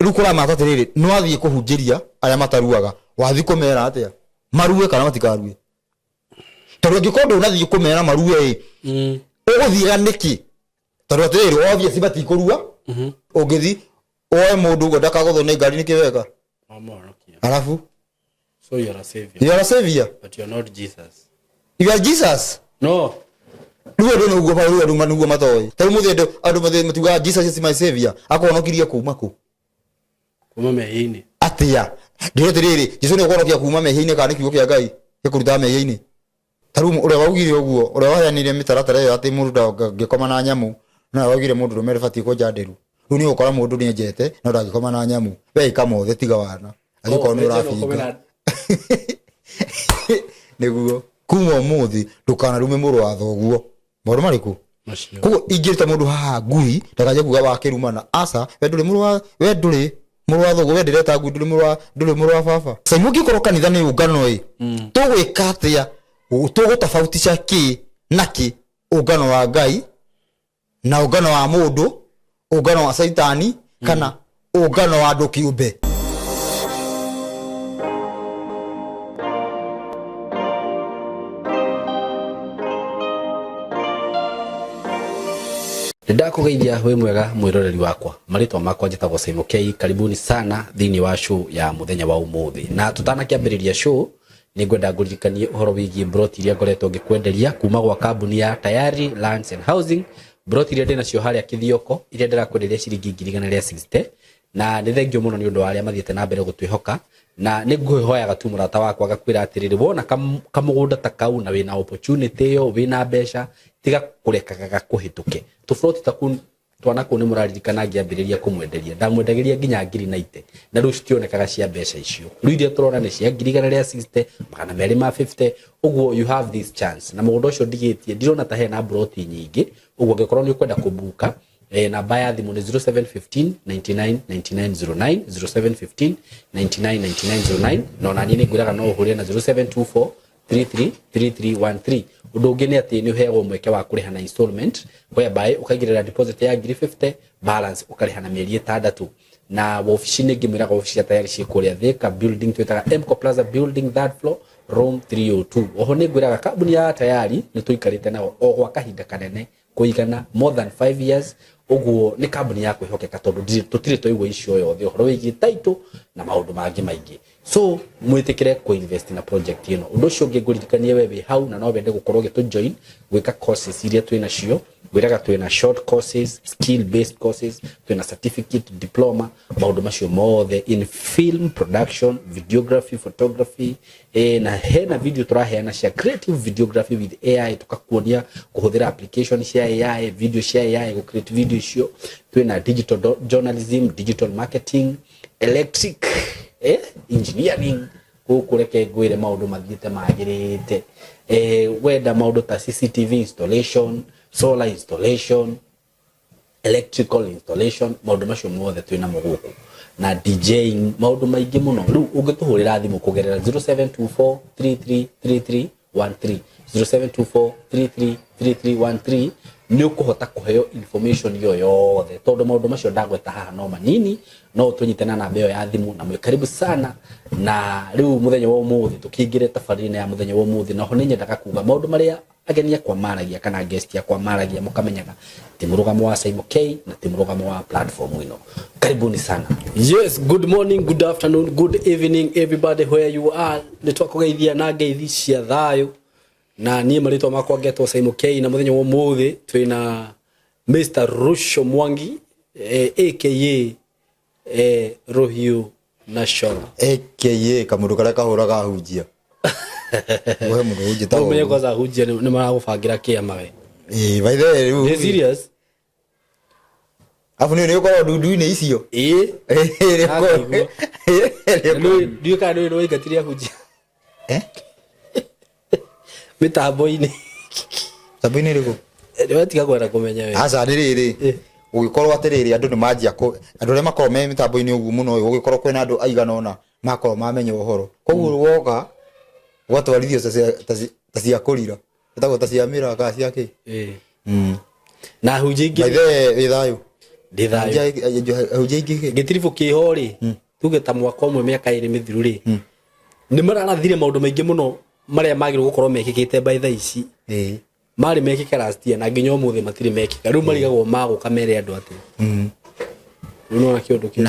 Rĩu kũramata atĩrĩrĩ, nĩwathiĩ kũhunjĩria arĩa mataruaga, wathiĩ kũmera atĩa? Marue kana matikarue? Tondũ angĩkorwo ndũnathiĩ kũmera marue ĩ, ũgũthiĩga nĩkĩ? Tondũ atĩrĩrĩ, obvious matikũrua. Ũngĩthiĩ woe mũndũ ũguo ndakagũthwo nĩ ngari nĩkĩ weka? Wamũhonokia. Arabu So you are a savior. You are a savior. But you are not Jesus. You are Jesus. No. Rĩu andũ nĩguo rĩu andũ nĩguo matoĩ. Ta rĩu mũthĩ andũ andũ mathi- matiugaga Jesus is my savior. Akũhonokirie kuma kũ? Kuma mehia-inĩ. Atĩa? Ndĩrĩ atĩrĩrĩ, Jesu nĩ ũkũhonokia kuma mehia-inĩ kana nĩ kiugo kĩa Ngai gĩkũrutaga mehia-inĩ? Ta rĩu ũrĩa waugire ũguo, ũrĩa waheanire mĩtaratara ĩyo atĩ mũndũ ndangĩkoma na nyamũ, nowe waugire mũndũ rũme ndũbatiĩ kwenja nderu. Rĩu nĩ ũgũkora mũndũ nĩ enjete no ndangĩkoma na nyamũ. We ĩka mothe tiga wana. Angĩkorwo nĩ ũrabinga. Nĩguo. Kuma ũmũthĩ ndũkanarume mũrũ wa thoguo. Maũndũ marĩkũ? Macio. Koguo ingĩruta mũndũ haha ngui ndakanje kuga wakĩrumana. Aca, we ndũrĩ mũrũ wa we ndũrĩ mũrũ wa thoguo, we ndĩreta ngui ndũrĩ mũrũ wa ndũrĩ mũrũ wa baba. Sasa ũngĩkorwo kanitha nĩ ũngano ĩ, tũgwĩka atĩa? Tũgũtofautisha kĩ na kĩ? Ũngano wa Ngai na ũngano wa mũndũ, ũngano wa Caitani kana ũngano wa andũ kĩũmbe. Nĩndakũgeithia wĩ mwega mwĩroreri wakwa, marĩtwa makwa njĩtagwo Simon K. Karibuni sana thĩinĩ wa show ya mũthenya wa ũmũthĩ. Na tũtanakĩambĩrĩria show nĩ ngwenda ngũririkanie ũhoro wĩgiĩ mburoti iria ngoretwo ngĩkwenderia kuma gwa kambuni ya Tayari Lands and Housing. Mburoti iria ndĩnacio harĩa Kĩthioko iria ndĩrakwenderia ciringi ngiri igana rĩa 60, na nĩ thengio mũno nĩ ũndũ wa arĩa mathiĩte na mbere gũtwĩhoka, na nĩ ngũhoyaga tu mũrata wakwa ngakwĩra atĩrĩrĩ, wona kamũgũnda ta kau na wĩna opportunity ĩyo, wĩna mbeca, tiga kũrekaga gakũhĩtũke. Tũburoti ta kũu twana kũu nĩ mũraririkana ngĩambĩrĩria kũmwenderia, ndamwendagĩria nginya ngiri 90, na rĩu citionekaga cia mbeca icio. Rĩu iria tũrona nĩ cia ngiri igana rĩa 60, magana merĩ ma 50, ũguo you have this chance. Na mũgũnda ũcio ndigĩtie, ndirona ta hena mburoti nyingĩ, ũguo angĩkorwo nĩ ũkwenda kũbuka, namba ya thimũ nĩ 0715 99 99 09, 0715 99 99 09, na ona niĩ nĩ ngwĩraga no ũhũrĩre na 0724 33 3313. Ũndũ ũngĩ nĩ atĩ nĩ ũheagwo mweke wa kũrĩha na installment, whereby ũkaigĩrĩra deposit ya ngiri 50, balance ũkarĩha na mĩeri ĩtandatũ. Na wabici nĩ ngĩmwĩraga wabici cia Tayari ciĩ kũrĩa Thika building, twĩtaga Mco Plaza building, third floor, room 302. Oho nĩ ngwĩraga kambuni ya Tayari nĩ tũikarĩte nao o gwa kahinda kanene kũigana more than 5 years, ũguo nĩ kambuni ya kwĩhokeka tondũ tũtirĩ twaigua icio yothe ũhoro wĩgiĩ title na maũndũ mangĩ maingĩ. So mwĩtĩkĩre kũ invest na project ĩno. Ũndũ ũcio ũngĩ ngũririkanie we wĩ hau na no wende gũkorwo ũgĩtũ join gwĩka courses iria twĩ nacio, ngwĩraga twĩ na short courses, skill based courses, twĩ na certificate, diploma, maũndũ macio mothe in film production, videography, photography, na hena video tũraheana cia creative videography with AI, tũkakuonia kũhũthĩra application cia AI, video cia AI, gũ create video icio. Twĩna digital journalism, digital marketing, electric, engineering. Gũkũ reke ngwĩre maũndũ mathiĩte magĩrĩte. Wenda maũndũ ta CCTV installation, solar installation, electrical installation, maũndũ macio mothe twĩ namo gũkũ, na DJing, maũndũ maingĩ mũno. Rĩu ũngĩtũhũrĩra thimũ kũgerera 0724 3333 13, 0724 333313, nĩ ũkũhota kũheo information ĩyo yothe, tondũ maũndũ macio ndagweta haha no manini. No ũtũnyite na namba ĩyo ya thimũ, na mwĩ karibu sana. Na rĩu mũthenya wa ũmũthĩ tũkĩingĩre tabarĩra-inĩ ya mũthenya wa ũmũthĩ, na oho nĩ nyendaga kuga maũndũ marĩa ageni akwa maragia kana guest akwa maragia, mũkamenyaga ti mũrũgamo wa Simon K na ti mũrũgamo wa platform ĩno. Karibuni sana. Yes, good morning, good afternoon, good evening everybody where you are. Nĩ twakũgeithia na ngeithi cia thayũ, na niĩ marĩtwa makwa ngetwo Simon K, na mũthenya wa ũmũthĩ twĩna Mr. Rusho Mwangi, aka Rũhiũ na Coro, aka kamũndũ karĩa kahũraga hunjia. Ũhe mũndũ hunjia. Ũmenye kwanza hunjia nĩ maragũbangĩra kĩama we. Ĩĩ, by the way, rĩu Nĩ serious? Abu nĩ ũkorwo ndundu-inĩ icio. Ĩĩ. Ĩĩ, Ndakaigua. Ndiũĩ kana nĩ waingatire ahunjia Eh? mĩtambo-inĩ. Mĩtambo-inĩ ĩrĩkũ? Nĩ watiga kwenda kũmenya we. Aca, nĩ rĩrĩ, gũgĩkorwo atĩrĩrĩ, andũ nĩ manjia andũ arĩa makoragwo me mĩtambo-inĩ ũguo mũno, gũgĩkorwo kwĩna andũ aigana ũna makorwo mamenya ũhoro, koguo woka ũgatwarithio ta cia kũrira, ĩtagwo ta cia mĩra kana cia kĩ. Na hunjia ingĩ. By the way, wĩ thayũ? Ndĩ thayũ. Ahunjia aingĩ Gĩtiribũ kĩho rĩ, tuge ta mwaka ũmwe, mĩaka 2 mĩthiru rĩ, nĩ mararathire maũndũ maingĩ mũno marĩa magĩrĩirwo gũkorwo mekĩkĩte by thaa ici. Marĩ mekĩke last year na nginya ũmũthĩ matirĩ mekĩka. Rĩu marigagwo magũka mere andũ atĩa. Rĩu nĩwona kĩũndũ kĩu.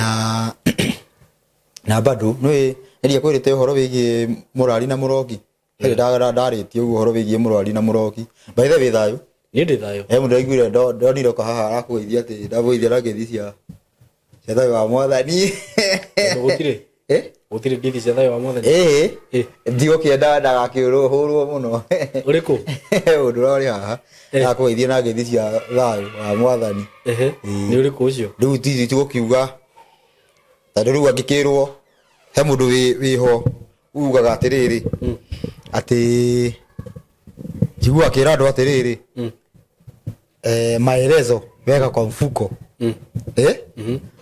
Na bado nĩ nĩria kwĩrĩte ũhoro wĩgiĩ mũrari na mũrogi. Hĩndĩ ndarĩtie ũguo ũhoro wĩgiĩ mũrwari na mũrogi. By the way, thayũ? Niĩ ndĩ thayũ. He mũndũ aiguire ndonire oka haha arakũgeithia atĩ ndamũgeithia na ngeithi cia thayũ wa Mwathani. Tondũ gũtirĩ Eh? gũtirĩ ngeithi cia thayũ wa Mwathani. Ĩĩ. Eh. Ndigũkĩenda ndagakĩhũrwo mũno. Ũrĩkũ? Mũndũ ũrĩa ũrĩ haha arakũgeithia na ngeithi cia thayũ wa Mwathani. Ehe. Ĩĩ. Nĩ ũrĩkũ ũcio? Rĩu tigũkiuga tondũ rĩu angĩkĩrwo he mũndũ wĩho ugaga atĩrĩrĩ, atĩ njigua akĩra andũ atĩrĩrĩ, maelezo weka kwa mfuko. Eh?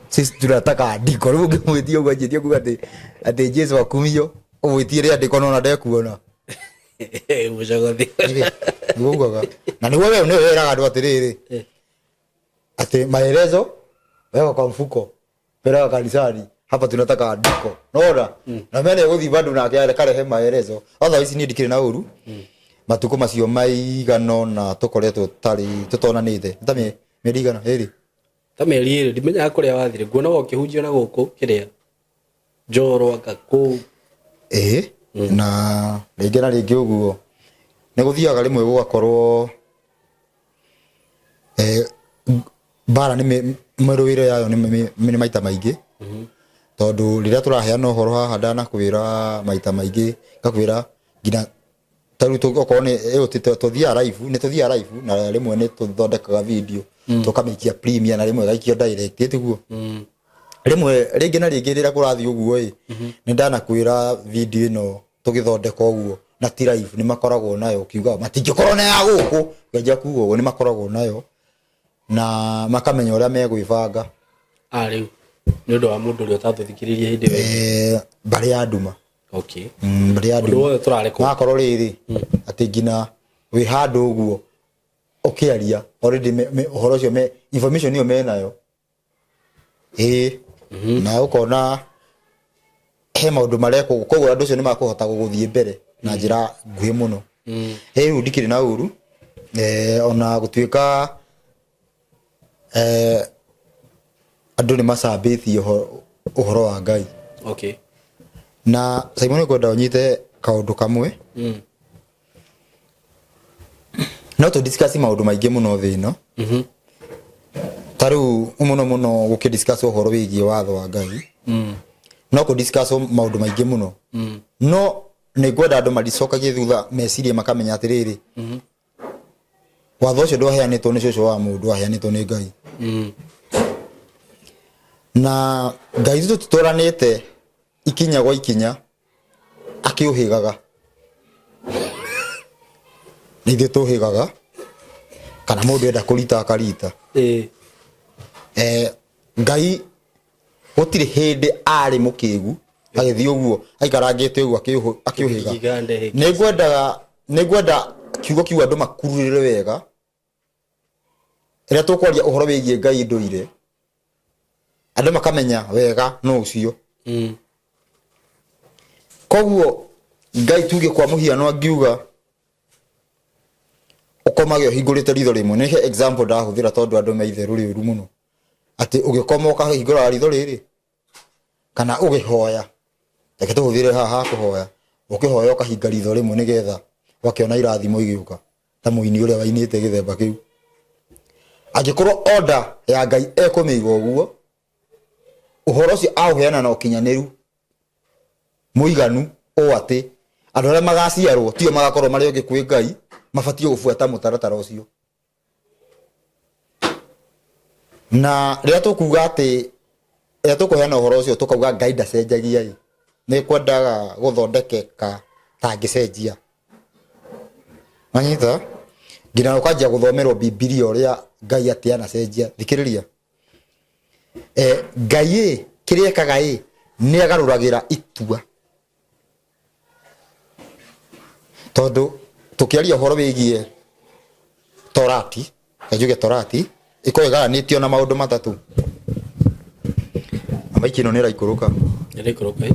Sisi tunataka andiko. Rĩu ũngĩmwĩtia ũguo anjĩtie kuga atĩ Jesu akumio, ũmwĩtie rĩandĩko nona ndekuona. Mũcogothi. Nĩguo ugaga na nĩguo we nĩwe wĩraga andũ atĩrĩrĩ, atĩ maelezo weka kwa mfuko, peleka kanisani, hapa tunataka andiko. Nona na mene gũthiĩ bado nake karehe maelezo. Otherwise niĩ ndikĩrĩ na ũru. Matukũ macio maigana ũna tũkoretwo tarĩ tũtonanĩte ta mĩeri igana ĩrĩ. Ta mĩeri 2, ndimenyaga kũrĩa wathire. Nguonaga ũkĩhunjia na gũkũ kĩrĩa Njoro anga kũu. Ĩĩ, na rĩngĩ na rĩngĩ ũguo nĩ gũthiaga rĩmwe gũgakorwo mbara nĩ mĩrũĩre yayo nĩ maita maingĩ, tondũ rĩrĩa tũraheana ũhoro haha ndanakwĩra maita maingĩ, ngakwĩra nginya ta rĩu okorwo nĩ ĩyo tũthiaga live, nĩ tũthiaga live na rĩmwe nĩ tũthondekaga video tũkamĩikia premiere na rĩmwe ĩgaikio direct, ĩ tiguo? Rĩmwe rĩngĩ na rĩngĩ rĩrĩa kũrathiĩ ũguo ĩ, nĩ ndanakwĩra video ĩno tũgĩthondeka ũguo na ti live, nĩ makoragwo nayo ũkiuga matingĩkorwo na ya gũkũ ngenjia kuga ũguo, nĩ makoragwo nayo na makamenya ũrĩa megwĩbanga. Ah, rĩu nĩ ũndũ wa mũndũ ũrĩa ũtatũthikĩrĩirie hĩndĩ ĩyo. Mbarĩ ya nduma. Mbarĩ ya Ũndũ nduma. wothe tũrarekwo. Magakorwo rĩrĩ atĩ nginya wĩ handũ ũguo ũkĩaria already ũhoro ũcio information ĩyo menayo. Ĩĩ, na ũkona he maũndũ marekwo, koguo andũ acio nĩ makũhota gũgũthiĩ mbere na njĩra nguhĩ mũno. Rĩu ndikĩrĩ na ũru, ona gũtuĩka andũ nĩ macambĩtie ũhoro wa Ngai. Na Simon, ngwenda ũnyite kaũndũ kamwe. No tũ discuss maũndũ maingĩ mũno thĩ ĩno. Ta rĩu mũno mũno gũkĩ discuss ũhoro wĩgiĩ watho wa Ngai. No kũ discuss maũndũ maingĩ mũno. No nĩ ngwenda andũ maricokagie thutha meciria makamenya atĩrĩrĩ, watho ũcio ndwaheanĩtwo nĩ cũcũ wa mũndũ, waheanĩtwo nĩ Ngai. Na Ngai tũtũranĩte ikinya gwa ikinya akĩũhĩgaga, nĩ ithuĩ tũhĩgaga kana mũndũ enda kũrita akarita. Ngai gũtirĩ hĩndĩ arĩ mũkĩgu agĩthiĩ ũguo aikarangĩte ũguo akĩũhĩga. Gigande hĩki. Nĩ ngwenda kiugo kiu andũ makururĩre wega rĩrĩa tũkwaria ũhoro wĩgiĩ Ngai ndũire, andũ makamenya wega no ũcio. Koguo Ngai, tuge kwa mũhiano, angiuga ũkomage ũhingũrĩte ritho rĩmwe, nĩ example ndahũthĩra tondũ andũ me itherũ rĩũru mũno, atĩ ũgĩkoma ũkahingũra ritho rĩrĩ, kana ũgĩhoya, reke tũhũthĩre haha ha kũhoya, ũkĩhoya ũkahinga ritho rĩmwe nĩgetha ũgakĩona irathimo igĩũka, ta mũini ũrĩa wainĩte gĩthemba kĩu. Angĩkorwo order ya Ngai ekũmĩiga ũguo, ũhoro ũcio aũheana na ũkinyanĩru mũiganu ũũ atĩ andũ arĩa magaciarwo tio magakorwo marĩ ogĩ kwĩ Ngai, mabatiĩ gũbuata mũtaratara ũcio. Na rĩrĩa tũkuga atĩ rĩrĩa tũkũheana ũhoro ũcio tũkauga Ngai ndacenjagia ĩ, nĩ kwendaga gũthondekeka tangĩcenjia. Wanyita? Nginya ũkanjia gũthomerwo Bibilia ũrĩa Ngai atĩ anacenjia. Thikĩrĩria, Ngai ĩ kĩrĩa ekaga ĩ nĩ agarũragĩra itua, tondũ tũkĩaria ũhoro wĩgiĩ torati, njuge torati Ĩkoragwo ĩgayanĩtio na maũndũ matatũ. Na maiki ĩno nĩ ĩraikũrũka. Ĩraikũrũka ĩ.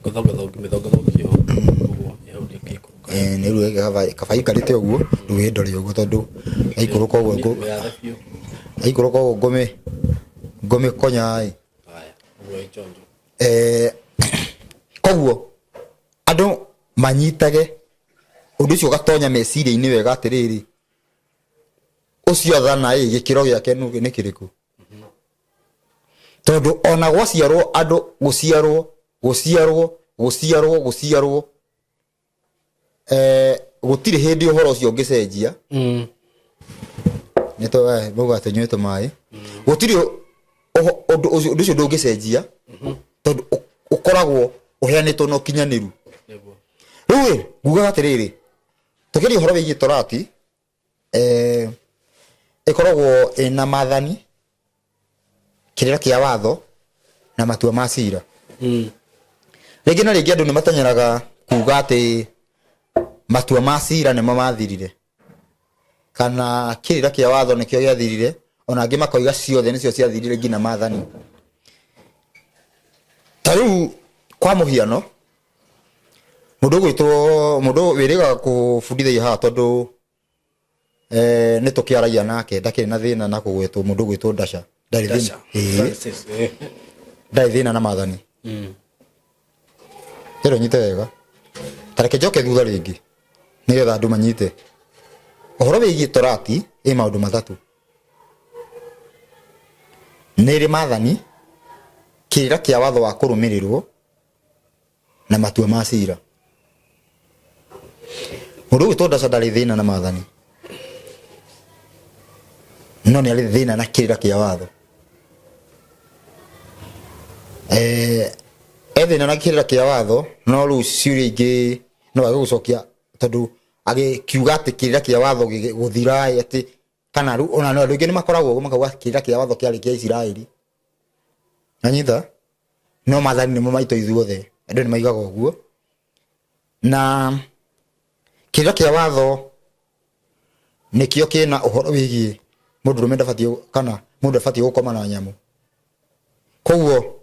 Gũthongathongi mĩthongathongio ũguo hau ndĩngĩikũrũka. Eh, nĩ rĩu kaba ikarĩte ũguo rĩu ĩndore ũguo tondũ yaikũrũka ũguo Yathe biũ. Yaikũrũka ũguo ngũmĩkonya ĩ. Haya, ũguo ĩ chonjo. Eh, koguo andũ manyitage ũndũ ũcio ũgatonya meciria-inĩ wega atĩrĩrĩ, ũcio athana ĩ gĩkĩro gĩake nĩ kĩrĩkũ? Tondũ ona gwaciarwo andũ gũciarwo gũciarwo gũciarwo gũciarwo, gũtirĩ hĩndĩ ũhoro ũcio ũngĩcenjia. Nĩ mauga tũnyue tũmaĩ. Gũtirĩ ũndũ ũcio ndũngĩcenjia tondũ ũkoragwo ũheanĩtwo na ũkinyanĩru. Rĩu ĩ, ngugaga atĩrĩrĩ, tũkĩaria ũhoro wĩgiĩ torati, ĩkoragwo ĩna maathani, kĩrĩra kĩa watho na matua ma cira. Rĩngĩ na rĩngĩ andũ nĩ mateng'eraga kuga atĩ matua ma cira nĩmo mathirire, kana kĩrĩra kĩa watho nĩkĩo gĩathirire, ona angĩ makoiga ciothe nĩcio ciathirire nginya maathani. Ta rĩu kwa mũhiano, mũndũ ũgwĩtwo mũndũ wĩrĩgaga kũbundithagia haha tondũ nĩ tũkĩaragia nake ndakĩrĩ na thĩna na kũgwetwo, mũndũ ũgwĩtwo Dasha ndarĩ thĩna. Dasha. Ĩĩ. Francis, eh. Ndarĩ thĩna na maathani. Ĩro nyite wega, ta reke njoke thutha rĩngĩ nĩgetha andũ manyite ũhoro wĩgiĩ torati. Ĩ maũndũ matatũ: nĩ ĩrĩ maathani, kĩrĩra kĩa watho wa kũrũmĩrĩrwo na matua ma cira. Mũndũ ũgwĩtwo Dasha ndarĩ thĩna na maathani, no nĩ arĩ thĩna na kĩrĩra kĩa watho. E thĩna na kĩrĩra kĩa watho, no rĩu ciũria ingĩ no age gũcokia tondũ agĩkiuga atĩ kĩrĩra kĩa watho gũthira atĩ kana rĩu ona andũ aingĩ nĩ makoragwo ũguo makauga kĩrĩra kĩa watho kĩarĩ kĩa Isiraeli, nanyita, no maathani nĩmo maitũ ithuothe. Andũ nĩ maigaga ũguo na kĩrĩra kĩa watho nĩkĩo kĩna ũhoro wĩgiĩ mũndũrũme ndabatiĩ kana mũndũ ndabatiĩ gũkoma na nyamũ. Koguo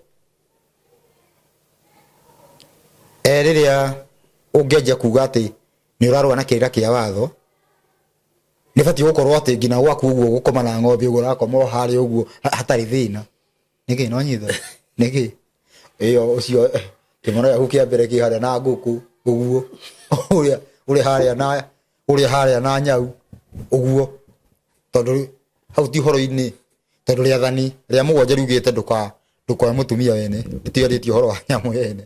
rĩrĩa ũngĩanjia kuga atĩ nĩ ũrarũa na kĩrĩra kĩa watho, nĩ batiĩ gũkorwo atĩ nginya gwaku ũguo gũkoma na ng'ombe ũguo ũrakoma o harĩa ũguo hatarĩ thĩna. Nĩkĩ no nyitha nĩkĩ ĩyo ũcio kĩmono gĩaku kĩa mbere kĩ harĩa na ngũkũ ũguo, ũrĩa ũrĩ harĩa na ũrĩa harĩa na nyau ũguo, tondũ hau ti ũhoro-inĩ, tondũ rĩathani rĩa mũgwanja riugĩte ndũkoe mũtumia wene, rĩtiarĩtie ũhoro wa nyamũ yene.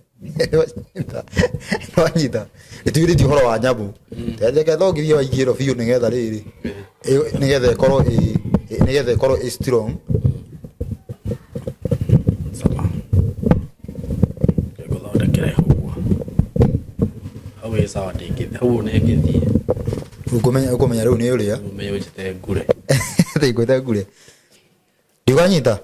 Nĩwanyita? Rĩtiarĩtie ũhoro wa nyamũ. Reke thongithie waingĩ ĩno biũ nĩgetha rĩrĩ nĩgetha ĩkorwo ĩ nĩgetha ĩkorwo ĩ strong. Sawa. Ngũthondekere ũguo. Hau ĩ sawa, ndĩngĩthiĩ. Hau nĩ ĩngĩthiĩ. Ũkũmenya rĩu nĩ ũrĩa. Ũmenye ũnjĩte ngure. Ngwĩte ngure. Ndiũkanyita?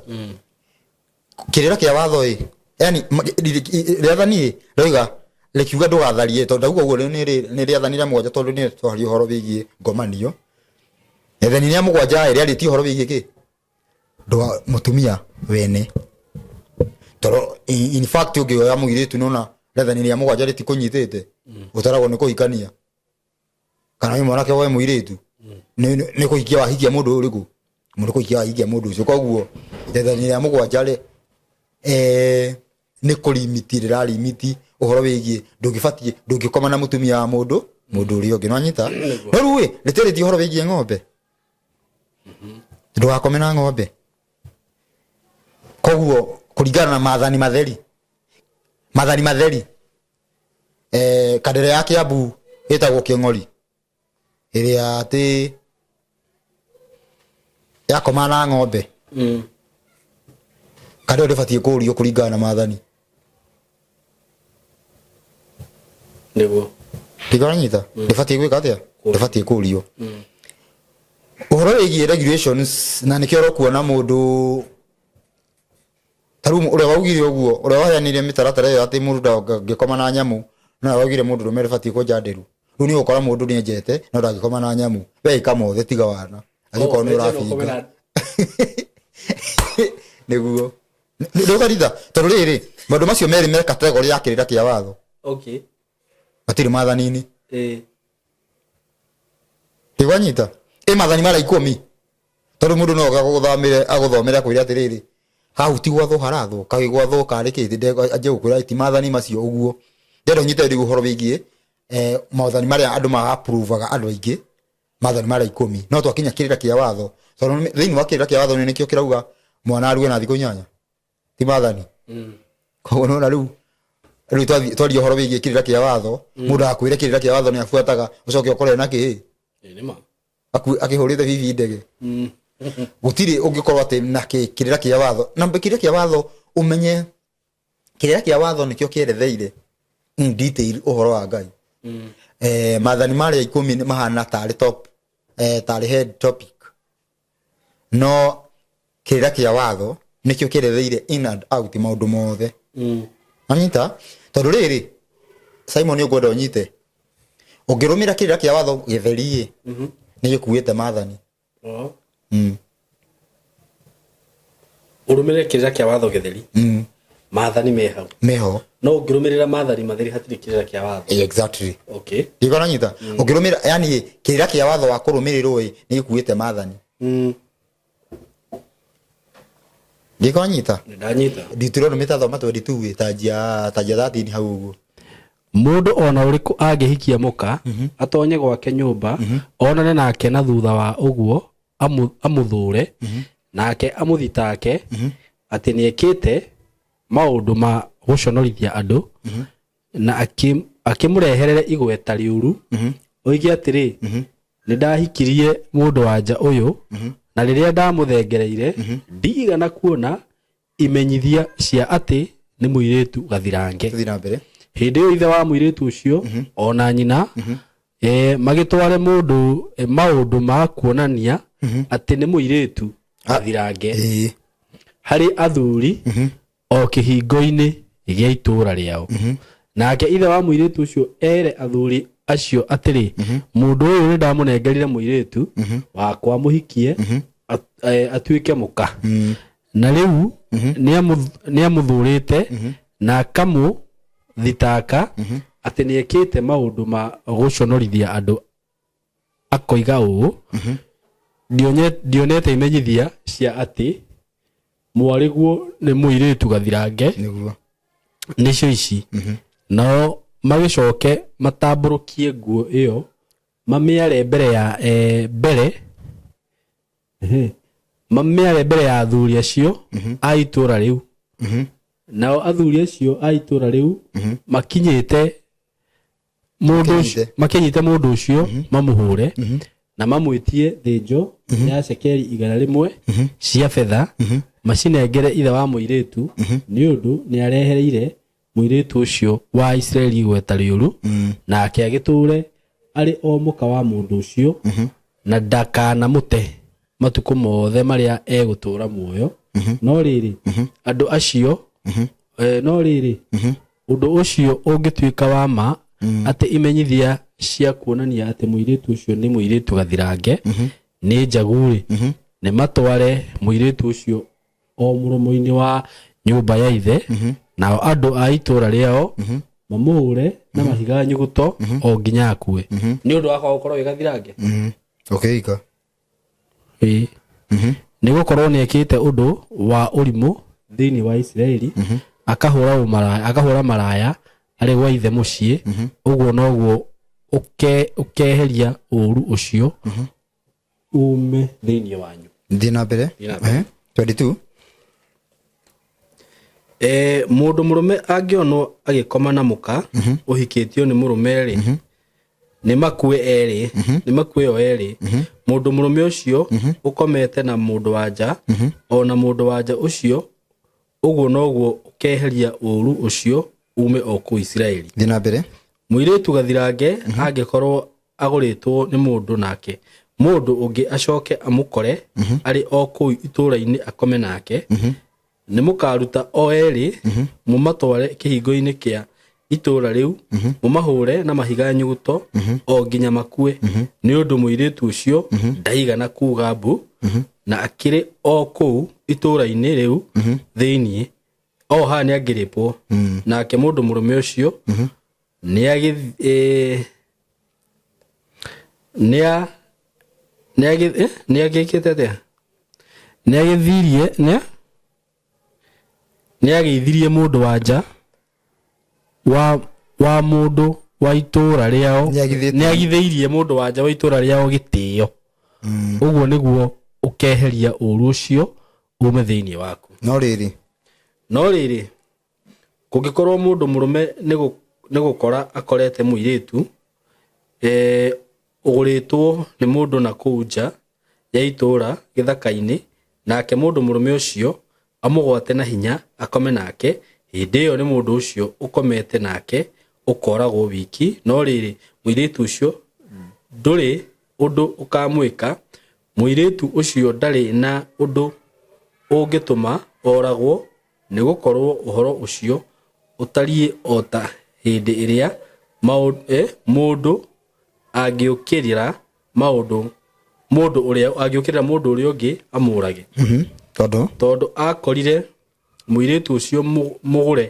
Kĩrĩra kĩa watho ĩ, yani rĩathani ĩ rĩoiga rĩkiuga ndũgatharie, tondũ ndauga ũguo nĩ rĩathani rĩa mũgwanja, tondũ nĩ twaria ũhoro wĩgiĩ ngomanio. Rĩathani rĩa mũgwanja ĩ rĩarĩtie ũhoro wĩgiĩ kĩ ndũga mũtumia wene, tondũ in fact ũngĩoya mũirĩtu nona rĩathani rĩa mũgwanja rĩtikũnyitĩte, ũtaragwo nĩ kũhikania, kana wĩ mwanake woe mũirĩtu nĩ kũhikia wahikia mũndũ ũrĩkũ, mũndũ kũhikia wahikia mũndũ ũcio. Koguo rĩathani rĩa mũgwanja rĩ nĩ kũrimiti rĩrarimiti ũhoro wĩgiĩ ndũngĩbatiĩ ndũngĩkoma na mũtumia wa mũndũ ũrĩa ũngĩ, nĩwanyita? No rĩu ĩ rĩtiarĩtie ũhoro wĩgiĩ ng'ombe, ndũgakome na ng'ombe. Koguo kũringana na maathani matheri, maathani matheri, kandere ya Kiambu ĩtagwo Kĩng'ori, ĩrĩa atĩ yakoma na ng'ombe, kandere ndĩbatiĩ kũũrio kũringana na maathani. Nĩguo. Ndigoranyita ndĩbatiĩ gwĩka atĩa, ndĩbatiĩ kũũrio ũhoro wĩgiĩ regulations, na nĩkĩo ũrokuona mũndũ ta rĩu ũrĩa waugire ũguo, ũrĩa waheanire mĩtaratara ĩyo atĩ mũndũ ndangĩkoma na nyamũ, no waugire mũndũ rũme ndũbatiĩ kwenja nderu. Rĩu nĩ ũgũkora mũndũ nĩ enjete no ndangĩkoma na nyamũ. We ĩka mothe tiga wana. Angĩkorwo nĩ ũrabinga nĩguo nĩ kanitha, tondũ rĩrĩ, maũndũ macio merĩ me category ya kĩrĩra kĩa watho. Matirĩ maathani-inĩ. Ndigwanyita ĩ maathani marĩa 10, tondũ mũndũ no oke agũthamĩre, agũthomere, akwĩre atĩrĩrĩ, hau ti gwathwo harathwo, kaĩ gwathwo karĩ kĩ? Anjie gũkwĩra ti maathani macio ũguo. Ndĩrenda ũnyite rĩu ũhoro wĩgiĩ maathani marĩa andũ ma-approvaga, andũ aingĩ maathani marĩa 10, no twakinya kĩrĩra kĩa watho, tondũ thĩinĩ wa kĩrĩra kĩa watho nĩkĩo kĩrauga mwana aruge na thikũ 8, ti maathani. Koguo nona rĩu twaria ũhoro wĩgiĩ kĩrĩra kĩa watho, mũndũ akwĩre kĩrĩra kĩa watho nĩ abuataga, ũcoke ũkore na kĩ Ĩ, nĩ ma. Akĩhũrĩte bibi ndege. Gũtirĩ ũngĩkorwo atĩ na kĩrĩra kĩa watho, na kĩrĩra kĩa watho, ũmenye kĩrĩra kĩa watho nĩkĩo kĩeretheire in detail ũhoro wa Ngai. Maathani marĩa 10 nĩ mahana tarĩ top, tarĩ head topic, no kĩrĩra kĩa watho nĩkĩo kĩeretheire in and out maũndũ mothe. Anyita, tondũ rĩrĩ, Simon, ũngwenda ũnyite, ũngĩrũmĩra kĩrĩra kĩa watho gĩtheri-ĩ, nĩ gĩkuĩte maathani. Ũrũmĩrĩre kĩrĩra kĩa watho gĩtheri, maathani me hau. Meho. No ũngĩrũmĩrĩra maathani matheri, hatirĩ kĩrĩra kĩa watho. Exactly. Ndikona nyita, ũngĩrũmĩra, yani kĩrĩra kĩa watho wa kũrũmĩrĩrwo ĩ, nĩ gĩkuĩte maathani. Ndikona nyita. Nĩ ndanyita. Deuteronomy, ta thoma 22 ĩ, tanjia 13 hau ũguo. Mũndũ ona ũrĩkũ angĩhikia mũka, atonye gwake nyũmba, onane nake, na thutha wa ũguo amũthũre, nake amũthitake atĩ nĩekĩte maũndũ ma gũconorithia andũ, na akĩmũreherere igweta rĩũru, oige atĩrĩ, "Nĩ ndahikirie mũndũ wa nja ũyũ, na rĩrĩa ndamũthengereire ndigana kuona imenyithia cia atĩ nĩ mũirĩtu gathirange." Tũthiĩ na mbere. Hĩndĩ ĩyo ithe wa mũirĩtu ũcio ona nyina magĩtware mũndũ maũndũ ma kuonania atĩ nĩ mũirĩtu gathirange harĩ athuri o kĩhingo-inĩ gĩa itũũra rĩao. Nake ithe wa mũirĩtu ũcio ere athuri acio atĩrĩ, "Mũndũ ũyũ nĩ ndamũnengerire mũirĩtu wakwa mũhikie atuĩke mũka, na rĩu nĩamũthũrĩte na akamũthitaka atĩ nĩekĩte maũndũ ma gũconorithia andũ, akoiga ũũ, 'Ndionete imenyithia cia atĩ mwarĩguo nĩ mũirĩtu gathirange.' Nĩcio ici." Nao magĩcoke matambũrũkie nguo ĩyo, mamĩare mbere ya mamĩare mbere ya athuri acio a itũũra rĩu. Nao athuri acio a itũũra rĩu makinyĩte mũndũ ũcio, Makĩnyite. Makĩnyite mũndũ ũcio, mamũhũre na mamwĩtie thĩnjo ya cekeri 100 cia betha, macinengere ithe wa mũirĩtu, nĩ ũndũ nĩ arehereire mũirĩtu ũcio wa Isiraeli igweta rĩũru, nake agĩtũũre arĩ o mũka wa mũndũ ũcio, na ndakanamũte matukũ mothe marĩa egũtũũra muoyo. No rĩrĩ, andũ acio no rĩrĩ, ũndũ ũcio ũngĩtuĩka wa ma, atĩ imenyithia cia kuonania atĩ mũirĩtu ũcio nĩ mũirĩtu gathirange nĩ njagu-rĩ, nĩ matware mũirĩtu ũcio o mũromo-inĩ wa nyũmba ya ithe, nao andũ a itũũra rĩao mamũhũre na mahiga nyuguto o nginya akue, nĩ ũndũ wa kwaga gũkorwo wĩ gathirange. Ũkĩhika. Ĩĩ. Nĩ gũkorwo nĩ ekĩte ũndũ wa ũrimũ thĩinĩ wa Isiraeli, akahũra maraya arĩ gwa ithe mũciĩ. Ũguo noguo ũkeheria ũũru ũcio uume thĩinĩ wanyu. Thiĩ na mbere. Thiĩ na mbere. 22. Mũndũ mũrũme angĩonwo agĩkoma na mũka ũhikĩtio nĩ mũrũme-rĩ, nĩ makue o erĩ, mũndũ mũrũme ũcio ũkomete na mũndũ wa nja o na mũndũ wa nja ũcio. Ũguo noguo ũkeheria ũũru ũcio uume o kũu Isiraeli. Thiĩ na mbere. Mũirĩtu gathirange angĩkorwo agũrĩtwo nĩ mũndũ, nake mũndũ ũngĩ acoke amũkore arĩ o kũu itũũra-inĩ akome nake, nĩ mũkaruta o erĩ, mũmatware kĩhingo-inĩ kĩa Itũũra rĩu, mũmahũre na mahiga nyuguto o nginya makue, nĩ ũndũ mũirĩtu ũcio ndaigana kuuga mbu, na akĩrĩ o kũu itũũra-inĩ rĩu thĩinĩ, o haha nĩ angĩrĩpwo. Nake mũndũ mũrũme ũcio nĩ agĩkĩte atĩa? Nĩ agĩthirie, nĩ ageithirie mũndũ wa nja wa mũndũ wa itũũra rĩao. Nĩagithĩtie. Nĩ agithĩirie mũndũ wa nja wa itũũra rĩao gĩtĩo. Ũguo nĩguo ũkeheria ũũru ũcio ume thĩinĩ waku. No rĩrĩ, No rĩrĩ, kũngĩkorwo mũndũ mũrũme nĩ gũkora akorete mũirĩtu ũgũrĩtwo nĩ mũndũ na kũu nja ya itũũra gĩthaka-inĩ, nake mũndũ mũrũme ũcio amũgwate na hinya akome nake, hĩndĩ ĩyo nĩ mũndũ ũcio ũkomete nake ũkooragwo wiki. No rĩrĩ, mũirĩtu ũcio ndũrĩ ũndũ ũkamwĩka. Mũirĩtu ũcio ndarĩ na ũndũ ũngĩtũma oragwo, nĩ gũkorwo ũhoro ũcio ũtariĩ o ta hĩndĩ ĩrĩa mũndũ angĩũkĩrĩra maũndũ mũndũ ũrĩa angĩũkĩrĩra mũndũ ũrĩa ũngĩ amũrage. Tondũ Tondũ akorire mũirĩtu ũcio mũgũre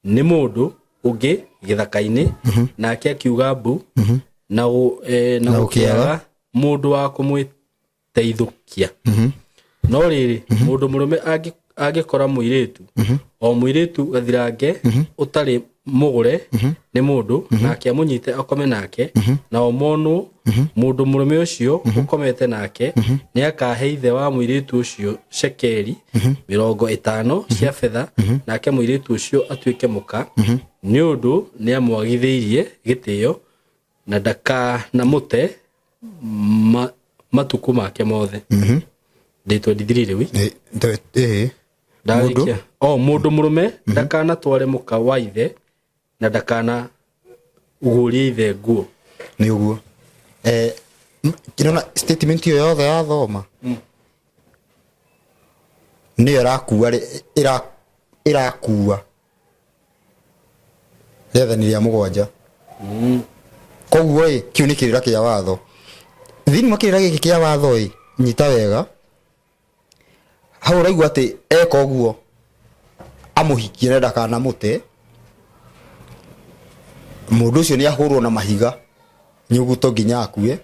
nĩ mũndũ ũngĩ gĩthaka-inĩ, nake akiuga mbu, na Na gũkĩaga gũkĩaga mũndũ wa kũmwĩteithũkia. No rĩrĩ, mũndũ mũrũme angĩkora mũirĩtu, o mũirĩtu gathirange ũtarĩ mũgũre nĩ mũndũ, nake amũnyite akome nake, nao monwo, mũndũ mũrũme ũcio ũkomete nake nĩ akahe ithe wa mũirĩtu ũcio cekeri 50 cia betha, nake mũirĩtu ũcio atuĩke mũka, nĩ ũndũ nĩ amwagithĩirie gĩtĩo, na ndakanamũte matukũ make mothe. Ndĩ 23 rĩu. Ĩĩ. Ndarĩkia o mũndũ mũrũme ndakanatware mũka wa ithe, na ndakana guũrie ithe nguo. Nĩ ũguo. Kĩrona statement ĩyo yothe yathoma nĩyo ĩrakua ĩrakua rĩathani rĩa mũgwanja. Koguo ĩ, kĩu nĩ kĩrĩra kĩa watho. Thĩinĩ wa kĩrĩra gĩkĩ kĩa watho ĩ, nyita wega hau ũraigua atĩ eka ũguo amũhikie na ndakanamũte, mũndũ ũcio nĩ ahũrwo na mahiga nyuguto nginya akue.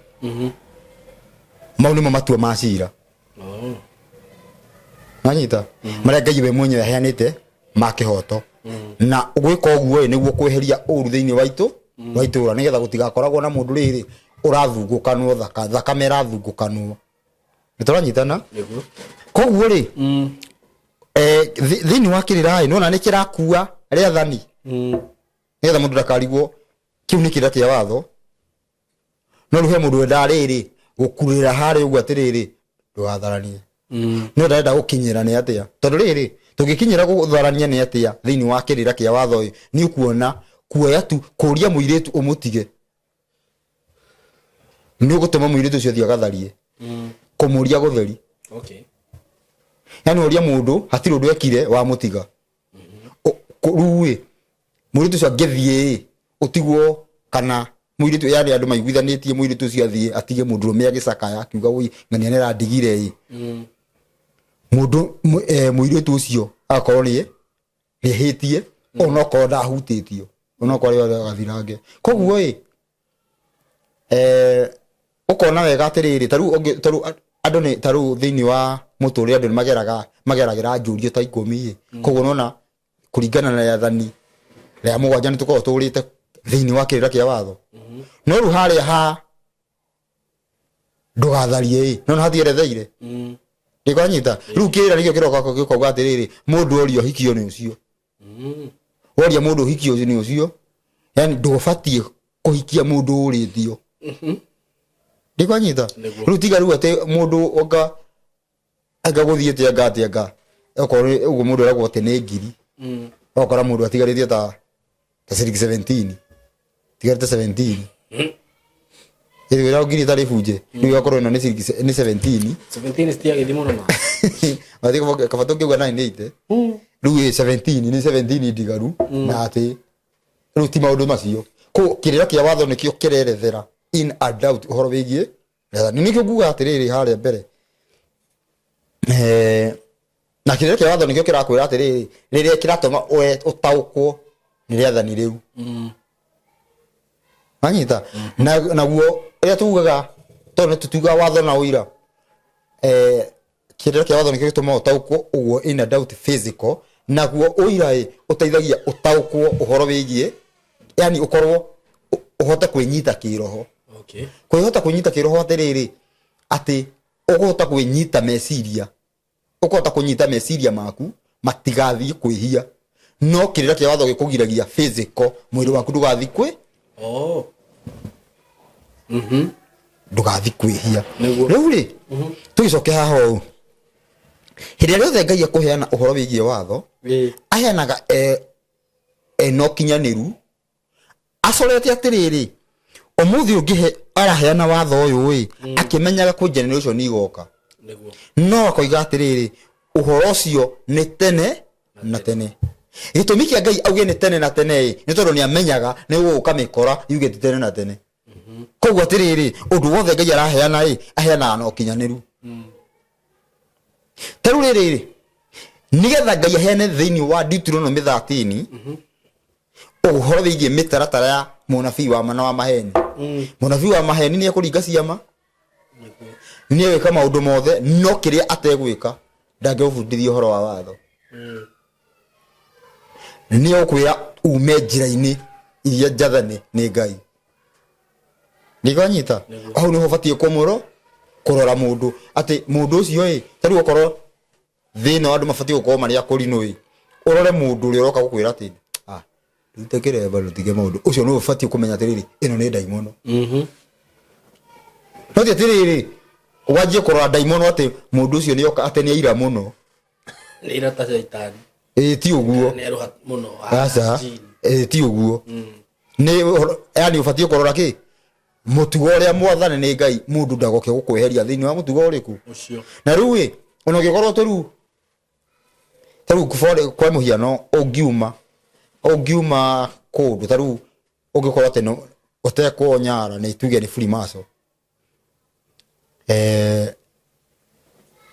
Mau nĩmo matua ma cira. Nanyita marĩa Ngai we mwenyewe aheanĩte ma kĩhoto, na gwĩka ũguo ĩ, nĩguo kweheria ũru thĩinĩ wa itũ wa itũra, nĩgetha gũtigakoragwo na mũndũ rĩrĩ ũrathungũkanwo, thakame ĩrathungũkanwo. Nĩ tũranyitana? Nĩguo. Koguo rĩ, thĩinĩ wa kĩrĩra ĩ, nĩwona nĩ kĩrakua rĩathani, nĩgetha mũndũ ndakarigwo kĩu nĩ kĩrĩra kĩa watho. No rĩu he mũndũ wendaga rĩrĩ gũkurĩra harĩa ũguo atĩrĩrĩ, ndũgatharanie. No ndarenda gũkinyĩra nĩ atĩa, tondũ rĩrĩ, tũngĩkinyĩra gũtharania nĩ atĩa thĩinĩ wa kĩrĩra kĩa watho ĩ, nĩ ũkuona kuoya tu kũria mũirĩtu ũmũtige nĩ ũgũtũma mũirĩtu ũcio athiĩ agatharie, kũmũria gũtheri. Yani ũria mũndũ hatirĩ ũndũ ekire wamũtiga. Rĩu ĩ, mũirĩtu ũcio angĩthiĩ ĩ, ũtigwo kana mũirĩtu, yani andũ maiguithanĩtie mũirĩtu ũcio athiĩ atige mũndũrũme agĩcakaya akiuga, "Woi, ng'ania nĩ arandigire" ĩ, mũndũ mũirĩtu ũcio agakorwo nĩ nĩhĩtie, onokorwo ndahutĩtio, onokorwo arĩ gathirange. Koguo ĩ, ũkona wega atĩrĩrĩ, tarĩu tarĩu andũ nĩ tarĩu thĩinĩ wa mũtũrĩre andũ nĩ mageragĩra njũrio ta 10 ĩ. Koguo nona kũringana na rĩathani rĩa mũgwanja nĩ tũkoragwo tũrĩte thĩinĩ wa kĩrĩra kĩa watho. No rĩu harĩa ha ndũgatharie ĩ, nona hatieretheire. Ndĩkwanyita rĩu kĩrĩra nĩkĩo kĩroka gĩkauga atĩrĩrĩ, mũndũ oria ũhikio nĩ ũcio, woria mũndũ ũhikio nĩ ũcio, yani ndũbatiĩ kũhikia mũndũ ũrĩtio. Ndĩkwanyita? Nĩguo. Rĩu tiga rĩu atĩ mũndũ anga anga gũthiĩte anga atĩ anga okorwo ũguo mũndũ eragwo atĩ nĩ ngiri, ũgakora mũndũ atigarĩtie ta ciringi 17, tigarĩte 17 ĩrĩ wĩra ngiri ĩtarĩ bunje. Rĩu ĩgakorwo ĩno nĩ ciringi nĩ 17. 17 citiagĩthi mũno na Wathiĩ kaba tũngĩuga 980. Rĩu ĩ 17 nĩ 17 ndigaru, na atĩ Rĩu ti maũndũ macio. Kũ kĩrĩra kĩa watho nĩkĩo kĩrerethera in a doubt ũhoro wĩgiĩ rĩathani. Nĩkĩo nguga atĩrĩrĩ harĩa mbere, na kĩrĩra kĩa watho nĩkĩo kĩrakwĩra atĩrĩrĩ, rĩrĩa kĩratũma ũtaũkwo nĩ rĩathani rĩu. Wanyita? Naguo rĩrĩa tugaga, tondũ nĩ tũtugaga watho na ũira, kĩrĩra kĩa watho nĩkĩo gĩtũmaga ũtaũkwo ũguo in a doubt physical. Naguo ũira ĩ ũteithagia ũtaũkwo ũhoro wĩgiĩ, yani ũkorwo ũhote kwĩnyita kĩroho. Kwĩhota kwĩnyita kĩroho atĩrĩrĩ, atĩ ũkũhota kwĩnyita meciria, ũkũhota kũnyita meciria maku matigathiĩ kwĩhia. No kĩrĩra kĩa watho gĩkũgiragia physical, mwĩrĩ waku ndũgathiĩ kwĩ ndũgathiĩ kwĩhia. Rĩu rĩ, tũgĩcoke haha ũũ, hĩndĩ ĩrĩa yothe Ngai akũheana ũhoro wĩgiĩ watho, aheanaga ena ũkinyanĩru, acorete atĩrĩrĩ, ũmũthĩ ũngĩhe araheana watho ũyũ ĩ, akĩmenyaga kwĩ generation igoka. No akoiga atĩrĩrĩ, ũhoro ũcio nĩ tene na tene. Gĩtũmi kĩa Ngai auge nĩ tene na tene ĩ, nĩ tondũ nĩ amenyaga nĩ gũgũka mĩkora yuge ti tene na tene. Koguo atĩrĩrĩ, ũndũ wothe Ngai araheana ĩ, aheanaga na ũkinyanĩru. Ta rĩu rĩrĩ rĩ, nĩgetha Ngai aheane thĩinĩ wa Deuteronomy 13 ũhoro wĩgiĩ mĩtaratara ya mũnabii wa ma na wa maheni. Mũnabii wa maheni nĩ ekũringa ciama, nĩ egwĩka maũndũ mothe, no kĩrĩa ategwĩka, ndangĩgũbundithia ũhoro wa watho. Nĩ egũkwĩra ume njĩra-inĩ iria njathane nĩ Ngai. Ndikanyita hau nĩho ũbatiĩ kũmũro kũrora mũndũ atĩ mũndũ ũcio ĩ, ta rĩu okorwo thĩna wa andũ mabatiĩ gũkorwo marĩ akũrinũ ĩ, ũrore mũndũ ũrĩa ũroka gũkwĩra atĩ rute kĩremba rũtige maũndũ ũcio, nĩwe ũbatiĩ kũmenya atĩrĩrĩ, ĩno nĩ ndaimono. No ti atĩrĩrĩ, wanjie kũrora ndaimono atĩ mũndũ ũcio nĩoka atĩ nĩ aira mũno. Nĩ ira ta caitani. Ĩ ti ũguo. Nĩ erũha mũno. Aca, ĩ ti ũguo. Nĩ yani ũbatiĩ kũrora kĩ mũtugo ũrĩa mwathane nĩ Ngai, mũndũ ndagoke gũkweheria thĩinĩ wa mũtugo ũrĩkũ. Ũcio. Na rĩu ĩ, ona ũngĩkorwo tũrĩu ta rĩu kwa mũhiano, ũngiuma kũndũ ta rĩu ũngĩkorwo atĩ no ũtekwo nyara nĩ tuge nĩ Freemason,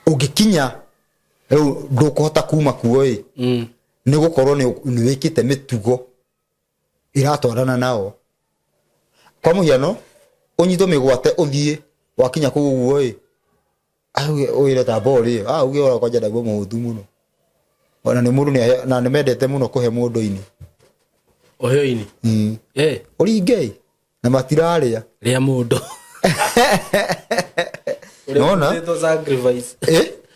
ũngĩkinya rĩu ndũkũhota kuma kuo ĩ, nĩ gũkorwo nĩ wĩkĩte mĩtugo iratwarana nao. Kwa mũhiano, ũnyitwo mĩgwate, ũthiĩ wakinya kũu ũguo ĩ, auge wĩre ta bori, auge ora kwanja ndaguo mũhũtu mũno, ona nĩ mũndũ na nĩ mendete mũno kũhe mũndũ ini. Ũheo ini. Ũringe ĩ, na matirarĩa. Rĩa mũndũ. Nona? Ũrĩa sacrifice.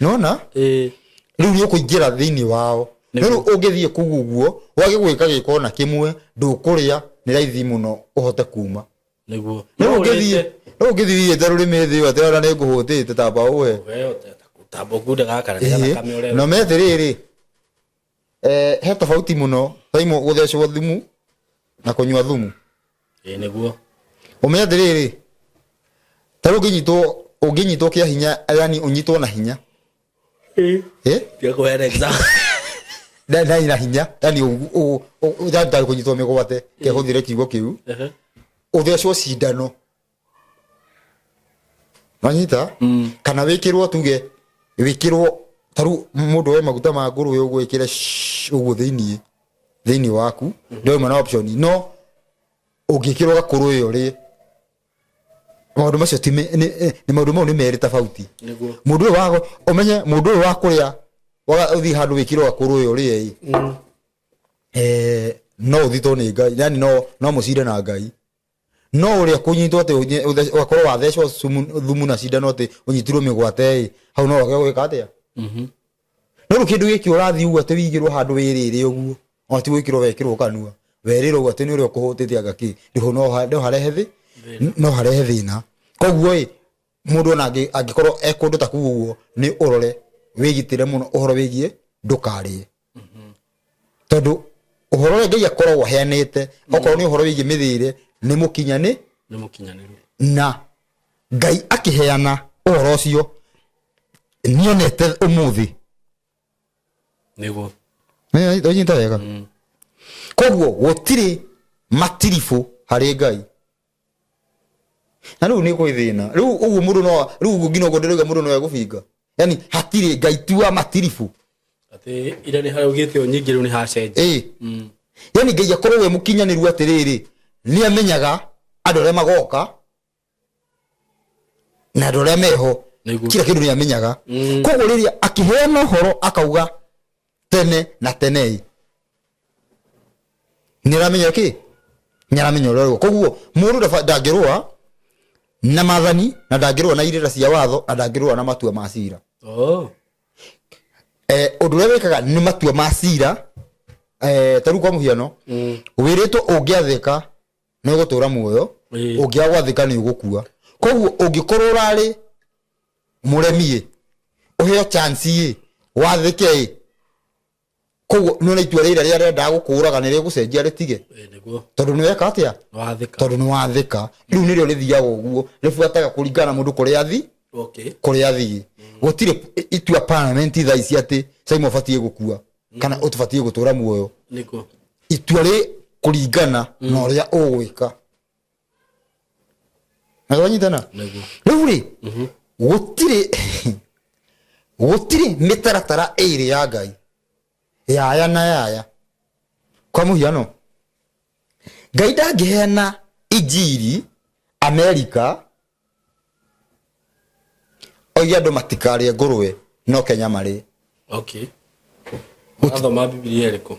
Nona? Rĩu nĩ ũkũingĩra thĩinĩ wao. Rĩu ũngĩthiĩ kũu ũguo wage gwĩka gĩko na kĩmwe, ndũkũrĩa, nĩ raithi mũno ũhote kuma. Rĩu ũngĩthiĩ, rĩu ũngĩthiĩ ũigĩte rũrĩmĩ thĩ atĩ ona nĩ ngũhũtĩte, tamba ũhe. Tamba ũkunde gaka na thakame ũrĩa. No me atĩrĩrĩ, he tofauti mũno taimũ gũthecwo thumu na kũnyua thumu. Ĩĩ nĩguo. Ũmenye atĩrĩrĩ, ta rĩu ũngĩnyitwo kĩa hinya, yani ũnyitwo na hinya. Tiga kũheana example. Na hinya, yani yani kũnyitwo mĩgwate, kehũthĩre kiugo kĩu, ũthecwo cindano, wanyita? Kana wĩkĩrwo, tuge wĩkĩrwo ta rĩu mũndũ oe maguta ma ngũrwe ũguo ĩkĩre ũguo thĩinĩ waku, ndĩrauma na option. No ũngĩkĩrwo gakũrũ ĩyo rĩ, maũndũ macio ti nĩ maũndũ mau nĩ merĩ tofauti. Mũndũ ũyũ wa ũmenye mũndũ ũyũ wa kũrĩa ũthiĩ handũ wĩkĩrwo gakũrũ ĩyo rĩe ĩ, no ũthitwo nĩ Ngai, yani no mũcire na Ngai. No ũrĩa kũnyitwo atĩ ũgakorwo wathecwo thumu na cindano atĩ ũnyitirwo mĩgwate ĩ, hau no wage gwĩka atĩa. No rĩu kĩndũ gĩkĩ ũrathiĩ ũguo atĩ wĩigĩrwo handũ wĩrĩre ũguo, ona ti gwĩkĩrwo wekĩrwo kanua, werĩrwo ũguo atĩ nĩ ũrĩa ũkũhũtĩte anga kĩ, rĩu hau no harehe thĩna. Koguo ĩ, mũndũ ona angĩkorwo e kũndũ ta kũu ũguo, nĩ ũrore wĩgitĩre mũno ũhoro wĩgiĩ ndũkarĩe, tondũ ũhoro ũrĩa Ngai akoragwo aheanĩte, okorwo nĩ ũhoro wĩgiĩ mĩthiĩre, nĩ mũkinyani. Nĩ mũkinyanĩru. Na Ngai akĩheana ũhoro ũcio nĩonete ũmũthĩ. Ũnyita wega? Koguo gũtirĩ Matiribũ harĩ Ngai. Na rĩu nĩ kwĩ thĩna. Rĩu ũguo mũndũ no rĩu ũguo nginya ũguo ndĩrauga mũndũ no egũbinga. Yani hatirĩ Ngai ti wa matiribũ. Atĩ ira nĩ haraugĩte o nyingĩ rĩu nĩ hacenjia. Ĩĩ. Yani Ngai akorwo we mũkinyanĩru atĩrĩrĩ, nĩ amenyaga andũ arĩa magoka na andũ arĩa meho. Nĩguo. Kila kĩndũ nĩ amenyaga. Koguo rĩrĩa akĩheana ũhoro akauga tene na tene ĩ, nĩ aramenya kĩ? Nĩ aramenya ũrĩa ũrĩa. Koguo mũndũ ndangĩrũa na maathani na ndangĩrũa na irĩra cia watho na ndangĩrũa na matua ma cira. Ũndũ ũrĩa wĩkaga nĩ matua ma cira. Ta rĩu kwa mũhiano, wĩrĩtwo ũngĩathĩka nĩ ũgũtũra muoyo, ũngĩaga gwathĩka nĩ ũgũkua. Koguo ũngĩkorwo ũrarĩ mũremi ĩ, ũheo chance ĩ, wathĩke ĩ, koguo nĩ ona itua rĩrĩa rĩrĩa rĩendaga gũkũraga nĩ rĩgũcenjia rĩtige. Ĩĩ, nĩguo. Tondũ nĩ weka atĩa? Wathĩka. Tondũ nĩ wathĩka. Rĩu nĩrĩo rĩthiaga ũguo, rĩbuataga kũringana na mũndũ kũrĩa athi, kũrĩa athiĩ. Gũtirĩ itua parliament thaa ici atĩ Simon ũbatiĩ gũkua kana ũtũbatiĩ gũtũra muoyo. Nĩguo. Itua rĩ kũringana na ũrĩa ũgwĩka. Na twanyitana? Nĩguo. Rĩu rĩ, gũtirĩ mĩtaratara ĩrĩ ya Ngai yaya na yaya. Kwa mũhiano, Ngai ndangĩheana injiri Amerika oige andũ matikarĩe ngũrwe no Kenya marĩe. Okay. Ũrathoma Bibilia ĩrĩkũ?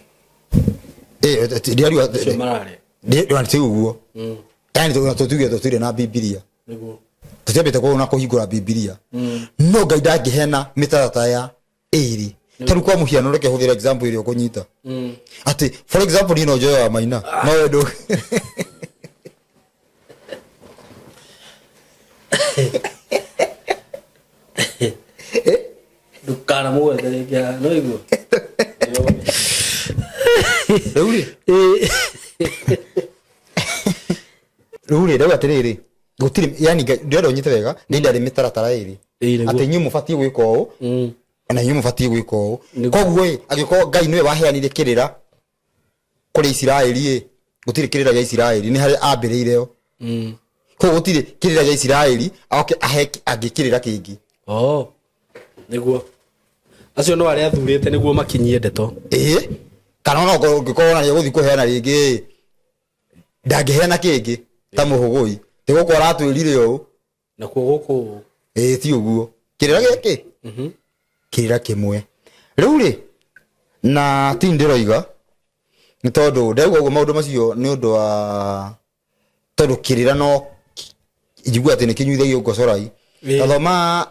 Ndiariua Acio mararĩa. Ti ũguo. Yani tũtuge tũtirĩ na Bibilia. Nĩguo. Tũtiambĩte kuona kũhingũra Bibilia. No Ngai ndangĩheana mĩtaratara ya ĩrĩ. Ta rĩu kwa mũhiano reke hũthĩre example ĩrĩa ũkũnyita. Atĩ for example niĩ no njoe wa Maina. No we ndũ. Ndũkanamũgwete rĩngĩ haha, no iguo? Rĩu rĩ. Rĩu rĩ, ndauga atĩrĩrĩ, gũtirĩ yani Ngai ndĩrenda ũnyite wega, Ngai ndarĩ mĩtaratara ĩrĩ. Ĩĩ, nĩguo. Atĩ inyuĩ mũbatiĩ gwĩka ũũ, na inyuĩ mũbatiĩ gwĩka ũũ. Nĩguo. Koguo ĩ, angĩkorwo Ngai nĩwe waheanire kĩrĩra kũrĩ Isiraeli ĩ, gũtirĩ kĩrĩra gĩa Isiraeli, nĩ harĩa ambĩrĩire o. Koguo gũtirĩ kĩrĩra gĩa Isiraeli oke ahe angĩ kĩrĩra kĩngĩ. Oh. Nĩguo. Acio no arĩa athurĩte nĩguo makinyie ndeto. Ĩĩ. Kana ona ũngĩkorwo ona nĩegũthiĩ kũheana rĩngĩ ĩ, ndangĩheana kĩngĩ ta mũhũgũi. Ti gũkũ aratwĩrire ũũ. Nakuo gũkũ ũũ. Ĩĩ ti ũguo. Kĩrĩra gĩkĩ? Kĩrĩra kĩmwe. Rĩu rĩ, na ti ndĩroiga, nĩ tondũ ndauga ũguo maũndũ macio nĩ ũndũ wa tondũ kĩrĩra no njigua atĩ nĩ kĩnyuithagio ngocorai. Tathoma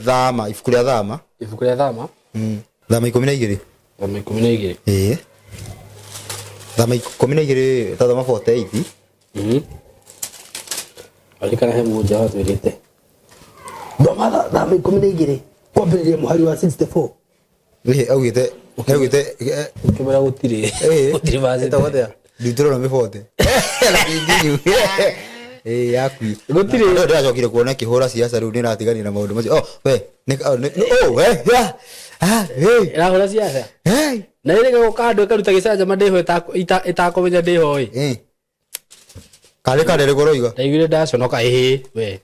Thama, ibuku rĩa Thama. Ibuku rĩa Thama? Thama 12. Thama 12. Ĩĩ. Thama 12 tathoma 48. Aririkana he mũnja watwĩrĩte. Thoma Thama 12 kwambĩrĩria mũhari wa 64. Ĩĩ, augĩte, augĩte, Ũkĩmwĩra gũtirĩ. Ĩĩ. Gũtirĩ verse. Ĩtagwo atĩa? Deuteronomy 40. Ĩĩ, yaku. Gũtirĩ. Ndio ndĩracokire kuona kĩhũra siasa rĩu nĩratiganire na maũndũ macio. Oh, we, nĩ, oh, nĩ, oh, we, yeah. Ah, hey. Ĩrahũra siasa? Hey. Na ĩrĩga gũka andũ ĩkaruta gĩcanjama ndĩho ĩtakũmenya ndĩho ĩ. Ĩĩ. Karĩ karĩ rĩkũ ũroiga? Ndaiguire ndaconoka ĩhĩ we.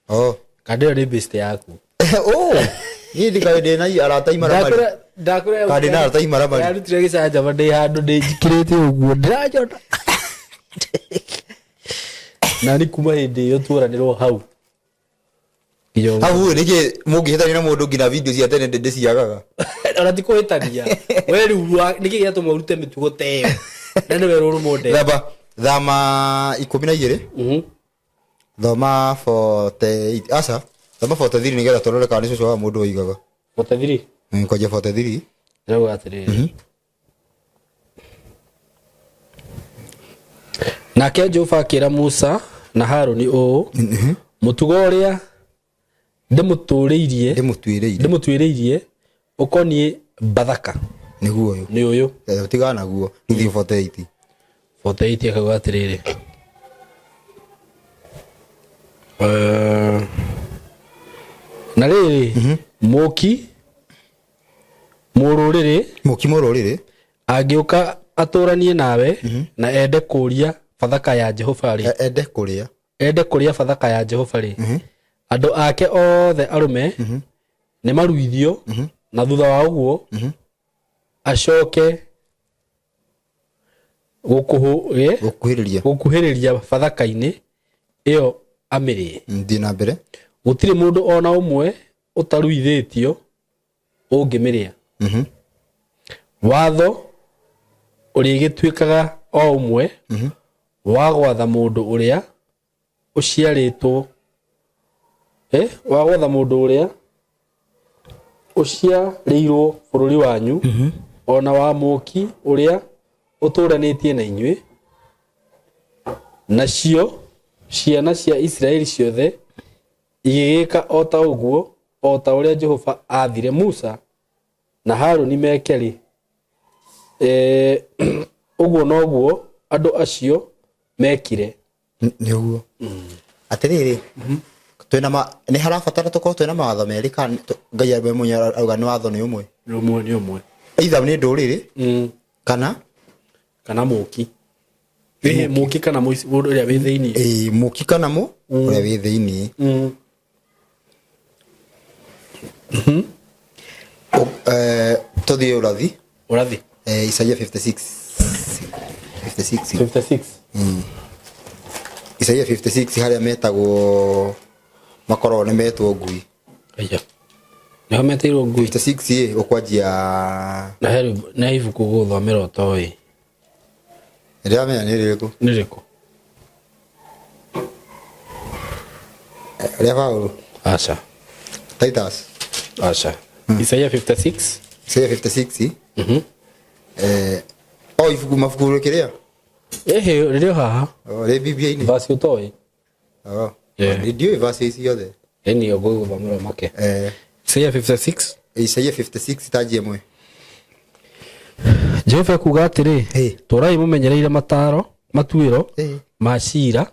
Oh. Kandĩ ĩyo nĩ best yaku. Oh. Niĩ ndikaĩ ndĩ na arata imaramari. Ndakwĩra ndakwĩra Kandĩ na arata imaramari. Ndarutire gĩcanjama ndĩ handũ ndĩ njikĩrĩte ũguo ndĩranjona. Na nĩ kuma hĩndĩ ĩyo tuoranĩrwo hau. Nginya ũmũthĩ. Hau nĩkĩ mũngĩhĩtania na mũndũ nginya video cia tene ndĩciagaga. Ona ti kũhĩtania. We rĩu nĩkĩ gĩatũma ũrute mĩtugo ta ĩyo? Na nĩwe rũrũ mũndũ. Thamba thama 12. Thoma 48. Aca, thoma 43 nĩgetha tũrore kana nĩ cũcũ wa mũndũ oigaga. 43? Kwanja 43. Ndĩrauga atĩrĩrĩ. Nake Jehova akĩra Musa na Harũni ũũ, mũtugo ũrĩa ndĩmũtũrĩirie Ndĩmũtuĩrĩire. ndĩmũtuĩrĩirie ũkoniĩ Bathaka Nĩguo ũyũ. nĩ ũyũ. Tigana naguo, rĩu thiĩ 48. 48 akauga atĩrĩrĩ. Na rĩrĩ, mũũki mũrũrĩrĩ Mũũki mũrũrĩrĩ angĩũka atũranie nawe na ende kũria bathaka ya Jehova rĩ, Ende kũrĩa. Ende kũrĩa bathaka ya Jehova rĩ, andũ ake othe arũme nĩ maruithio, na thutha wa ũguo acoke Gũkuhĩrĩria. Gũkuhĩrĩria bathaka-inĩ ĩyo amĩrĩe. Thiĩ na mbere. Gũtirĩ mũndũ ona ũmwe ũtaruithĩtio ũngĩmĩrĩa. Watho ũrĩgĩtuĩkaga o ũmwe wa gwatha mũndũ ũrĩa ũciarĩtwo, wa gwatha mũndũ ũrĩa ũciarĩirwo bũrũri wanyu, ona wa mũũki ũrĩa ũtũũranĩtie na inyuĩ. Nacio ciana cia Isiraeli ciothe igĩgĩka o ta ũguo, o ta ũrĩa Jehova aathire Musa na Haruni meke rĩ, ũguo noguo andũ acio mekire. Nĩ ũguo atĩrĩrĩ, twĩna ma nĩ harabatara tũkorwo twĩna mawatho merĩ, kana Ngai we mwenyewe auga nĩ watho nĩ ũmwe? Nĩ ũmwe, nĩ ũmwe. Either nĩ ndũrĩrĩ kana kana mũki. Ĩhĩ, mũki kana mũndũ ũrĩa wĩ thĩinĩ. Ĩĩ, mũki kana ũrĩa wĩ thĩinĩ. Tũthiĩ ũrathi. Ũrathi. Isaia 56 56. 56. Isaia 56, harĩa metagwo, makoragwo nĩ metwo ngui. Aya nĩho metĩirwo ngui. 56 ĩ ũkwanjia. Na he na ibuku gũthomera ũtoĩ. Ndĩramenya nĩ rĩrĩkũ. Nĩ rĩkũ? Rĩa Paulo? Aca. Titus? Aca. Isaia 56. Isaia 56. O ibuku, mabuku kĩrĩa. Ĩhĩ, rĩrĩ o haha. O, rĩ Biblia-inĩ. Vasi ũtoĩ. O. Yeah. Ndiũĩ vasi ici ciothe. Ĩni ũgũthomera make. Isaia 56. Isaia 56, tanji ĩmwe. Jehova ekuga atĩrĩ, tũrai mũmenyereire mataro matuĩro ma cira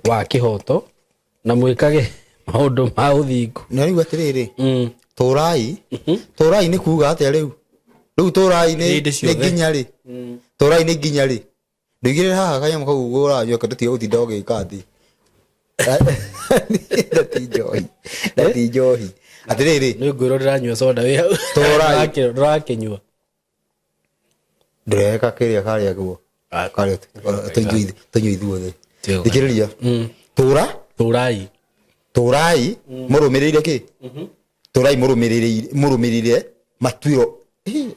wa kĩhoto, na mwĩkage maũndũ ma ũthingu. Na rĩu atĩrĩrĩ, tũrai, tũrai nĩ kuga atĩa rĩu? Rĩu tũrai nĩ Hĩndĩ nĩ ciothe. nginya rĩ? Tũrai nĩ nginya rĩ? Ndũigĩrĩre haha kanyamũ kau ũranyua, tũtige gũtinda ũgĩka atĩ na ti njohi, na ti njohi. Atĩrĩrĩ, nĩ ngwĩrwo ndĩranyua soda wĩ hau. Tũrai. Ndũrakĩnyua. Ndũreka kĩrĩa karĩa guo karĩa tũnyue ithuothe. Tiga. Thikĩrĩria, tũra. Tũrai. Tũrai mũrũmĩrĩire kĩ? Tũrai mũrũmĩrĩire, mũrũmĩrĩire matuĩro.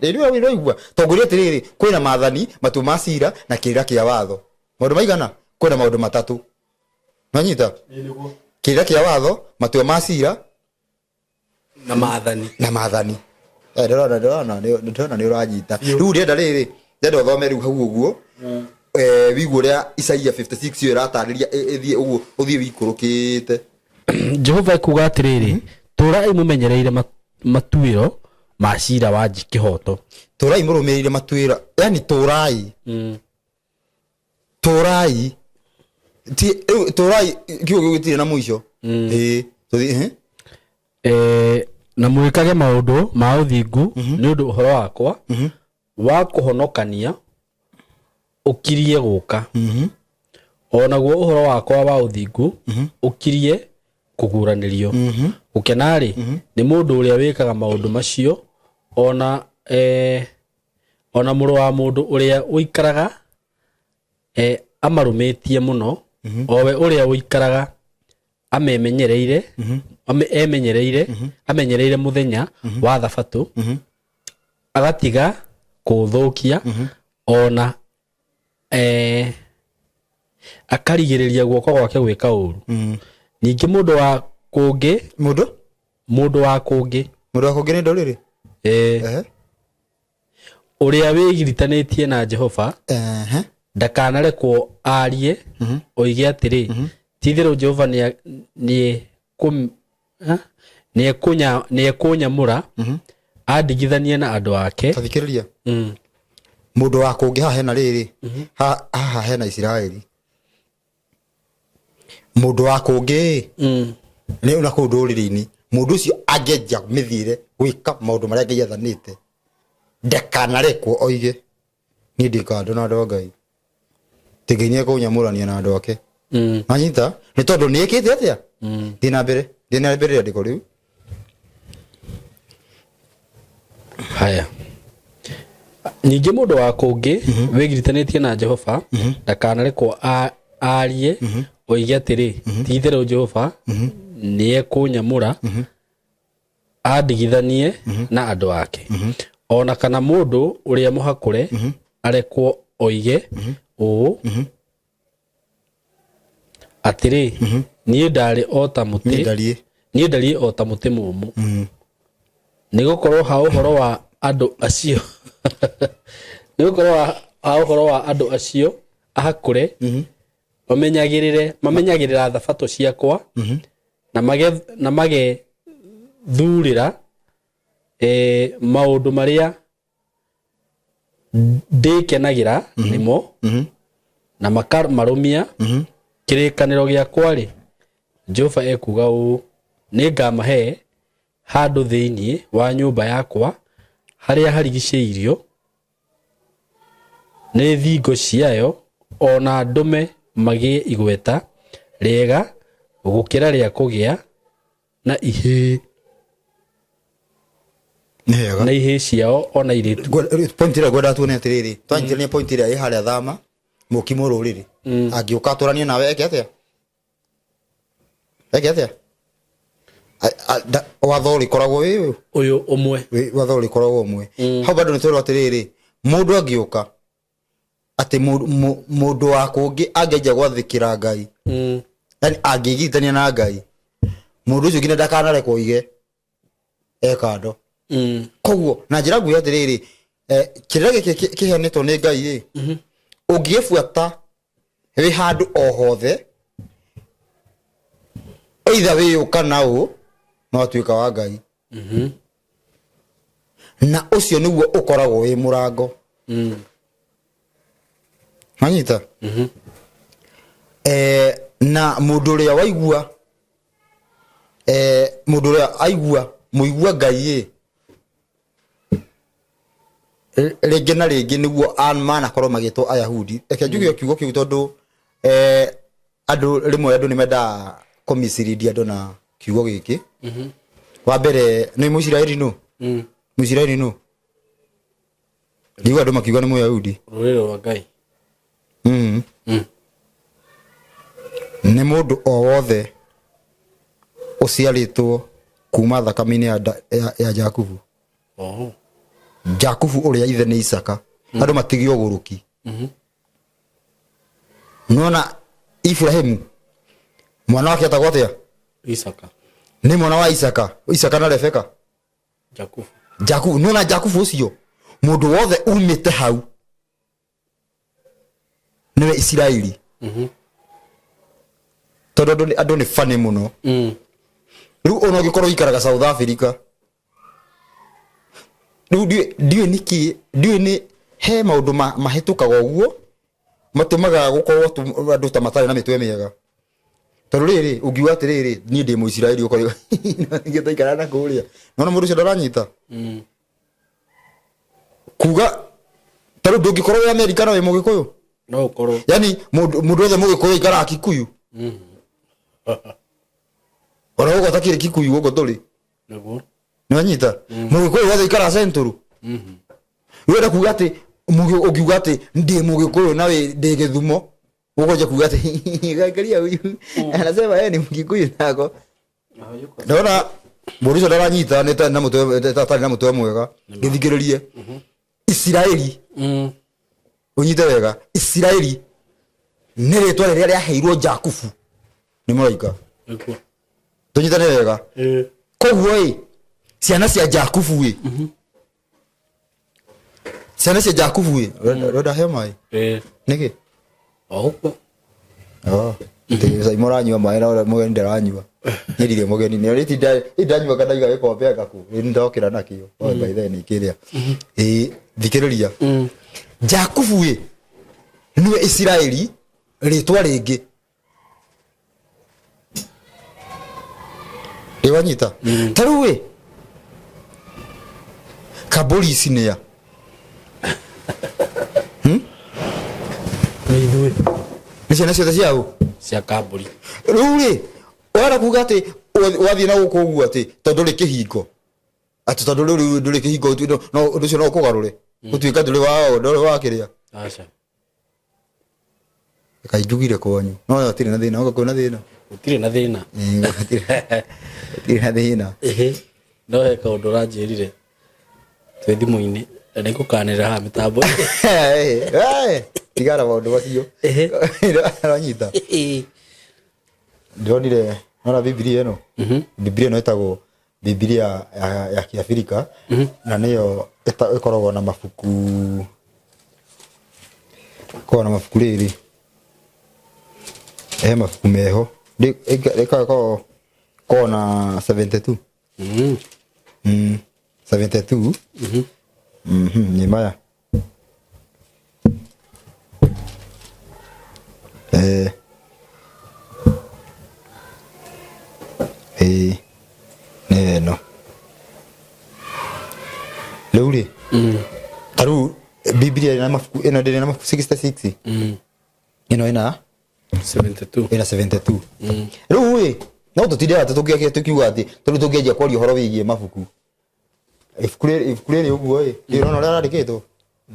Rĩrĩa ũraigua tongoria atĩrĩrĩ, kwĩna maathani, matua ma cira na kĩrĩra kĩa watho. Maũndũ maigana? Kwĩna maũndũ matatũ, nanyita: kĩrĩra kĩa watho, matua ma cira na maathani. Na maathani. Ndĩrona nĩ ũranyita. Rĩu ndĩrenda rĩrĩ, ndĩrenda ũthome rĩu hau ũguo, wĩigue ũrĩa Isaia 56 ĩyo ĩratarĩria. Ĩthiĩ ũguo, ũthiĩ wĩikũrũkĩte. Jehova ekuga atĩrĩrĩ, tũrai mũmenyereire matuĩro ma cira wa kĩhoto. Tũrai mũrũmĩrĩire matuĩro, yani tũrai, tũrai ti rĩu tũrai kiugo gĩu gĩtirĩ na mũico. Ĩĩ, tũthiĩ, ehe. Na mwĩkage maũndũ ma ũthingu, nĩ ũndũ ũhoro wakwa wa kũhonokania ũkirie gũka, o naguo ũhoro wakwa wa ũthingu ũkirie kũguũranĩrio. Gũkena-rĩ, nĩ mũndũ ũrĩa wĩkaga maũndũ macio, ona mũrũ wa mũndũ ũrĩa ũikaraga amarũmĩtie mũno, o we ũrĩa ũikaraga amemenyereire, emenyereire, amenyereire mũthenya wa thabatũ, agatiga kũũthũkia, ona akarigĩrĩria guoko gwake gwĩka ũru. Ningĩ mũndũ wa kũngĩ, Mũndũ, mũndũ wa kũngĩ, Mũndũ wa kũngĩ nĩ ndũrĩrĩ. Ũrĩa wĩgiritanĩtie na Jehova ndakanarekwo arie oige atĩrĩ, ti-itherũ Jehova nĩekũnyamũra andigithanie na andũ ake. Tathikĩrĩria. Mũndũ wa kũngĩ haha hena rĩrĩ, haha hena Isiraeli. Mũndũ wa kũngĩ nĩ na kũu ndũrĩrĩ-inĩ, mũndũ ũcio angĩanjia mĩthiĩre gwĩka maũndũ marĩa Ngai athanĩte, ndakanarekwo oige. Niĩ ndĩ kando na andũ a Ngai. Atĩ Ngai nĩekũnyamũrania na andũ ake. Wanyita? Nĩ tondũ nĩekĩte atĩa? Thiĩ na mbere. Thiĩ na mbere rĩandĩko rĩu. Haya, ningĩ mũndũ wa kũngĩ wĩgiritanĩtie na Jehova ndakanarekwo aarie oige atĩrĩ, ti-itherũ Jehova nĩekũnyamũra andigithanie na andũ ake. O na kana mũndũ ũrĩa mũhakũre arekwo oige ũũ atĩrĩ, niĩ ndarĩ o ta Niĩ mũtĩ, ndariĩ. niĩ ndariĩ o ta mũtĩ mũũmũ. Nĩ gũkorwo ha ũhoro wa andũ acio, nĩ gũkorwo ha ũhoro wa andũ acio ahakũre, mamenyagĩrĩra thabatũ ciakwa, na magethurĩra maũndũ marĩa ndĩkenagĩra nĩmo, na makamarũmia kĩrĩkanĩro gĩakwa-rĩ, Jehova ekuuga ũũ, nĩngamahe handũ thĩinĩ wa nyũmba yakwa harĩa harigicĩirio nĩ thingo ciayo, o na ndũme magĩe igweta rĩega gũkĩra rĩa kũgĩa na ihĩĩ. Nĩ wega. Na ihĩĩ ciao o na airĩtu. Point ĩrĩa ngwenda tuone atĩrĩrĩ, twanyitithania point ĩrĩa ĩ harĩa thama mũkimo rũrĩrĩ angĩũka atũranie nawe eke atĩa? Eke atĩa? Watho ũrĩkoragwo wĩ ũyũ. Ũyũ ũmwe. Watho ũrĩkoragwo ũmwe. Hau bado nĩtwerwo atĩrĩrĩ, mũndũ angĩũka atĩ mũndũ wa kũngĩ angĩanjia gwathĩkĩra Ngai, yani angĩgiritania na Ngai, mũndũ ũcio nginya ndakanarekwo oige e kando. Koguo na njĩra nguhĩ atĩrĩrĩ, kĩrĩra gĩkĩ kĩheanĩtwo nĩ Ngai ĩ, ũngĩgĩbuata wĩ handũ o hothe, either wĩ ũ kana ũ, no atuĩka wa Ngai. Na ũcio nĩguo ũkoragwo wĩ mũrango. Wanyita? Na mũndũ ũrĩa waigua, mũndũ ũrĩa aigua mũigua Ngai ĩ, rĩngĩ na rĩngĩ nĩguo manakorwo magĩtwo Ayahudi. Reke njuge kiugo kĩu tondũ andũ rĩmwe andũ nĩ mendaga kũmicirindi andũ na kiugo gĩkĩ. Wa mbere nĩ Mũisiraeli nũ? Mũisiraeli nũ? Ndigua andũ makiuga nĩ Mũyahudi. Rũrĩrĩ rwa Ngai. Nĩ mũndũ o wothe ũciarĩtwo kuma thakame-inĩ ya Jakubu. Jakubu ũrĩa ithe nĩ Isaka. Andũ matige ũgũrũki. Nona Ibrahimu mwana wake etagwo atĩa? Isaka. Nĩ mwana wa Isaka. Isaka na Rebeka. Jakubu. Jakubu. Nona Jakubu ũcio mũndũ wothe umĩte hau nĩwe Isiraeli. Tondũ andũ nĩ funny mũno. Rĩu ona ũngĩkorwo ũikaraga South Africa, rĩu ndiũĩ nĩkĩ, ndiũĩ nĩ he maũndũ mahĩtũkaga ũguo matũmaga gũkorwo andũ ta matarĩ na mĩtwe mĩega. Tondũ rĩrĩ, ũngiuga atĩrĩrĩ, niĩ ndĩ Mũisiraeli ũkorwo ningĩ twaikara na kũrĩa. Nĩwona mũndũ ũcio ndaranyita? Kuga ta rĩu ndũngĩkorwo wĩ Amerika na wĩ Mũgĩkũyũ. No ũkorwo. Yani mũndũ wothe Mũgĩkũyũ aikaraga Kikuyu. Ona gũkũ atakĩrĩ Kikuyu gũkũ tũrĩ. Nĩguo. Nĩwanyita? Mũgĩkũyũ wothe aikaraga Central. Wenda kuga atĩ ũngiuga atĩ ndĩ Mũgĩkũyũ na ndĩ Gĩthumo, ũkwanjia kuga atĩ angalia huyu anasema yeye ni Mkikuyu nako. Ndona mũndũ ũcio ndaranyita nĩ tarĩ na mũtwe, tarĩ na mũtwe mwega. Gĩthikĩrĩrie. Isiraeli. Ũnyite wega. Isiraeli nĩ rĩtwa rĩrĩa rĩaheirwo Jakubu nĩ mũraika. Nĩguo. Tũnyitane wega. Koguo ĩ, ciana cia Jakubu ĩ, ciana cia Jakubu ĩ, ũrenda heo maĩ? Nĩkĩ? O ũguo. Oh, Saimo ũranyua maĩ na ũrĩa mũgeni ndaranyua. Niĩ ndirĩ mũgeni. Nĩ ũrĩ tinda ndanyua kana iga gĩkombe anga kũ. Nĩ ndokĩra nakĩo. Oh, by then kĩrĩa. Ĩ, thikĩrĩria. Jakubu ĩ, nĩwe Isiraeli rĩtwa rĩngĩ. Ĩ wanyita? Ta rĩu ĩ, kaburi ici nĩ a? Nĩ ciana ciothe cia ũ? Cia kambũri. Rĩu rĩ, ũrenda kuga atĩ wathiĩ na gũkũ ũguo atĩ tondũ ndũrĩ kĩhingo, atĩ tondũ rĩu rĩu ndũrĩ kĩhingo no ũndũ ũcio no ũkũgarũre gũtuĩka ndũrĩ wa ndũrĩ wa kĩrĩa. Aca. Kaĩ njugire kwanyu no hatirĩ na thĩna, oka kwĩna thĩna. Gũtirĩ na thĩna. Gũtirĩ gũtirĩ na thĩna. Ĩhĩ, no he kaũndũ ũranjĩrire twĩ thimũ-inĩ na nĩngũkanĩrĩra haha mĩtambo. Tigana maũndũ macio. Aranyita. Ndĩronire nona Bibilia ĩno. Bibilia ĩno ĩtagwo Bibilia ya Kĩabirika na nĩyo ĩkoragwo na mabuku, ĩkoragwo na mabuku rĩrĩ, he mabuku meho. Ĩkoragwo na 72. 72. Nĩ maya. Nĩ ĩno. Rĩu rĩ, ta rĩu Bibilia ĩna mabuku, ĩno ndĩrĩ na mabuku 66. Ĩno ĩna 72. Ĩna 72. Rĩu rĩ, no tũtinde atĩ tũkĩakia tũkiuga atĩ tondũ tũngĩanjia kwaria ũhoro wĩgiĩ mabuku. Ibuku rĩrĩ, ibuku rĩrĩ ũguo ĩ, ndĩrona ũrĩa randĩkĩtwo.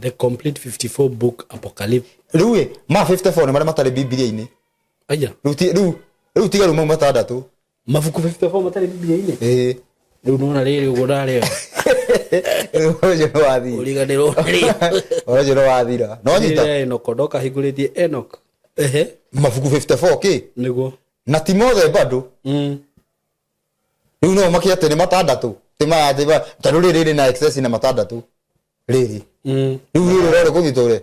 The complete 54 book apocalypse. Rĩu ĩ, ma 54 nĩ marĩa matarĩ Bibilia-inĩ. Aya. Rĩu ti, rĩu, rĩu tiga rĩu mau matandatũ. Mabuku 54 matarĩ Bibilia-inĩ? Ĩĩ. Rĩu nona rĩrĩ ũguo ndarĩo. Rĩu ũcio nĩ wathiĩ. Ũriganĩrwo rĩu. Ũcio nĩ wathira. No nyita. Rĩrĩa Enoch ndoka hingũrĩtie Enoch. Ehe. Mabuku 54 kĩ? Nĩguo. Na ti mothe bado. Rĩu no ũmakie atĩ nĩ matandatũ. Ti maya atĩ ta rĩu rĩrĩ rĩna excess na matandatũ. Rĩrĩ. Rĩu rĩrĩ ũrarĩ kũnyitũre.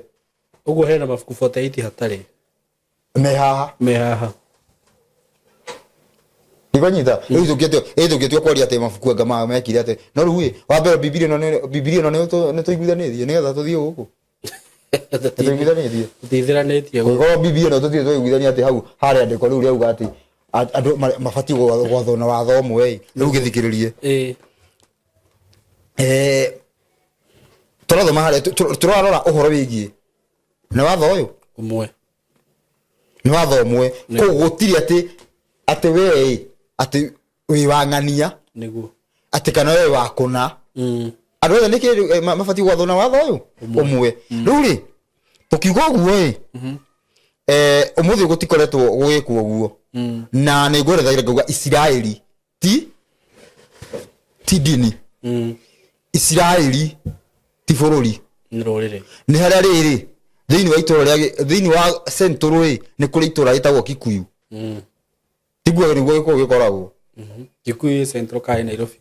Ũguo hena mabuku 48 hatarĩ. Me haha. Me haha. Ndikũnyita. Rĩu tũngĩtua, ĩ tũngĩtua kwaria atĩ mabuku anga ma mekire atĩ. No rĩu ĩ, wa mbere Bibilia ĩno nĩ, Bibilia ĩno nĩ nĩ tũiguithanĩtie nĩgetha tũthiĩ gũkũ. Nĩ tũiguithanĩtie. Tũtithĩranĩtie. Kũngĩkorwo Bibilia ĩno tũtirĩ twaiguithania atĩ hau harĩa andĩko rĩu rĩauga atĩ andũ mabatiĩ gwathwo na watho ũmwe ĩ. Rĩu gĩthikĩrĩrie. Tũrathoma harĩa, tũrarora ũhoro wĩgiĩ nĩ watho ũyũ? Ũmwe. Nĩ watho ũmwe. Koguo gũtirĩ atĩ, atĩ we ĩ, atĩ wĩ wa ng'ania. Nĩguo. Atĩ kana we wa kũna. Andũ othe nĩkĩ rĩu, mabatiĩ gwathwo na watho ũyũ? Ũmwe. Rĩu rĩ, tũkiuga ũguo ĩ, ũmũthĩ gũtikoretwo gũgĩkwo ũguo. Na nĩ ngwerethagĩra ngauga Isiraeli ti ndini. Isiraeli ti bũrũri. Nĩ rũrĩrĩ. Nĩ harĩa rĩrĩ, thĩinĩ wa itũra rĩa thĩinĩ wa Central ĩ, nĩ kũrĩ itũra rĩtagwo Kikuyu. Tiguo nĩguo gĩkũyũ gĩkoragwo. Kikuyu ĩ Central kana ĩ Nairobi?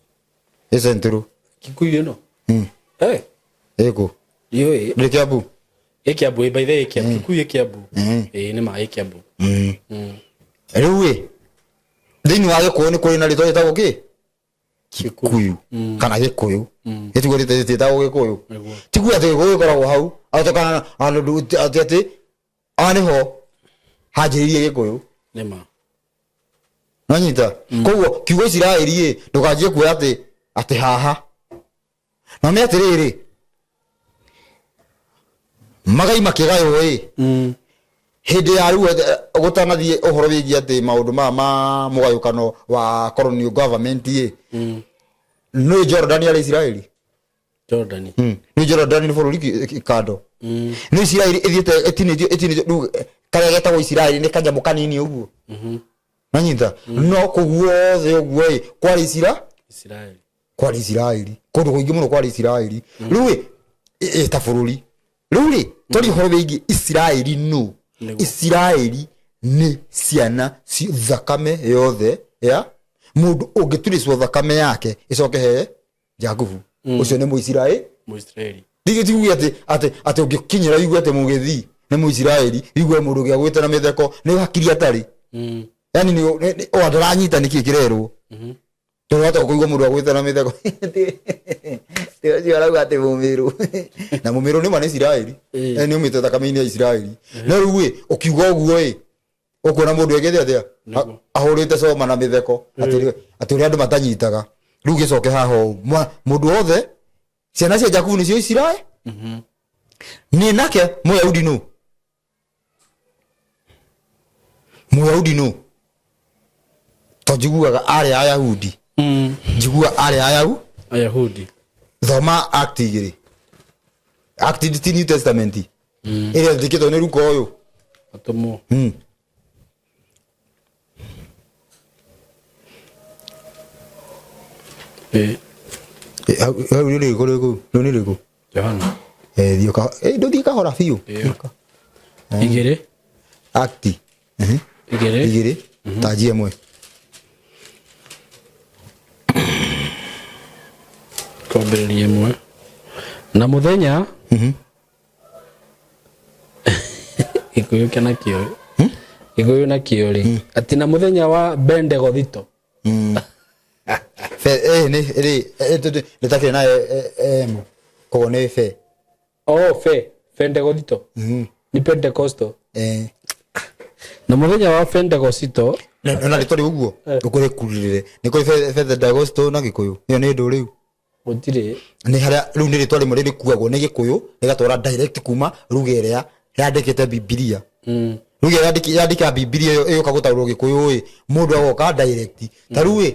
Ĩ Central. Kikuyu ĩno? Ĩkũ? Ndiũĩ. Ndĩ Kiambu? Ĩ Kiambu, ĩ by the way, ĩ Kiambu. Kikuyu ĩ Kiambu. Ĩ, nĩ ma ĩ Kiambu. Rĩu ĩ, thĩinĩ wa Gĩkũyũ nĩ kũrĩ na rĩtwa rĩtagwo kĩ? Kikuyu. Kana Gĩkũyũ. Gĩtiguo rĩtagwo Gĩkũyũ. Nĩguo. Tiguo atĩ Gĩkũyũ gĩkoragwo hau, atĩ kana andũ atĩ atĩ haha nĩho hanjĩrĩirie Gĩkũyũ. Nĩ ma. Nanyita? Koguo kiugo Isiraeli ĩ, ndũkanjie kuoya atĩ atĩ haha. Na nĩ atĩrĩrĩ, magai makĩgaywo ĩ, hĩndĩ ya rĩu gũtanathiĩ ũhoro wĩgiĩ atĩ maũndũ maya ma mũgayũkano wa colonial government ĩ, nĩ Jordan yarĩ Isiraeli? Jordan. Nĩ Jordan nĩ bũrũri kando. Nĩ Isiraeli ĩthiĩte ĩtinĩtio, ĩtinĩtio, rĩu karĩa getagwo Isiraeli nĩ kanyamũ kanini ũguo. Nanyita? No kũu guothe ũguo ĩ, kwarĩ Isiraeli. Kwarĩ Isiraeli. Kũndũ kũingĩ mũno kwarĩ Isiraeli. Rĩu ĩ, ĩ ta bũrũri. Rĩu rĩ, twaria ũhoro wĩgiĩ Isiraeli nũ? Nĩguo. Isiraeli nĩ ciana thakame yothe ya mũndũ ũngĩturĩcwo thakame yake ĩcoke he Jakubu. Ũcio nĩ Mũisiraeli. Mũisiraeli. Ndigĩ ti kuga atĩ, atĩ, atĩ ũngĩkinyĩra wigue atĩ mũgĩthii nĩ Mũisiraeli, wigue mũndũ ũngĩ agwĩte na mĩtheko, nĩ hakiri atarĩ. Yaani nĩ, nĩ, nĩ, o ndaranyita nĩkĩ kĩrerwo. Tondũ wahota kũigua mũndũ agwĩte na mĩtheko. Ti ũcio arauga atĩ mũmĩrũ. Na mũmĩrũ nĩ ma nĩ Isiraeli. Nĩ umĩte thakame-inĩ ya Isiraeli. No rĩu ĩ, ũkiuga ũguo ĩ, ũkuona mũndũ ekĩte atĩa? Nĩguo. Ahũrĩte coma na mĩtheko. Atĩ, atĩ ũrĩa andũ matanyitaga. Rĩu gĩcoke haha ũũ. Mũndũ wothe, ciana cia Jakubu nĩcio Isiraeli? Nĩ nake Mũyahudi nũ? Mũyahudi nũ? To njiguaga arĩ Ayahudi. Njiguaga arĩ Ayahu. Ayahudi. Thoma Act igĩrĩ. Act ti New Testament. Ĩrĩa yandĩkĩtwo nĩ Luka ũyũ. Atũmwo. Ĩ. Eh, hau hau nĩ rĩrĩkũ rĩkũ? Rĩu nĩ rĩrĩkũ? Johana. Eh, thiĩ ũka- eh, ndũthiĩ kahora biũ. Ĩyo. Igĩrĩ. Act. Igĩrĩ. Igĩrĩ. Tanjia ĩmwe. Kwambĩrĩria ĩmwe. Na mũthenya Gĩkũyũ kĩa nakĩo Gĩkũyũ nakĩo rĩ atĩ na mũthenya wa Bendegothito. Fe eh nĩ rĩ rĩtakĩrĩ na M koguo nĩ fe. Oh, fe Bendegothito ni Pentecostal. Na mũthenya wa Pentecostal Na na rĩtwa rĩu ũguo ũkũrĩkurĩrĩre nĩ kũrĩ Pentecostal na Gĩkũyũ ĩyo nĩ ndũ rĩu. Gũtirĩ. Nĩ harĩa rĩu nĩ rĩtwa rĩmwe rĩrĩkuagwo nĩ Gĩkũyũ rĩgatwara direct kuma ruga ĩrĩa yandĩkĩte Bibilia. Ruga ĩrĩa yandĩkaga Bibilia ĩyo ĩgũka gũtaũrwo Gĩkũyũ ĩ mũndũ agoka direct. Ta rĩu ĩ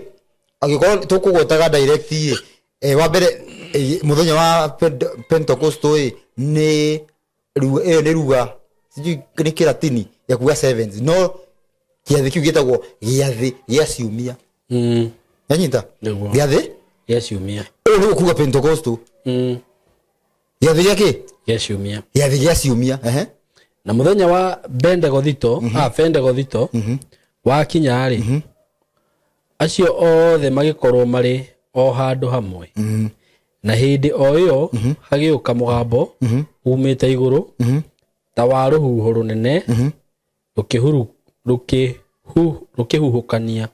angĩkorwo tũkũgwetaga direct ĩ wa mbere mũthenya wa Pentecostal ĩ nĩ ĩyo nĩ ruga sijui nĩ Kĩratini ya kuga sevens no gĩathĩ kĩu gĩtagwo gĩathĩ gĩa ciumia. Nĩanyita? Nĩguo. Gĩathĩ Gĩa ciumia. Ũyũ nĩguo kuga Pentecostal. Gĩathĩ gĩa kĩ? Gĩa ciumia. Gĩathĩ gĩa ciumia. Ehe. Na mũthenya wa Bendegothito, Bendegothito wakinya rĩ, acio othe magĩkorwo marĩ o handũ hamwe. Na hĩndĩ o ĩyo hagĩũka mũgambo umĩte igũrũ ta wa rũhuho rũnene rũkĩhuhũkania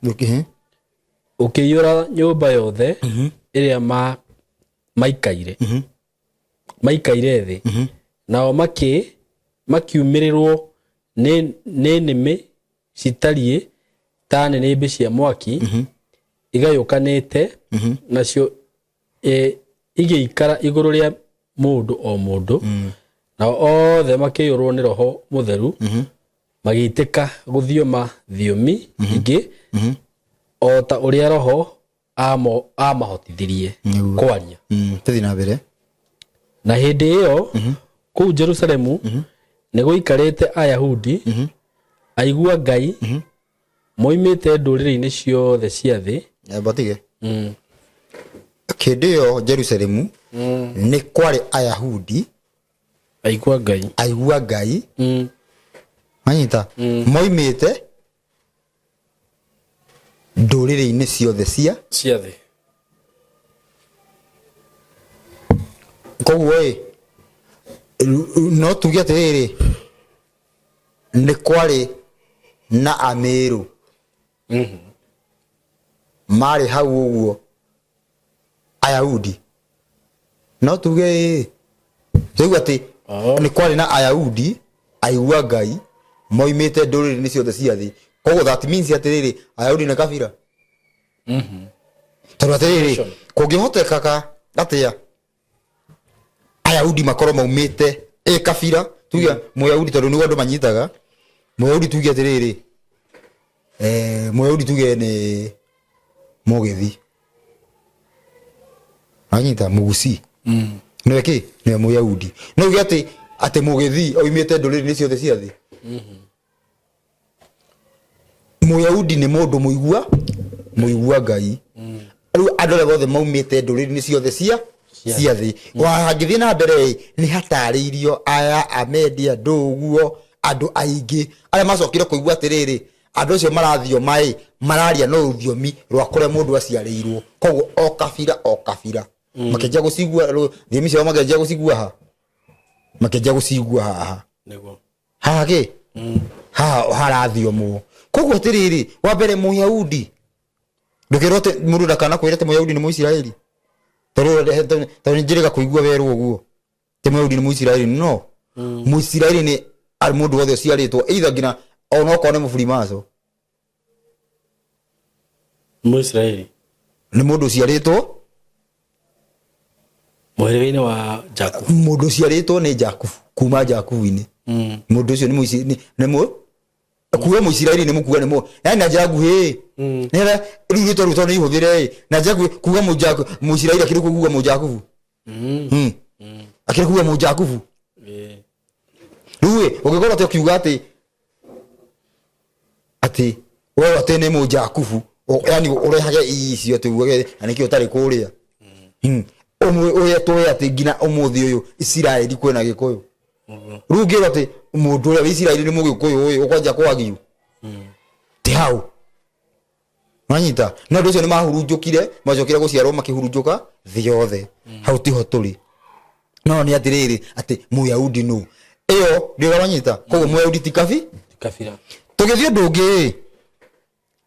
ũkĩiyũra nyũmba yothe ĩrĩa maikaire. Maikaire thĩ. Nao makiumĩrĩrwo nĩ nĩmĩ citariĩ ta nĩnĩmbĩ cia mwaki igayũkanĩte, nacio igĩikara igũrũ rĩa mũndũ o mũndũ. Nao othe makĩiyũrwo nĩ Roho Mũtheru, magĩitĩka gũthioma thiomi ingĩ o ta ũrĩa Roho amahotithirie kwaria. Tũthiĩ na mbere. Na hĩndĩ ĩyo kũu Jerusalemu nĩ gũikarĩte Ayahudi aigua Ngai moimĩte ndũrĩrĩ-inĩ ciothe cia thĩ. Batige. Hĩndĩ ĩyo Jerusalemu nĩ kwarĩ Ayahudi aigua Ngai. Aigua Ngai. Manyita? Moimĩte ndũrĩrĩ-inĩ ciothe cia cia thĩ. Koguo ĩ no tuge atĩrĩrĩ nĩ kwarĩ na Amĩrũ marĩ hau ũguo Ayahudi no tuge ĩ tũigua atĩ nĩ kwarĩ na Ayahudi aigua Ngai moimĩte ndũrĩrĩ-inĩ ciothe cia thĩ. Koguo that means atĩrĩrĩ Ayahudi nĩ kabira. Tondũ atĩrĩrĩ kũngĩhotekaka atĩa Ayahudi makorwo maumĩte ĩ kabira tuge Mũyahudi tondũ nĩguo andũ manyitaga Mũyahudi tuge atĩrĩrĩ Mũyahudi tuge nĩ Mũgĩthi anyita Mũguci nĩwe kĩ nĩwe Mũyahudi no uge atĩ atĩ Mũgĩthi oimĩte ndũrĩrĩ-inĩ ciothe cia thĩ. Mũyahudi nĩ mũndũ mũigua Ngai. Rĩu andũ arĩa othe maumĩte ndũrĩrĩ-inĩ ciothe cia cia thĩ wangĩthiĩ na mbere ĩ nĩ hatarĩirio aya Amedia ndũguo andũ aingĩ arĩa macokire kũigua atĩrĩrĩ andũ acio marathioma ĩ mararia no rũthiomi rwa kũrĩa mũndũ aciarĩirwo koguo o kabira o kabira makĩanjia gũcigua thiomi ciao makĩanjia gũcigua ha makĩanjia gũcigua haha Nĩguo. Haha kĩ haha harathiomwo koguo atĩrĩrĩ wa mbere Mũyahudi ndũkerwo atĩ mũndũ ndakanakwĩre atĩ Mũyahudi nĩ Mũisiraeli tondũ nĩ njĩrĩga kũigua werwo ũguo atĩ Mũyahudi nĩ Mũisiraeli no Mũisiraeli nĩ arĩ mũndũ wothe ũciarĩtwo either nginya onokorwo nĩ mũburimaco Mũisiraeli nĩ mũndũ ũciarĩtwo mũhĩrĩga-inĩ wa Jakubu mũndũ ũciarĩtwo nĩ Jakubu kuma Jakubu-inĩ mũndũ ũcio nĩ mũici nĩ nĩ mũ Kuga Mũisiraeli nĩ mũkuga nĩ mũ yani na njĩra nguhĩ nĩ rĩu rĩtwa rĩu tondũ nĩ ihũthĩre ĩ na njĩra nguhĩ kuga Mũisiraeli akĩrĩ kuga Mũjakubu. Akĩrĩ kuga Mũjakubu. Rĩu ĩ ũngĩkorwo atĩ ũkiuga atĩ atĩ we atĩ nĩ Mũjakubu, yani ũrehage icio atĩ ugage na nĩkĩo ũtarĩ kũrĩa. Ũmwe ũrĩa tũĩ atĩ nginya ũmũthĩ ũyũ Isiraeli kwĩna Gĩkũyũ. Rĩu ũngĩrwo atĩ mũndũ ũrĩa wĩ Isiraeli nĩ Mũgĩkũyũ ũyũ ũkwanja kwagio ti hau manyita. No andũ acio nĩ mahurunjũkire, macokire gũciarwo makĩhurunjũka thĩ yothe. Hau tiho tũrĩ, no nĩ atĩrĩrĩ atĩ Mũyahudi nũ ĩyo ndĩra wanyita. Koguo Mũyahudi ti kabi kabira. Tũgĩthiĩ ũndũ ũngĩ ĩ,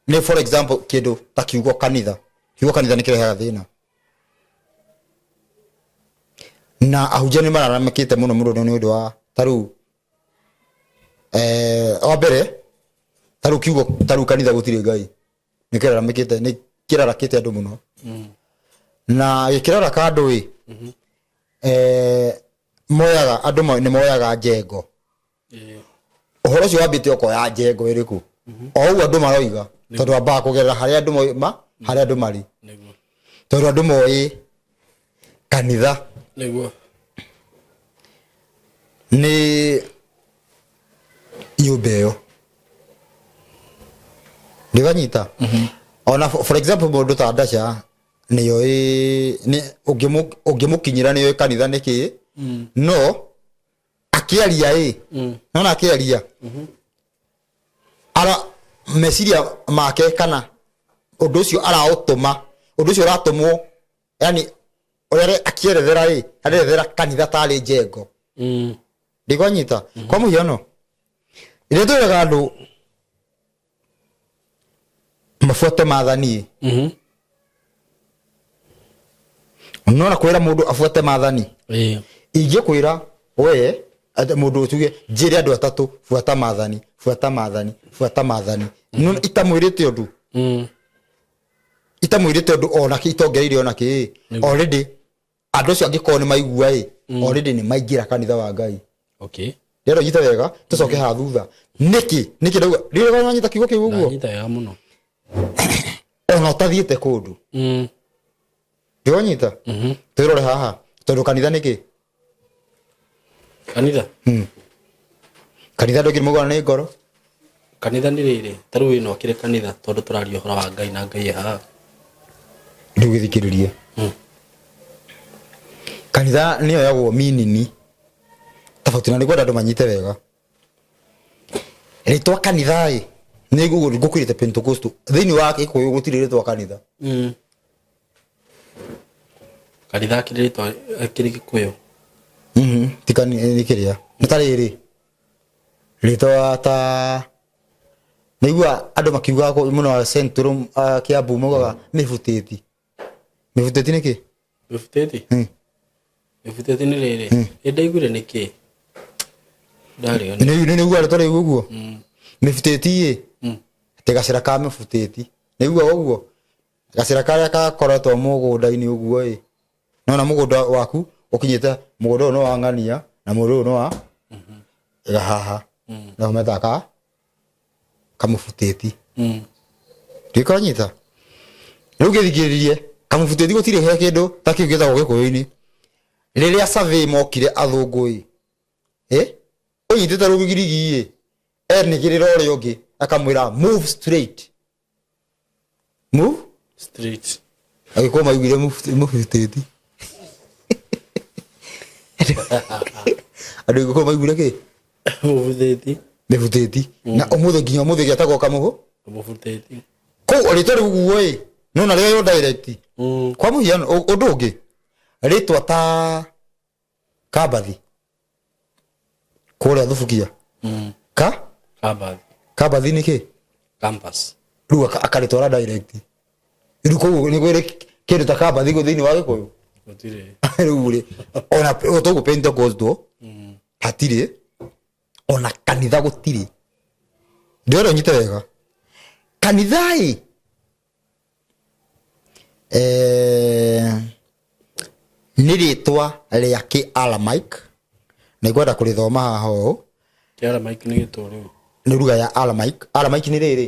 nĩ for example kĩndũ ta kiugo kanitha. Kiugo kanitha nĩ kĩrehaga thĩna na ahunjia nĩ mararamĩkĩte mũno mũno nĩ ũndũ wa ta rĩu wa mbere ta rĩu kiugo ta rĩu kanitha gũtirĩ Ngai nĩ kĩraramĩkĩte, nĩ kĩrarakĩte andũ mũno na gĩkĩraraka andũ ĩ moyaga andũ nĩ moyaga njengo. Ũhoro ũcio wambĩte ũkoya njengo ĩrĩkũ o ũguo andũ maroiga, tondũ ambaga kũgerera harĩa andũ ma harĩa andũ marĩ, tondũ andũ moĩ kanitha nĩ nyũmba ĩyo ndĩganyita. Ona for example mũndũ ta Ndaca nĩoĩ nĩ ũngĩmũkinyĩra nĩoĩ kanitha nĩ kĩĩ, no akĩaria ĩ nona akĩaria ara meciria make kana ũndũ ũcio araũtũma, ũndũ ũcio ũratũmwo, yani ũrĩa akĩerethera ĩ arerethera kanitha tarĩ njengo. Ndikwanyita. Kwa mũhiano rĩrĩa twĩraga andũ mabuate maathani ĩ nona kwĩra mũndũ abuate maathani, ingĩkwĩra we atĩ mũndũ tuge njĩre andũ atatũ buata maathani, buata maathani, buata maathani, no itamwĩrĩte ũndũ, itamwĩrĩte ũndũ ona kĩ itongereire ona kĩ, already andũ acio angĩkorwo nĩ maigua ĩ already nĩ maingĩra kanitha wa Ngai. Ndĩrenda ũnyite wega, tũcoke haha thutha. Nĩkĩ nĩkĩ ndauga rĩrĩa wanyita kiugo kĩu ũguo? Ndanyita wega mũno. Ona ũtathiĩte kũndũ, ndĩronyita. Twĩrore haha tondũ kanitha nĩkĩ? Kanitha. Kanitha andũ aingĩ nĩmaugaga nĩ ngoro. Kanitha nĩ rĩrĩ, ta rĩu ĩno akĩrĩ kanitha tondũ tũraria ũhoro wa Ngai na Ngai e haha. Rĩu gĩthikĩrĩrie, kanitha nĩ yoyagwo minini tofauti na nĩngwenda andũ manyite wega rĩtwa kanitha ĩ nĩ ngũkwĩrĩte Pentecostal thĩinĩ wa Gĩkũyũ gũtirĩ rĩtwa kanitha. Kanitha akĩrĩ rĩtwa akĩrĩ Gĩkũyũ? Ti nĩ kĩrĩa nĩ ta rĩrĩ rĩtwa ta nĩigua andũ makiuga mũno wa Central, Kiambu maugaga mĩbutĩti. Mĩbutĩti nĩ kĩ? Mĩbutĩti. Mĩbutĩti nĩ rĩrĩ nĩ ndaiguire nĩ kĩ ndarĩo. Nĩ nĩigua rĩtwa rĩu ũguo mĩbutĩti ĩ atĩ gacĩra ka mĩbutĩti nĩigua ũguo gacĩra karĩa gakoretwo mũgũnda-inĩ ũguo ĩ nona mũgũnda waku ũkinyĩte mũgũnda ũyũ nĩ wa ng'ania na mũgũnda ũyũ nĩ wa gahaha na metaga ka kamũbutĩti. Ndikanyita rĩu ngĩthikĩrĩrie kamũbutĩti gũtirĩ he kĩndũ ta kĩu gĩtagwo Gĩkũyũ-inĩ. Rĩrĩa survey mokire athũngũ ĩ ĩ ũnyitĩte rũgirigi ĩ enĩgĩrĩra ũrĩa ũngĩ akamwĩra move straight, move straight. Agĩkorwo maiguire mũbutĩti, andũ agĩkorwo maiguire kĩ? Mũbutĩti. Mĩbutĩti. Na ũmũthĩ nginya ũmũthĩ gĩetagwo kamũhũ Mũbutĩti. Kũu rĩtwa rĩu ũguo ĩ no na rĩoywo direct. Kwa mũhiano ũndũ ũngĩ rĩtwa ta Kambathi kũrĩa Thubukia ka Campus. Kambathi nĩ kĩ? Campus. Rĩu akarĩtwara direct. Rĩu koguo nĩ kwĩrĩ kĩndũ ta Kambathi thĩinĩ wa Gĩkũyũ? Gũtirĩ. Rĩu rĩ ona toguo Pentecostal hatirĩ, ona kanitha gũtirĩ. Ndĩrenda ũnyite wega kanitha ĩ nĩ rĩtwa rĩa kĩ Aramaic na ngwenda kũrĩthoma haha ũũ. Kĩaramaic nĩ gĩtũrĩu. Nĩ ruga ya Aramaic. Aramaic nĩ rĩrĩ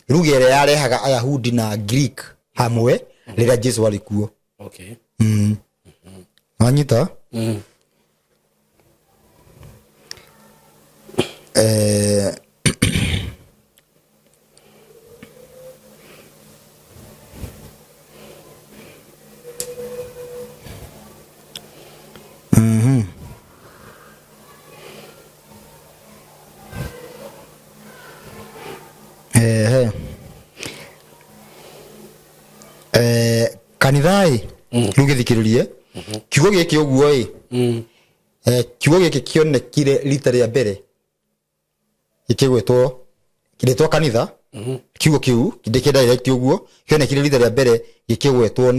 ruga ĩrĩa yarehaga Ayahudi na Greek hamwe rĩrĩa Jesu arĩ kuo. Okay. Wanyita? Ehe. Kanitha-ĩ, rĩu gĩthikĩrĩrie kiugo gĩkĩ ũguo-ĩ, kiugo gĩkĩ kĩonekire rita rĩa mbere gĩkĩgwetwo rĩtwa kanitha. Kiugo kĩu ndĩkĩ direct ũguo kĩonekire rita rĩa mbere gĩkĩgwetwo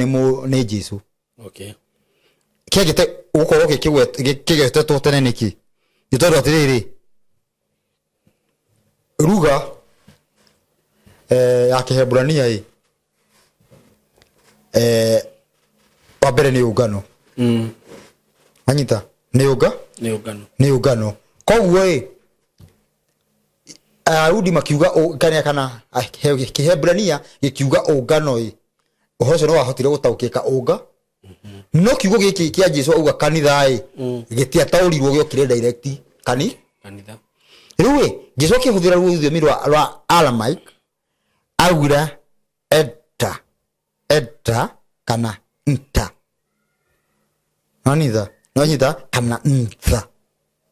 nĩ Jesu. Okay. Kĩagĩte gũkorwo gĩkĩgwetetwo tene nĩkĩ? Nĩ tondũ atĩrĩrĩ, ruga ya Kĩheburania ĩ, wa mbere nĩ ũngano. Anyita nĩ ũnga Nĩ ũngano. Nĩ ũngano. Koguo ĩ, Ayahudi makiuga kana Kĩheburania gĩkiuga ũngano ĩ, ũhoro ũcio nĩ wahotire gũtaũkĩka ũnga, no kiugo gĩkĩ kĩa Jesu auga kanitha ĩ, gĩtiataũrirwo, gĩokire direct kani Kanitha. Rĩu ĩ, Jesu akĩhũthĩra rũthiomi rwa Aramaic augire eta, eta kana nta. Nonitha nonyita kana ntha.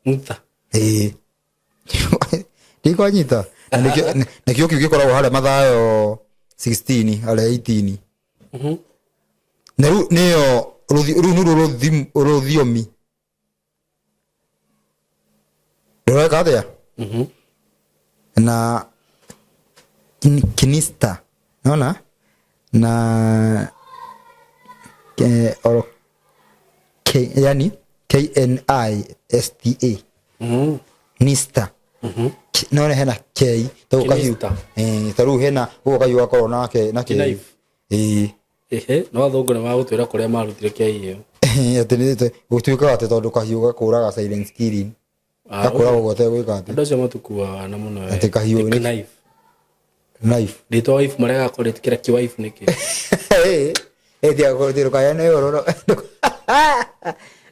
Ntha. Ĩĩ, ndikwanyita. Na nĩkĩo kiu gĩkoragwo harĩa Mathayo 16 harĩa 18. Na rĩu nĩyo rũu nĩruo rũthiomi rũreka atĩa na kinista nona na oro K, yani KNISTA. Nista. Nona hena K tau kahiũ. Kinista. Ta rĩu hena gũkũ kahiũ gakorwo nake na K. Knife. Ĩĩ. Ehe, no athũngũ nĩ magũtwĩra kũrĩa marutire kei ĩyo. Atĩ gũtuĩkaga atĩ tondũ kahiũ gakũraga silent killing. Ah, Gakũraga ũguo ategwĩka atĩ. Andũ acio matukuaga na mũno we. Atĩ kahiũ Nĩ knife. Knife. Rĩtwa wife marega kũrĩtĩkĩra kĩ wife nĩkĩ? Ndũkayane ũhoro,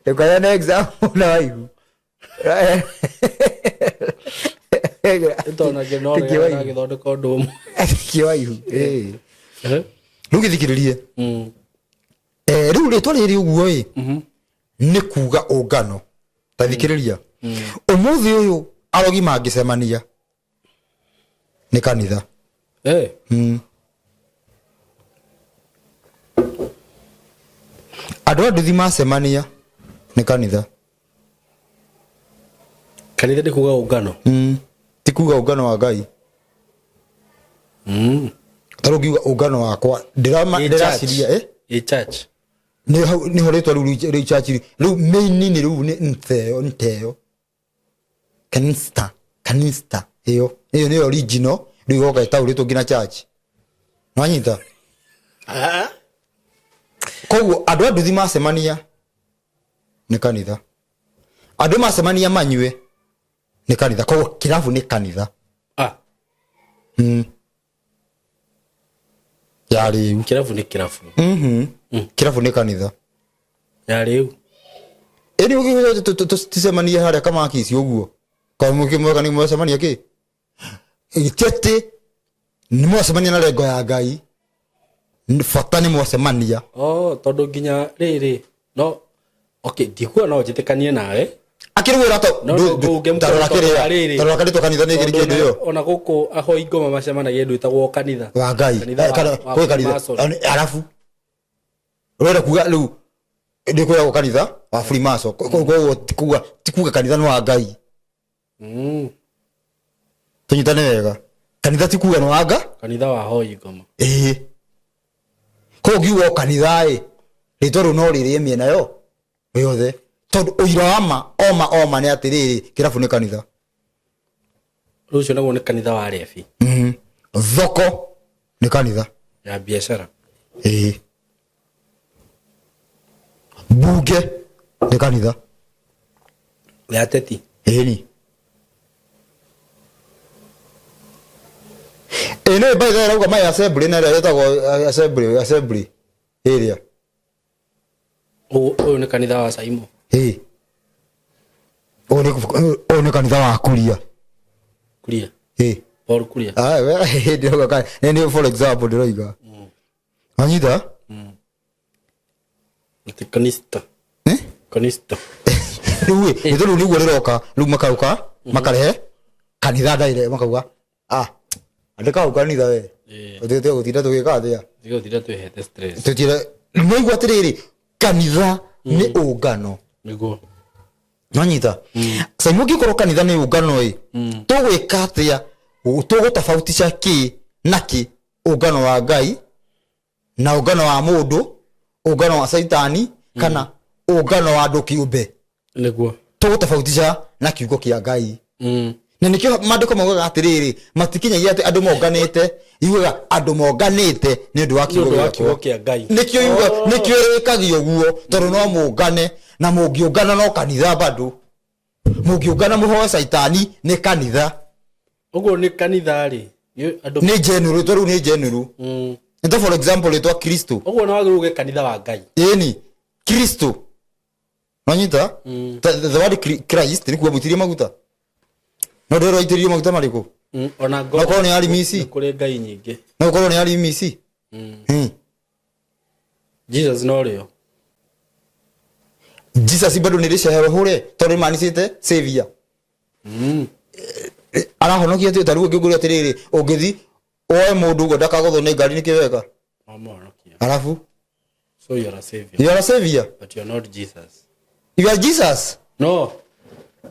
ndũkayane exam na waihu. Tondũ nake no rĩrĩa agĩthondeka ũndũ ũmwe. Kĩwaihu. Ehe. Rĩu gĩthikĩrĩrie. Rĩu rĩtwa rĩrĩ ũguo ĩ, nĩ kuga ũngano. Ta thikĩrĩria, ũmũthĩ ũyũ arogi mangĩcemania nĩ kanitha. Andũ a nduthi macemania nĩ kanitha. Kanitha nĩ kuga ũngano. Ti kuga ũngano wa Ngai. Ta rĩu ngiuga ũngano wakwa Ĩ ndĩraciria church. Ĩ church. Nĩ hau nĩho rĩtwa rĩu rĩu church rĩu main nĩ rĩu nĩ nteo nteo kanista kanista ĩyo ĩyo nĩyo original. Rĩu ĩgoka ĩtaũrĩtwo nginya church, nwanyita? Koguo andũ a nduthi macemania nĩ kanitha, andũ macemania manyue nĩ kanitha, koguo kĩrabu nĩ kanitha. Ah, Ya rĩu. Kĩrabu nĩ kĩrabu. Kĩrabu nĩ kanitha. Ya rĩu. Ĩni tũcemanie harĩa kamakisi ũguo kamũkĩmweka nĩ mwacemania kĩ ti atĩ nĩ mwacemania na rengo ya Ngai. Bata nĩ mwacemania. Oh, tondũ nginya rĩrĩ no okay, ndikuga no njĩtĩkanie nawe. Akĩrwĩra to No, no, ũngĩmũkora tarora tondũ kĩrĩa rĩrĩ. tarora karĩtwa kanitha nĩ Tondũ kĩndũ ĩyo. Ona gũkũ ahoi ngoma macemanagia ũndũ wĩtagwo kanitha. Wa Ngai. Kanitha wa Kwĩ kanitha. Freemason. Arabu ũrenda kuga rĩu nĩ kwĩragwo kanitha wa Freemason. Koguo ti kuga kanitha nĩ wa Ngai. Tũnyitane wega, kanitha ti kuga nĩ wa Ngai. Kanitha wa hoi ngoma. Ĩĩ, koguo ngiuga o kanitha ĩ, rĩtwa rĩu no rĩrĩe mĩena yo yothe, tondũ ũira wa ma oma oma nĩ atĩrĩrĩ, kĩrabu nĩ kanitha. Rĩu ũcio naguo nĩ kanitha wa rebi. Thoko nĩ kanitha. Ya biacara. Ĩĩ, mbunge nĩ kanitha. Ya teti. Ĩni. Ĩ nĩ by the way rauga my assembly na ĩrĩa ĩtagwo assembly ĩrĩa. Ũyũ nĩ kanitha wa Saimo. Ĩ. Ũyũ nĩ kanitha wa Kuria. Kuria. Ĩ. Paul Kuria. Ah, we ndĩrauga nĩ for example ndĩroiga. Wanyita? Ati kanista. Eh? Kanista. Rĩu ĩ, nĩ tondũ nĩguo rĩroka, rĩu makauka, makarehe kanitha ndaire makauga, ah, andĩka hau kanitha we. Tũtige gũtinda tũgĩka atĩa? Tiga gũtinda twĩhete stress. Tũtire maigua atĩrĩrĩ, kanitha nĩ ũngano. Nĩguo. Nwanyita? Saimu ũngĩkorwo kanitha nĩ ũngano ĩ, tũgwĩka atĩa? Tũgũtofautisha kĩ na kĩ ũngano wa Ngai na ũngano wa mũndũ, ũngano wa Caitani kana ũngano wa andũ kĩũmbe. Nĩguo. Tũgũtofautisha na kiugo kĩa Ngai. Na nĩkĩo maandĩko maugaga atĩrĩrĩ, matikinyagia atĩ andũ monganĩte, yugaga andũ monganĩte nĩ ũndũ wa kiugo Nĩ ũndũ wa gĩakwa. kiugo kĩa Ngai. Nĩkĩo yuga, nĩkĩo ĩrĩkagio ũguo, tondũ no mũngane, na mũngĩũngana no kanitha bado. Mũngĩũngana mũhoe Caitani nĩ kanitha. Ũguo nĩ kanitha rĩ, nĩ andũ Nĩ general, tondũ nĩ general. Nĩ ta for example rĩtwa Kristo. Ũguo nĩ wagĩrĩirwo uge kanitha wa Ngai. Ĩni, Kristo. Nwanyita? The word Christ nĩ kuga mũitĩrĩrie maguta. No ndĩrerwo aitĩrĩrio maguta marĩkũ? Ona No korwo nĩ arimisi. Nĩ kũrĩ Ngai nyingĩ. No korwo nĩ arimisi. Jesus no rĩo. Jesus bado nĩ rĩcehero hũre tondũ nĩmanicĩte savior. Arahonokia atĩ ta rĩu ũngĩngũria atĩrĩrĩ, ũngĩthi woe mũndũ ũguo ndakagũthwo nĩ ngari nĩkĩ weka? Wamũhonokia. Alafu? So you are a savior. You are a savior. But you are not Jesus. You are Jesus. No.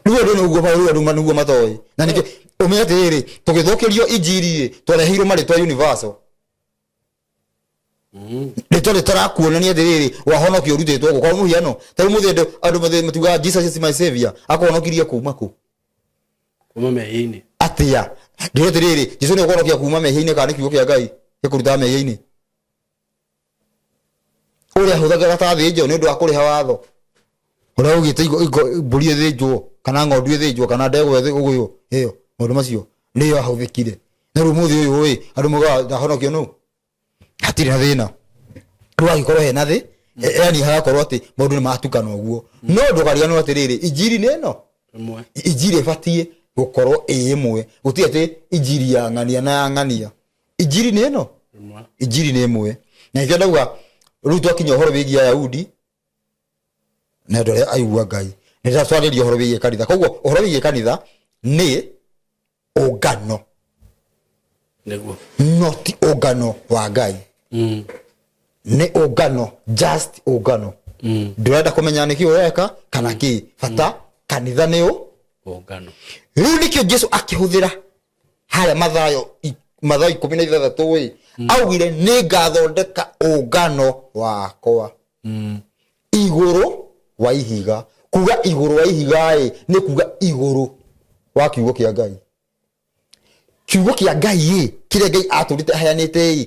Rĩu andũ nĩguo rĩu andũ nĩguo matoĩ. Na nĩkĩo ũmenye atĩrĩrĩ, tũgĩthũkĩrio injiri ĩ, twareheirwo marĩtwa universal. Rĩtwa rĩtarakuonania atĩrĩrĩ, wahonokio ũrutĩtwo gũkũ. Kwa mũhiano, ta rĩu mũthĩ andũ matiugaga Jesus is my savior, akũhonokirie kuma kũ? Kuma mehia-inĩ. Atĩa? Ndĩrĩ atĩrĩrĩ, Jesu nĩ ũkũhonokia kuma mehia-inĩ kana nĩ kiugo kĩa Ngai gĩkũrutaga mehia-inĩ? Ũrĩa ahũthagĩra ta thĩnjo nĩ ũndũ wa kũrĩha watho. Ũrĩa ugĩte mbũri ĩthĩnjwo kana ng'ondu ĩthĩnjwo kana ndegwa ũgũyũ ĩyo, maũndũ macio nĩyo ahũthĩkire. Na rĩu mũthĩ ũyũ ĩ, andũ maugaga ndahonokio nũ? Hatirĩ na thĩna. Rĩu hangĩkorwo hena thĩ, yani hagakorwo atĩ maũndũ nĩ matukana ũguo. No ndũkariganĩrwo atĩrĩrĩ, injiri nĩ ĩno. Ĩmwe. Injiri ĩbatiĩ gũkorwo ĩ ĩmwe. Gũtirĩ atĩ injiri ya ng'ania na ya ng'ania. Injiri nĩ ĩno. Ĩmwe. Injiri nĩ ĩmwe. Na nĩkĩo ndauga rĩu twakinya ũhoro wĩgiĩ Ayahudi na andũ arĩa aigua Ngai, nĩ twarĩria ũhoro wĩgiĩ kanitha. Koguo ũhoro wĩgiĩ kanitha nĩ ũngano. Nĩguo. No ti ũngano wa Ngai. Nĩ ũngano, just ũngano. Ndũrenda kũmenya nĩkĩ ũreka kana kĩ. Bata kanitha nĩ ũ? Ũngano. Rĩu nĩkĩo Jesu akĩhũthĩra harĩa Mathayo 16 ĩ, augire nĩ ngathondeka ũngano wakwa. Igũrũ wa ihiga. Kuga igũrũ wa ihiga ĩ, nĩ kuga igũrũ wa kiugo kĩa Ngai. Kiugo kĩa Ngai ĩ, kĩrĩa Ngai atũrĩte aheanĩte ĩ,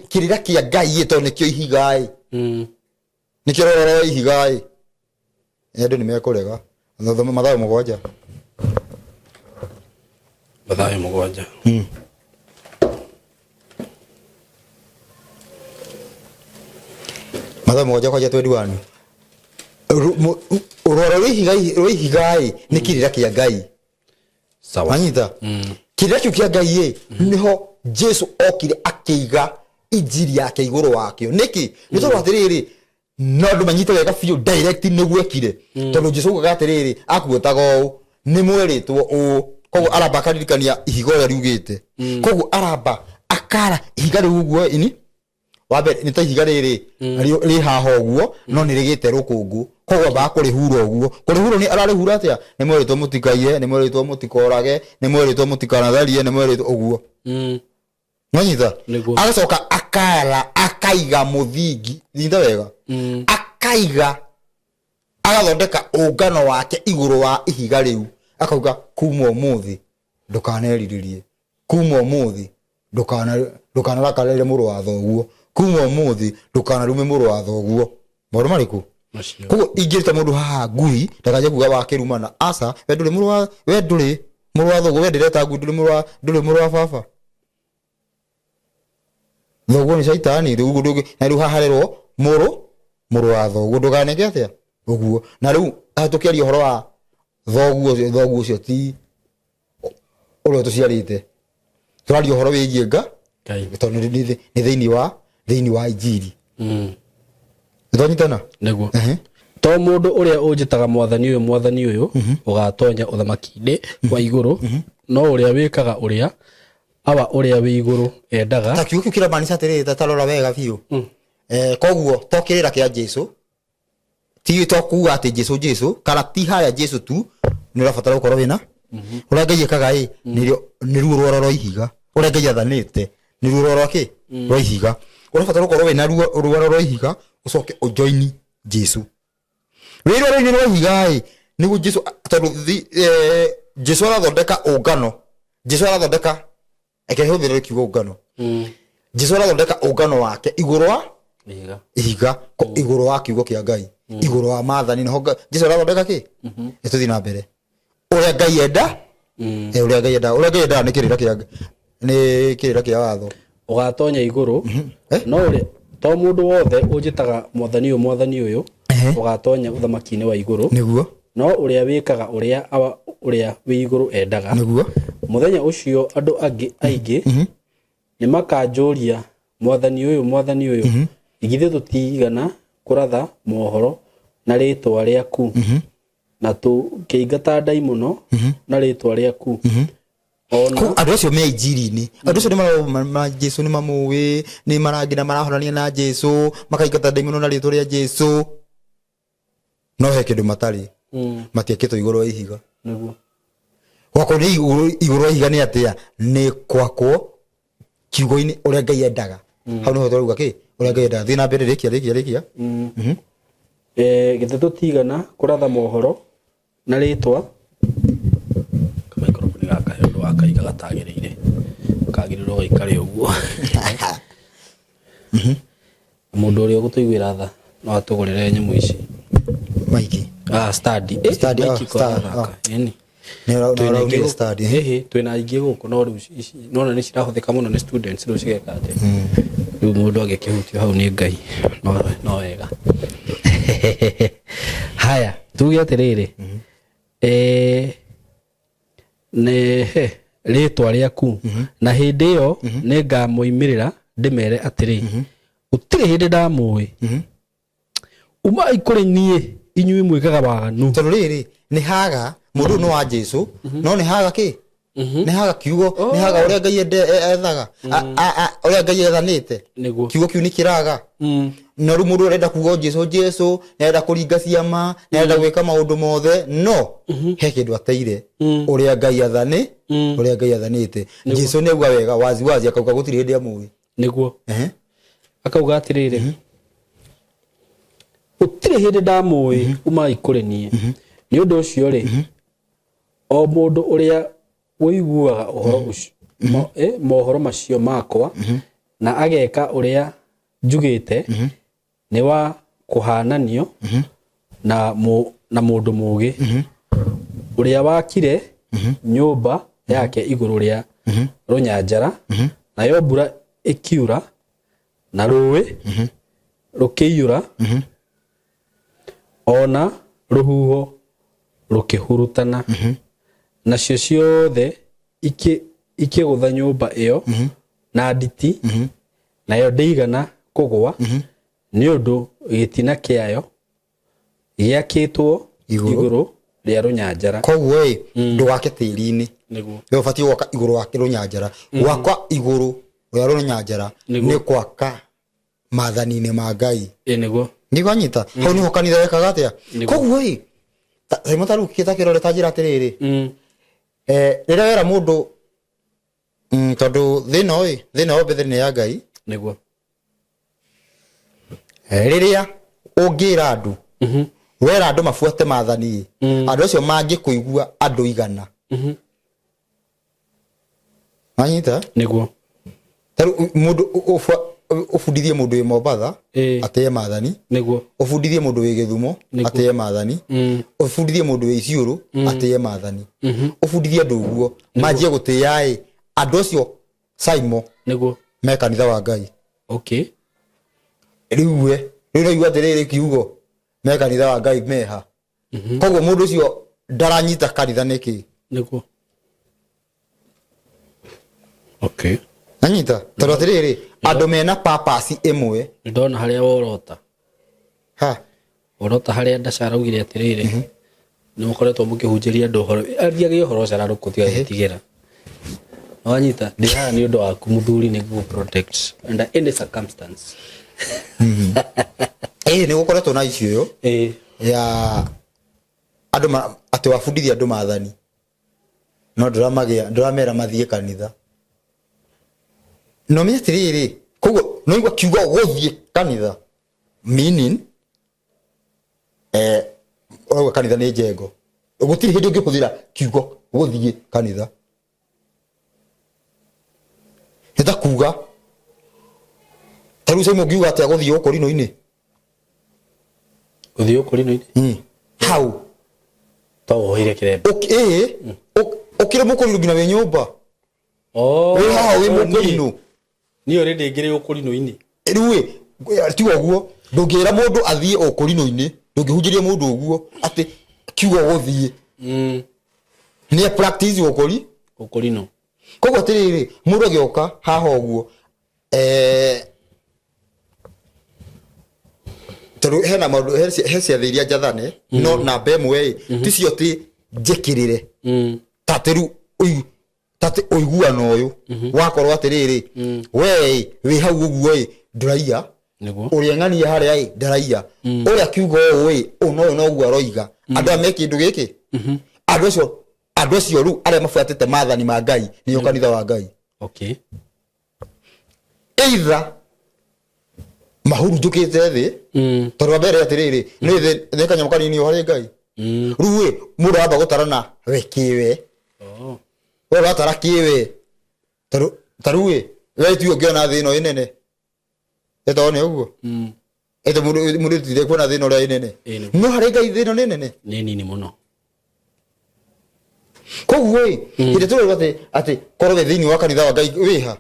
kĩrĩra kĩa Ngai ĩ, tondũ nĩkĩo ihiga ĩ. Nĩkĩo rũroro rwa ihiga ĩ. Andũ nĩ mekũrega. Thoma Mathayo 7. Mathayo 7. Mathayo 7 kwanja 21. Rwaro rwa ihiga ĩ, nĩ kĩrĩra kĩa Ngai. Sawa. Wanyita? Kĩrĩra kĩu kĩa Ngai ĩ, nĩho Jesu okire akĩiga injiri yake igũrũ wakĩo. Nĩkĩ? Nĩ tondũ atĩrĩrĩ, no andũ manyite wega biũ direct nĩguo ekire. Tondũ Jesu augaga atĩrĩrĩ, akuotaga ũũ, nĩ mwerĩtwo ũũ. Koguo aramba akaririkania ihiga ũrĩa riugĩte. Koguo aramba akara ihiga rĩu ũguo ini. Wa mbere nĩ ta ihiga rĩrĩ, rĩ haha ũguo, no nĩ rĩgĩte rũkũngũ. Koguo ambaga kũrĩhura ũguo. Kũrĩhura nĩ ararĩhura atĩa? Nĩ mwerĩtwo mũtikaiye, nĩ mwerĩtwo mũtikorage, nĩ mwerĩtwo mũtikanatharie, nĩ mwerĩtwo ũguo. Nwanyita? Nĩguo. Agacoka akara, akaiga mũthingi. Nyita wega. Akaiga, agathondeka ũngano wake igũrũ wa ihiga rĩu. Akauga kuma ũmũthĩ ndũkanerirĩrie. Kuma ũmũthĩ ndũkanarakarĩre mũrũ wa thoguo. Kuma ũmũthĩ ndũkanarume mũrũ wa thoguo. Maũndũ marĩkũ? Macio. Koguo ingĩruta mũndũ haha ngui ndakaje kuga wa kĩrumana. Aca, we ndũrĩ mũrũ wa, we ndũrĩ mũrũ wa thoguo, we ndĩreta ngui, ndũrĩ mũrũ wa, ndũrĩ mũrũ wa baba. Thoguo nĩ caitani. Rĩu ũguo na rĩu haha harerwo mũrũ wa thoguo ndũkaneke atĩa ũguo. Na rĩu haha tũkĩaria ũhoro wa thoguo ũcio, thoguo ũcio ti ũrĩa tũciarĩte, tũraria ũhoro wĩgiĩ nga Ngai. Tondũ nĩ thĩinĩ wa injiri. Nĩtwanyitana? Nĩguo. Ehe. To mũndũ ũrĩa ũnjĩtaga mwathani ũyũ, mwathani ũyũ, ũgatonya ũthamaki-inĩ wa igũrũ, no ũrĩa wĩkaga ũrĩa Awa ũrĩa wĩ igũrũ endaga. Ta kiugo kĩu kĩramaanisha atĩrĩrĩ, ta tarora wega biũ. Koguo to kĩrĩra kĩa Jesu, ti to kuga atĩ Jesu Jesu kana ti harĩa Jesu tu, nĩ ũrabatara gũkorwo wĩna ũrĩa Ngai ĩkaga ĩ nĩrĩo nĩruo rwaro rwa ihiga, ũrĩa Ngai athanĩte nĩruo rwaro rwa kĩ rwa ihiga. Ũrabatara gũkorwo wĩna ruo rwaro rwa ihiga, ũcoke ũjoini Jesu wĩ rwaro-inĩ rwa ihiga ĩ nĩguo Jesu, tondũ Jesu arathondeka ũngano, Jesu arathondeka, reke hũthĩre kiugo ũngano, Jesu arathondeka ũngano wake igũrũ wa ihiga. Ihiga ko igũrũ wa kiugo kĩa Ngai, igũrũ wa maathani naho Jesu arathondeka kĩ. Nĩ tũthiĩ na mbere ũrĩa Ngai enda. Ũrĩa Ngai enda, ũrĩa Ngai endaga nĩ kĩrĩra kĩa, nĩ kĩrĩra kĩa watho. Ũgatonya igũrũ. Eh? No ũrĩa to mũndũ wothe ũnjĩtaga mwathani ũyũ, mwathani ũyũ, ũgatonya ũthamaki-inĩ wa igũrũ, no ũrĩa wĩkaga ũrĩa Awa ũrĩa wĩ igũrũ endaga. Mũthenya ũcio andũ angĩ aingĩ nĩ makanjũria, mwathani ũyũ, mwathani ũyũ, githĩ tũtigana kũratha mohoro na rĩtwa rĩaku, na tũkĩingata ndaimono na rĩtwa rĩaku, ona Andũ acio me injiri-inĩ, andũ acio nĩ ma Jesu, nĩ mamũĩ, nĩ marangina marahonania na Jesu, makaingata ndaimono na rĩtwa rĩa Jesu, no he kĩndũ matarĩ. Matiakĩtwo igũrũ wa ihiga. Gwakwo nĩ igũrũ wa ihiga nĩ atĩa? Nĩ kwakwo kiugo-inĩ ũrĩa Ngai endaga. Hau nĩho tũrauga kĩ ũrĩa Ngai endaga. Thiĩ na mbere, rĩkia, rĩkia, rĩkia. Githĩ tũtigana kũratha mohoro na rĩtwa kamaikrofoni gaka he ũndũ wakaiga gatagĩrĩire, kagĩrĩirwo gaikare ũguo. Mũndũ ũrĩa ũgũtũiguĩra tha no atũgũrĩre nyamũ ici. Maiki. Ah, stand. Eh, Stand, ah, maiki kwa stand, gaka. ah. Ĩni. Nĩ Twĩna ũraumire ingĩ gũkũ. stand, eh? Ĩhĩ, twĩna aingĩ gũkũ, no rĩu ici nona nĩ cirahũthĩka mũno nĩ students, rĩu cigeka atĩ rĩu mũndũ angĩkĩhutio hau nĩ Ngai no wega. Haya, tuge atĩrĩrĩ, nĩ he rĩtwa rĩaku, na hĩndĩ ĩyo nĩ ngamoimĩrĩra ndĩmere atĩrĩ, gũtirĩ hĩndĩ ndamũĩ, umai kũrĩ niĩ inyuĩ mwĩkaga waganu. Tondũ rĩrĩ nĩ haga mũndũ ũyũ nĩ wa Jesu, no nĩ haga kĩ, nĩ haga kiugo, nĩ haga ũrĩa Ngai ethaga, ũrĩa Ngai ethanĩte. Kiugo kĩu nĩ kĩraga. Na rĩu mũndũ arenda kuga Jesu Jesu, nĩ arenda kũringa ciama, nĩ arenda gwĩka maũndũ mothe, no he kĩndũ ateire, ũrĩa Ngai athani, ũrĩa Ngai athanĩte. Jesu nĩ auga wega wazi wazi, akauga gũtirĩ hĩndĩ amũĩ. Akauga atĩrĩrĩ, gũtirĩ hĩndĩ ndamũĩ, umai kũrĩ niĩ. Nĩ ũndũ ũcio rĩ, o mũndũ ũrĩa ũiguaga ũhoro ũcio, mohoro macio makwa na ageka ũrĩa njugĩte, nĩ wa kũhananio na mũndũ mũũgĩ ũrĩa wakire nyũmba yake igũrũ rĩa rũnyanjara, nayo mbura ĩkiura na rũĩ rũkĩiyũra, ona rũhuho rũkĩhurutana, nacio ciothe ikĩgũtha nyũmba ĩyo na nditi, nayo ndĩigana kũgwa, nĩ ũndũ gĩtina kĩayo gĩakĩtwo Igũrũ. Igũrũ rĩa rũnyanjara. Koguo ĩ ndũgake tĩri-inĩ. We ũbatiĩ gwaka igũrũ wa rũnyanjara. Gwaka igũrũ rĩa rũnyanjara nĩ gwaka maathani-inĩ ma Ngai. Ĩ nĩguo. Nĩwanyita hau nĩho kanitha wekaga atĩa? Koguo ĩ Simon, ta rĩu kĩta kĩrore, ta njĩra atĩrĩrĩ, rĩrĩa wera mũndũ, tondũ thĩna ĩ thĩna wa mbere nĩ ya Ngai. Rĩrĩa ũngĩra andũ, wera andũ mabuate maathani ĩ, andũ acio mangĩkũigua andũ 100. Wanyita? Nĩguo. Ta rĩu mũndũ ũbundithie mũndũ wĩ Mombatha atĩe maathani, ũbundithie mũndũ wĩ Gĩthumo atĩe maathani, ũbundithie mũndũ wĩ Isiũrũ atĩe maathani, ũbundithie andũ ũguo manjie gũtĩĩa ĩ andũ acio Saimo me kanitha wa Ngai. Okay. Rĩu we rĩu naigua atĩrĩrĩ, kiugo me kanitha wa Ngai meha. Koguo mũndũ ũcio ndaranyita kanitha nĩkĩ. Nĩguo. Okay. Nanyita tondũ atĩrĩrĩ, andũ mena purpose ĩmwe. Nĩ ndona harĩa worota. Ha. Worota harĩa Ndaca araugire atĩrĩrĩ, nĩ mũkoretwo mũkĩhunjĩria andũ ũhoro, athiage ũhoro cararũkũ tiga gwĩtigĩra. Wanyita, ndĩ haha nĩ ũndũ waku mũthuri, nĩ ngũgũ protect under any circumstance. Ĩĩ, nĩ gũkoretwo na issue ĩyo ya andũ atĩ wabundithia andũ maathani no ndũramagĩa, ndũramera mathiĩ kanitha. No menye atĩrĩrĩ, koguo no igua kiugo gũthiĩ kanitha, meaning ũrauga kanitha nĩ njengo. Gũtirĩ hĩndĩ ũngĩhũthĩra kiugo gũthiĩ kanitha, nĩ ta kuga ta rĩu Simon, ũngiuga atĩa gũthiĩ ũkũrinũ-inĩ? Gũthiĩ ũkũrinũ-inĩ? Hau. To woire kĩremba. Ĩĩ, ũkĩrĩ mũkũrinũ nginya wĩ nyũmba. Oh, wĩ haha wĩ oh, mũkũrinũ. Niĩ already ngĩrĩ ũkũrinũ-inĩ. Rĩu ĩ tiga ũguo, ndũngĩra mũndũ athiĩ ũkũrinũ-inĩ, ndũngĩhunjĩria mũndũ ũguo atĩ kiugo gũthiĩ nĩ practice ũkũri Ũkũrinũ. Koguo atĩrĩrĩ, mũndũ agĩũka haha ũguo, tondũ hena maũndũ, he ciathĩ iria njathane, no namba ĩmwe ĩ ticio ti njĩkĩrĩre. Ta atĩ rĩu ta atĩ ũiguano ũyũ wakorwo atĩrĩrĩ, we ĩ wĩ hau ũguo ĩ ndũraiya. Nĩguo. Ũrĩa ng'ania harĩa ĩ ndaraiya, ũrĩa kiugo ũũ ĩ ũũ na ũyũ noguo aroiga, andũ aya me kĩndũ gĩkĩ, andũ acio rĩu arĩa mabuatĩte maathani ma Ngai nĩo kanitha wa Ngai. Either mahurunjũkĩte thĩ, tondũ wa mbere atĩrĩrĩ, nĩ thĩ nĩ kanyamũ kanini o harĩ Ngai. Rĩu ĩ mũndũ aramba gũtarana we kĩwe. We ũratara kĩwe, tondũ ta rĩu ĩ we tiwe ũngĩona thĩ ĩno ĩnene ĩtoo nĩ ũguo. Ĩtũ mũndũ tire kuona thĩ ĩno ũrĩa ĩnene. Ĩ, nĩguo. No harĩ Ngai thĩ ĩno nĩ nene. Nĩ nini mũno. Koguo ĩ hĩndĩ tũrauga atĩ korwo wĩ thĩinĩ wa kanitha wa Ngai wĩha,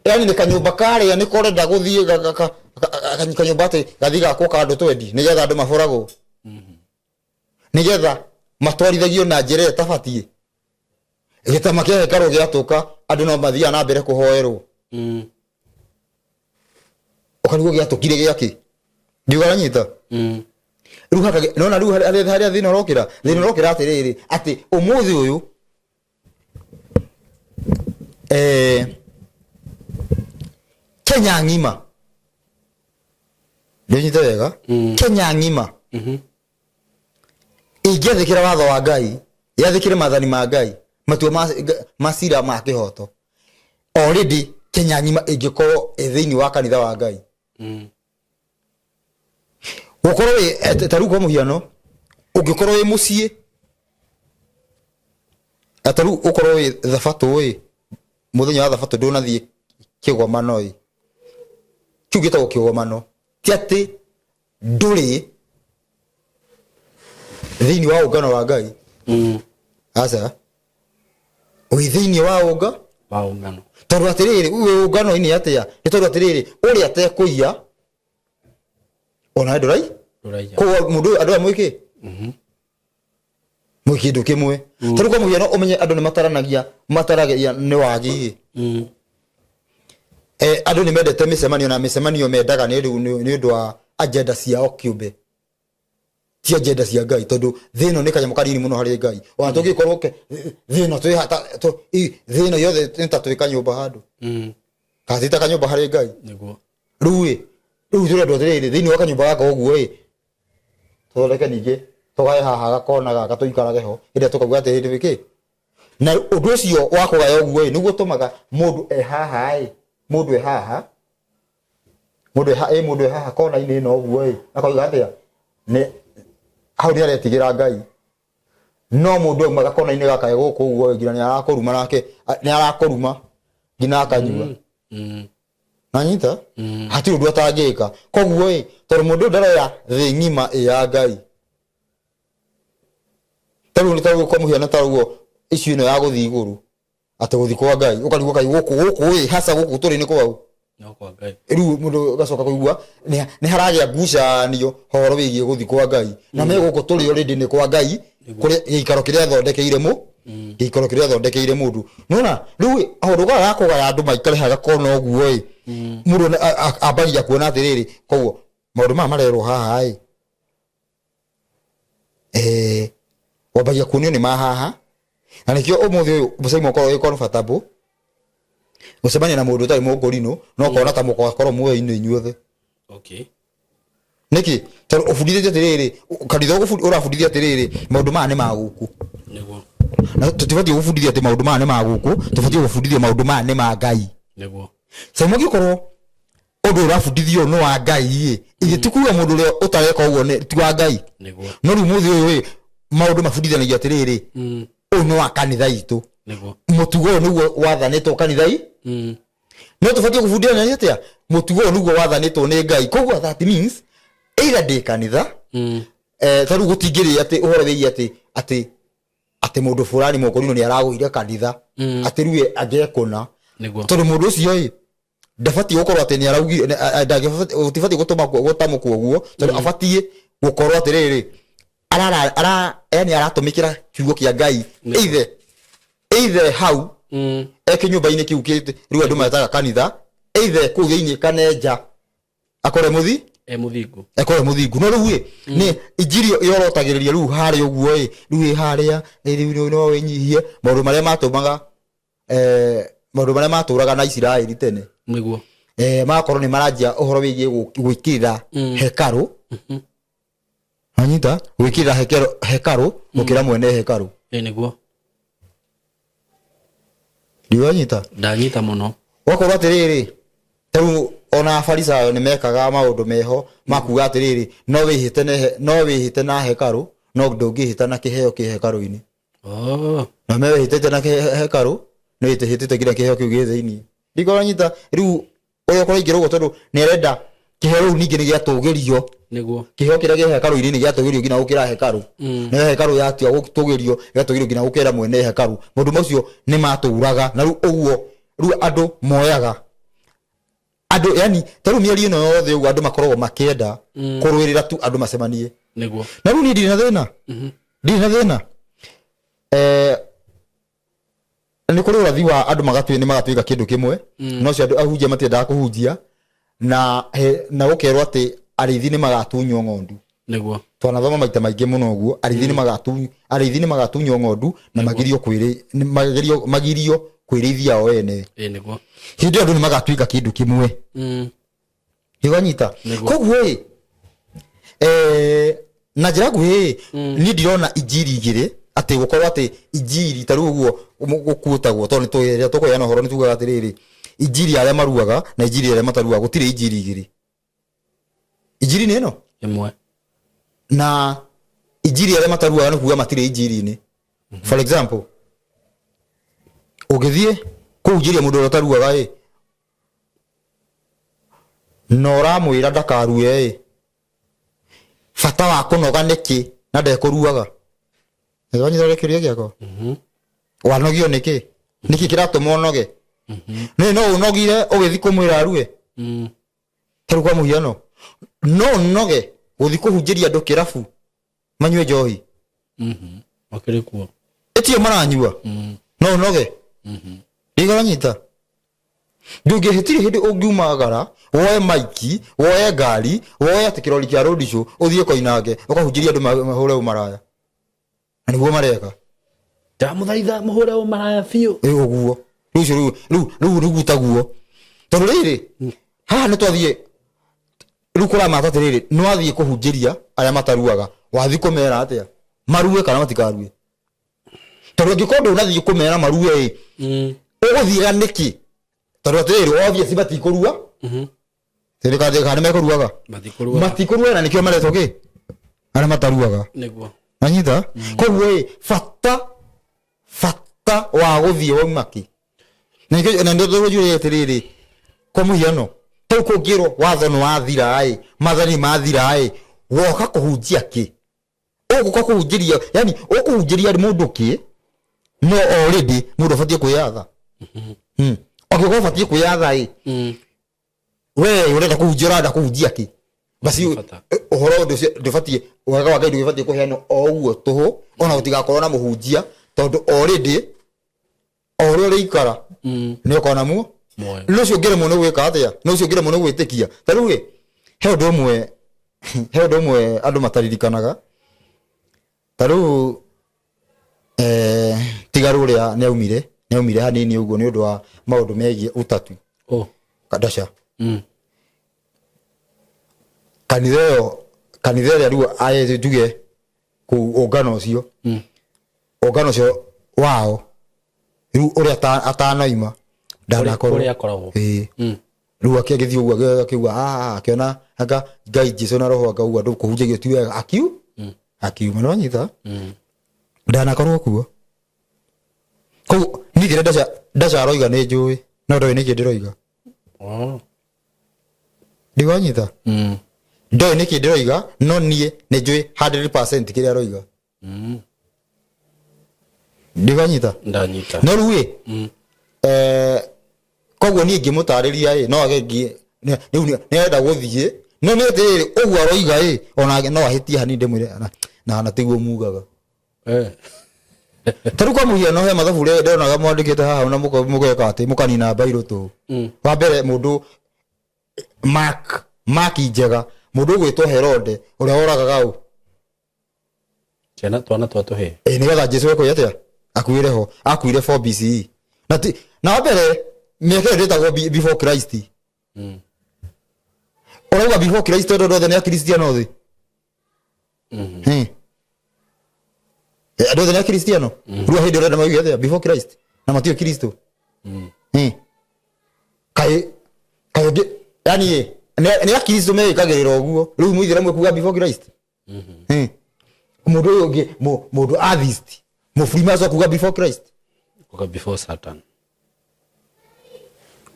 yani nĩ kanyũmba karĩa nĩ korenda gũthiĩ kanyũmba atĩ gathiĩ gakwo ka andũ twendi nĩgetha andũ maboragwo, nĩgetha matwarithagio na njĩra ĩrĩa ĩtabatiĩ. Gĩtama kĩa hekarũ gĩatũka, andũ no mathiaga na mbere kũhoerwo. Ũkarigwo gĩatũkire gĩakĩ, ngiuga aranyita. Rĩu haka nona rĩu harĩa thĩna ũrokĩra atĩrĩrĩ, atĩ ũmũthĩ ũyũ Kenya ng'ima, ndĩnyite wega, Kenya ng'ima ingĩathĩkĩra watho wa Ngai, yathĩkĩre maathani ma Ngai, matua ma cira ma kĩhoto, already Kenya ng'ima ĩngĩkorwo ĩ thĩinĩ wa kanitha wa Ngai. Gũkorwo wĩ ta rĩu kwa mũhiano, ũngĩkorwo wĩ mũciĩ, ta rĩu ũkorwo wĩ thabatũ ĩ, mũthenya wa thabatũ ndũnathiĩ kĩgomano ĩ, kĩu gĩtagwo kĩgomano, ti atĩ ndũrĩ thĩinĩ wa ũngano wa Ngai. Aca, wĩ thĩinĩ wa ũnga Wa ũngano. Tondũ atĩrĩrĩ, wĩ ũngano-inĩ atĩa? Nĩ tondũ atĩrĩrĩ, ũrĩa atekũiya ona ndũrai. Ndũraiya. Koguo mũndũ ũyũ, andũ aya mwĩkĩ mwĩ kĩndũ kĩmwe. Tondũ kwa mũhiano ũmenye andũ nĩ mataranagia, mataragia nĩ wagi. Andũ nĩ mendete mĩcemanio, na mĩcemanio mendaga nĩ ũndũ wa agenda ciao kĩũmbe, ti agenda cia Ngai, tondũ thĩ ĩno nĩ kanyamũ kanini mũno harĩ Ngai. Ona tũngĩkorwo thĩ ĩno twĩ thĩ ĩno yothe nĩ ta twĩ kanyũmba handũ, kana ti ta kanyũmba harĩ Ngai. Nĩguo. Rĩu ĩ rĩu tũrendwo atĩrĩrĩ, thĩinĩ wa kanyũmba gaka ũguo ĩ tũthondeke, ningĩ tũgae haha gakona gaka tũikarage ho hĩndĩ ĩrĩa tũkauga atĩ hĩndĩ kĩ. Na ũndũ ũcio wa kũgaya ũguo ĩ nĩguo ũtũmaga mũndũ e haha ĩ, mũndũ e haha, mũndũ e ĩ mũndũ e haha kona-inĩ ĩno ũguo ĩ, akoiga atĩa, nĩ hau nĩ aretigĩra Ngai. No mũndũ auma gakona-inĩ gaka e gũkũ ũguo ĩ, nginya nĩ arakũruma nake, nĩ arakũruma nginya akanyua. Nanyita hatirĩ ũndũ atangĩka. Koguo ĩ tondũ mũndũ ũyũ ndaroya thĩ ng'ima ĩ ya Ngai. Tarĩu nĩ tarĩu kwa mũhiano, ta ũguo issue ĩno ya gũthiĩ igũrũ, atĩ gũthiĩ kwa Ngai, ũkarigwo kaĩ gũkũ ĩ hasa gũkũ tũrĩ nĩ kwau. No kwa Ngai. Rĩu mũndũ agacoka kũigua nĩ haragĩa ngucanio horo wĩgiĩ gũthiĩ kwa Ngai, na me gũkũ tũrĩ already nĩ kwa Ngai, kũrĩa gĩikaro kĩrĩa athondekeire mũ gĩikaro kĩrĩa athondekeire mũndũ. Nona rĩu kaũndũ gaka ga kũgaya andũ maikare hagakona ũguo ĩ, mũndũ ambagia kuona atĩrĩrĩ, koguo maũndũ maya marerwo haha ĩ, wambagia kuonio nĩ ma haha. Na nĩkĩo ũmũthĩ ũyũ mũcai ũkorwo wĩ comfortable gũcemania na mũndũ ũtarĩ mũkũrinũ, no ũkona ta mũgakorwo muoyo-inĩ inyuothe. Nĩkĩ? Tondũ ũbundithĩtio atĩrĩrĩ, kanitha ũrabundithia atĩrĩrĩ, maũndũ maya nĩ ma gũkũ. Na tũtibatiĩ gũbundithio atĩ maũndũ maya nĩ ma gũkũ, tũbatiĩ gũbundithio maũndũ maya nĩ ma Ngai. Saimo angĩkorwo ũndũ ũrabundithio nĩ wa Ngai ĩ, ithe ti kuga mũndũ ũrĩa ũtareka ũguo nĩ ti wa Ngai. No rĩu mũthĩ ũyũ ĩ, maũndũ mabundithanagio atĩrĩrĩ, ũyũ nĩ wa kanitha itũ, mũtugo ũyũ nĩguo wathanĩtwo kanitha i no tũbatiĩ gũbundithania atĩa mũtugo ũyũ nĩguo wathanĩtwo nĩ Ngai. Koguo that means either ndĩ kanitha, ta rĩu gũtingĩrĩ atĩ ũhoro wĩgiĩ atĩ mũndũ fulani mũkũrinũ nĩ aragũire kanitha, atĩ rĩu ye angekũna, tondũ mũndũ ũcio ĩ ndabatiĩ gũkorwo atĩ nĩ araugire gũtibatiĩ gũtũma gũtamũkwo ũguo, tondũ abatiĩ gũkorwo atĩrĩrĩ, arara ara yani aratũmĩkĩra kiugo kĩa Ngai either hau eke nyũmba-inĩ kĩu rĩu andũ metaga kanitha, either kũu thĩinĩ kana nja, akore mũthi E mũthingu. Ekore mũthingu. No rĩu ĩ, nĩ injiri yorotagĩrĩria rĩu harĩa ũguo ĩ, rĩu ĩ harĩa ĩ, rĩu no wĩnyihie maũndũ marĩa matũmaga, maũndũ marĩa matũraga na Isiraeli tene. Magakorwo nĩ maranjia ũhoro wĩgiĩ gwĩkĩrĩra hekarũ, anyita gwĩkĩrĩra hekarũ gũkĩra mwene hekarũ. Ĩ nĩguo. Ndiwanyita? Ndanyita mũno. Wakorwo atĩrĩrĩ, tarĩu ona Afarisayo nĩ mekaga maũndũ meho makuga atĩrĩrĩ, no wĩhĩte na hekarũ, no ndũngĩhĩta na kĩheo kĩ hekarũ-inĩ. Na me wĩhĩtĩte na hekarũ, nĩ wĩhĩtĩte nginya kĩheo kĩu gĩ thĩinĩ. Ndikoranyita rĩu ũrĩa ũkũraingĩra ũguo, tondũ nĩ arenda kĩheo rĩu ningĩ nĩ gĩatũgĩrio. Kĩheo kĩrĩa kĩ hekarũ-inĩ nĩ gĩatũgĩrio nginya gũkĩra hekarũ. Nayo hekarũ yatua gũtũgĩrio, ĩgatũgĩrio nginya gũkĩra mwene hekarũ. Maũndũ macio nĩ matũraga, na rĩu ũguo rĩu andũ moyaga andũ, yani ta rĩu mĩario ĩno yothe ũguo andũ makoragwo makĩenda kũrũĩrĩra tu andũ macemanie. Na rĩu niĩ ndirĩ na thĩna, ndirĩ na thĩna. Nĩ kũrĩ ũrathi wa andũ magatuĩ nĩ magatuĩka kĩndũ kĩmwe, no cio andũ ahunjia matiendaga kũhunjia na gũkerwo atĩ arĩithi nĩ magatunywo ng'ondu. Twanathoma maita maingĩ mũno ũguo, arĩithi nĩ arĩithi nĩ magatunywo ng'ondu na magirio kwĩrĩ nĩ magirio kwĩrĩithia o ene. Ĩ nĩguo. Hĩndĩ ĩyo andũ nĩ magatuĩka kĩndũ kĩmwe. Nĩwanyita? Koguo ĩ, na njĩra nguhĩ ĩ, niĩ ndirona injiri igĩrĩ, atĩ gũkorwo atĩ injiri ta rĩu ũguo gũkuũtagwo, tondũ rĩrĩa tũkũheana ũhoro nĩ tugaga atĩrĩrĩ, injiri ya arĩa maruaga na injiri ya arĩa mataruaga, gũtirĩ injiri igĩrĩ. Injiri nĩ ĩno ĩmwe. Na injiri ya arĩa mataruaga nĩ kuga matirĩ injiri-inĩ. For example, ũngĩthiĩ kũhunjĩria mũndũ ũrĩa ũtaruaga ĩ, na ũramwĩra ndakarue ĩ, bata wa kũnoga nĩkĩ na ndekũruaga? Nĩwanyita ũrĩa kĩũria gĩakwa? Wanogio nĩkĩ? Nĩkĩ kĩratũma ũnoge? Nĩ no ũnogire ũgĩthiĩ kũmwĩra arue? Ta rĩu kwa mũhiano, no ũnoge gũthiĩ kũhunjĩria andũ kĩrabu manyue njohi? Makĩrĩ kuo. Ĩtio maranyua. No ũnoge? Ndigoranyita. Ndũngĩhĩtire hĩndĩ ũngiumagara woe maiki, woe ngari, woe atĩ kĩrori kĩa road show, ũthiĩ Koinange ũkahunjĩria andũ mahũre ũmaraya, na nĩguo mareka. Ndamũthaitha mũhũre ũmaraya biũ. Ĩ ũguo rĩu ũcio rĩu rĩu taguo, tondũ rĩrĩ haha nĩ twathiĩ rĩu kũramata atĩrĩrĩ, nĩ wathiĩ kũhunjĩria arĩa mataruaga, wathiĩ kũmera atĩa? Marue kana matikarue? Tondũ angĩkorwo ndũnathiĩ kũmera marue ĩ, ũgũthiĩra nĩkĩ? Tondũ atĩrĩrĩ, obvious matikũrua. Kana nĩ mekũruaga? Matikũruaga. Matikũruaga, na nĩkĩo maretwo kĩ arĩa mataruaga. Manyita? Koguo ĩ, bata wa gũthiĩ wauma kĩ? Na nĩkĩo tũnjũria atĩrĩrĩ, kwa mũhiano tau kũngĩrwo watho nĩ wathira ĩ, maathani mathira ĩ, woka kũhunjia kĩ? Ũgũka kũhunjĩria, yani ũkũhunjĩria mũndũ kĩ? No already mũndũ abatiĩ kwĩyatha. Angĩkorwo ũbatiĩ kwĩyatha ĩ, We ũrenda kũhunjia, ũrenda kũhunjia kĩ? Basi Nĩ bata. Ũhoro ũndũ ũcio ndũbatiĩ, wega wa Ngai ndũgĩbatiĩ kũheanwo o ũguo tũhũ, ona gũtigakorwo na mũhunjia, tondũ already o ũrĩa ũrĩikara nĩ ũkona muo. Muoyo. No ũcio ũngĩremwo nĩ gwĩka atĩa? No ũcio ũngĩremwo nĩ gwĩtĩkia. Ta rĩu ĩ, he ũndũ ũmwe andũ mataririkanaga. Ta rĩu tiga rũrĩa nĩ aumire hanini ũguo nĩ ũndũ wa maũndũ megiĩ utatu. Oh. Kandasha. Kanitha ĩyo, kanitha ĩrĩa rĩu aye njuge kũu, ũngano ũcio wao rĩu ũrĩa atanoima ndanakorwo. Kũrĩa akoragwo. Ĩĩ. Rĩu akĩgĩthiĩ ũguo akiuga, "Ah," akĩona anga Ngai Jesu na roho, akauga andũ kũhunjagio ti wega, akiuma nĩwanyita. Ndanakorwo kuo koguo niĩ kĩrĩa ndaca aroiga nĩ njũĩ, no ndoĩ nĩkĩ ndĩroiga. Oh. Ndiwanyita. Ndoĩ nĩkĩ ndĩroiga, no niĩ nĩ njũĩ 100% kĩrĩa aroiga. Ndiwanyita. Ndanyita. No rĩu ĩ, koguo niĩ ngĩmũtarĩria ĩ, no age rĩu nĩ arenda gũthiĩ, no nĩ atĩrĩrĩ, ũguo aroiga ĩ, ona no ahĩtie hanini, ndĩmwĩre na tiguo mugaga. Ta rĩu kwa mũhiano, he mathabu ũrĩa ndonaga mwandĩkĩte haha na mũgeka atĩ mũkanina mbairũ tũ. Wa mbere, mũndũ mark njega, mũndũ ũgwĩtwo Herode ũrĩa woragaga ũ? Ciana, twana twa tũhĩĩ. Ĩ, nĩgetha Jesu ekũi atĩa akuĩre ho, akuire 4 BCE na ti na wa mbere mĩaka ĩyo ndĩtagwo before Christ. Ũrauga before Christ tondũ andũ othe nĩ akristiano thĩ. Andũ othe nĩ akristiano rĩu hĩndĩ ũrenda mauge atĩa before Christ na matio Kristo? Kaĩ yani nĩ akristo meĩkagĩrĩra ũguo, rĩu mũithĩramu ekuga before Christ. Mũndũ ũyũ ũngĩ, mũndũ atheist, mũfreemason kuga before Christ. Kuga before Satan.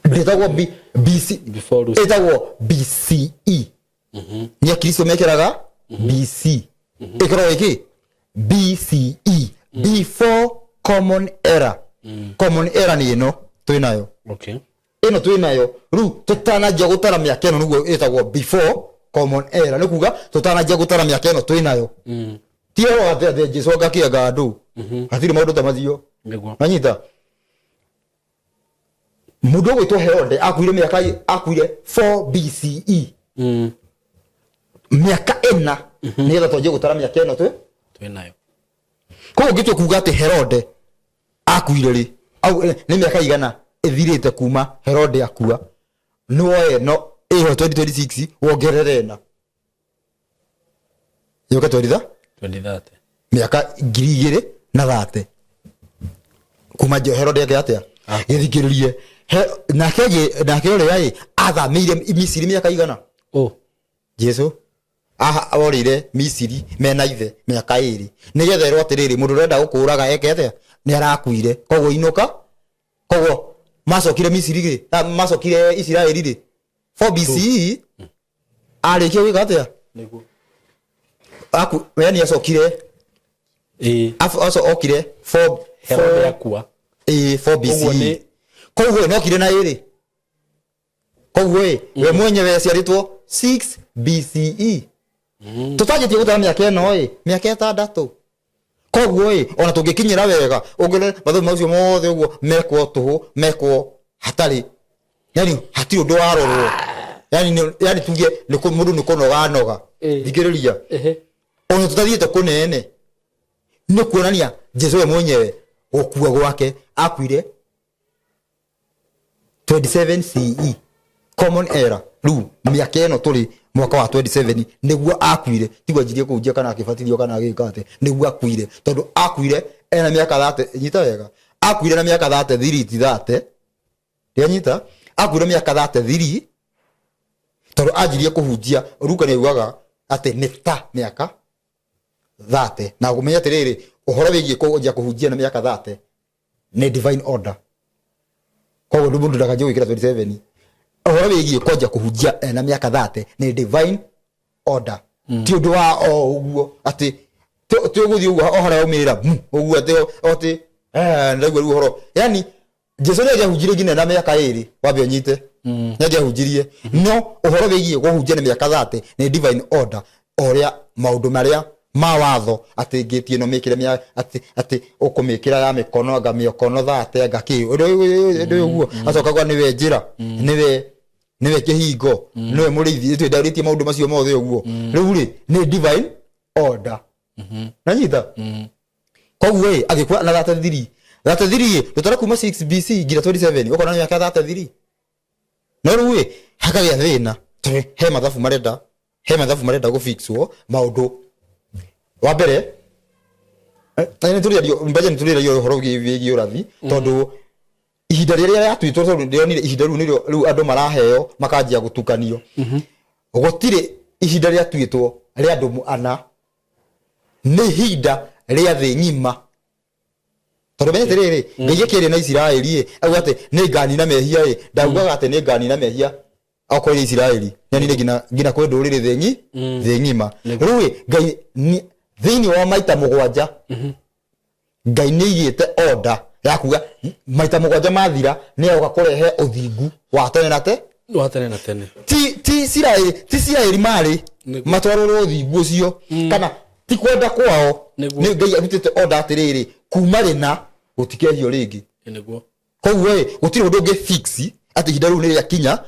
Ndĩtagwo BC. Before Lucifer. Ĩtagwo BCE. Nĩ akristo mekĩraga BC, ĩkoragwo ĩkĩ BCE, before common era. Common era nĩ ĩno twĩ nayo. Ĩno twĩ nayo rĩu, tũtananjia gũtara mĩaka ĩno, nĩguo ĩtagwo before common era, nĩ kuga tũtananjia gũtara mĩaka ĩno twĩ nayo. Ti ũhoro atĩ Jesu angakĩanga andũ, hatirĩ maũndũ ta macio. Nĩguo. Nanyita, mũndũ ũgwĩtwo Herode akuire mĩaka, akuire 4 BCE. Mĩaka 4 nĩgetha twanjie gũtara mĩaka ĩno twĩ Twĩ nayo. Koguo ngĩtua kuga atĩ Herode akuire rĩ, au nĩ mĩaka igana ĩthirĩte kuma Herode akua? Nĩ woe no ĩho 2026, wongerere 4, yũke tweritha. 2030. Mĩaka 2030 kuma Herode ake atĩa gĩthikĩrĩrie. Nake ũrĩa ĩ athamĩire Misiri mĩaka igana? Oh. Jesu aha orĩire Misiri mena ithe mĩaka 2, nĩgetha erwo atĩrĩrĩ, mũndũ ũrenda gũkũraga eke atĩa, nĩ arakuire, koguo inũka. Koguo macokire Misiri rĩ, macokire Isiraeli rĩ, 4 BCE arĩkia gwĩka atĩa? Nĩguo. Aku yani acokire. Ĩĩ. Aco okire 4. Herode akua. Ĩĩ, 4 Ũguo BCE. Koguo nokire na 2, koguo ĩ we mwenyewe aciarĩtwo 6 BCE. Tũtanjĩtie gũtara mĩaka ĩno ĩ mĩaka 6. Koguo ĩ ona tũngĩkinyĩra wega, ũngĩone mathabu macio mothe ũguo mekwo tũhũ, mekwo hatarĩ, yani hatirĩ ũndũ warorwo, yani yani tuge mũndũ nĩ kũnoga noga. Thikĩrĩria. Ehe. Ona tũtathiĩte kũnene, nĩ kuonania Jesu we mwenyewe gũkua gwake akuire 27 CE, common era. Rĩu mĩaka ĩno tũrĩ mwaka wa 27 nĩguo akuire, tiguo anjirie kũhunjia kana akĩbatithio kana agĩka atĩ, nĩguo akuire, tondũ akuire ena mĩaka 30. Nyita wega, akuire na mĩaka 33, ti 30. Ndĩanyita, akuire mĩaka 33, tondũ anjirie kũhunjia, Luka nĩ augaga atĩ nĩ ta mĩaka 30. Na ũmenye atĩrĩrĩ, ũhoro wĩgiĩ kũnjia kũhunjia na mĩaka 30 nĩ divine order. Koguo mũndũ ndakanjie gwĩkĩra 27. Ũhoro wĩgiĩ kwanjia kũhunjia ena mĩaka 30 nĩ divine order, ti ũndũ wa o ũguo atĩ ti ũgũthiĩ ũguo o harĩa waumĩrĩra ũguo atĩ o atĩ ndaigua rĩu ũhoro yani. Jesu nĩ angĩahunjirie nginya na mĩaka 2, wambe ũnyite, nĩ angĩahunjirie, no ũhoro wĩgiĩ kũhunjia na mĩaka 30 nĩ divine order, o ũrĩa maũndũ marĩa ma watho atĩ ngĩti ĩno mĩkĩre mĩa atĩ atĩ ũkũmĩkĩra ya mĩkono anga mĩkono 30 anga kĩ ũndũ ũyũ ũguo, acoka gwa nĩwe njĩra, nĩwe kĩhingo, nĩwe mũrĩithi, ĩtũ ndarĩtie maũndũ macio mothe ũguo. Rĩu rĩ, nĩ divine order, nanyita. Koguo ĩ agĩkua na 33, 33 ĩ ndũtara kuma 6 BC nginya 27, ũkona nĩ mĩaka 33. No rĩu ĩ hakagĩa thĩna tondũ he mathabu marenda gũfixwo. Maũndũ wa mbere, nĩ tũrĩario mbaja, nĩ tũrĩario ũhoro wĩgiĩ ũrathi, tondũ ihinda rĩrĩa rĩatuĩtwo, tondũ ndĩronire ihinda rĩu nĩrĩo rĩu andũ maraheo makanjia gũtukanio. Gũtirĩ ihinda rĩatuĩtwo rĩa andũ ana, nĩ ihinda rĩa thĩ ng'ima, tondũ menya atĩrĩrĩ, Ngai akĩaria na Isiraeli ĩ auga atĩ nĩ nganina mehia ĩ ndaugaga atĩ nĩ nganina mehia okorwo Isiraeli nyanine nginya kwĩ ndũrĩrĩ thĩ ng'ima. Rĩu ĩ Ngai thĩinĩ wa maita 7, Ngai nĩ aigĩte order ya kuga maita 7 mathira nĩ agoka kũrehe ũthingu wa tene na te Wa tene na tene. Ti Isiraeli marĩ matwarwo ũthingu ũcio kana ti kwenda kwao. Nĩ Ngai arutĩte order atĩrĩrĩ, kuma rĩna gũtikehio rĩngĩ. Koguo ĩ gũtirĩ ũndũ ũngĩ fix atĩ ihinda rĩu nĩ rĩakinya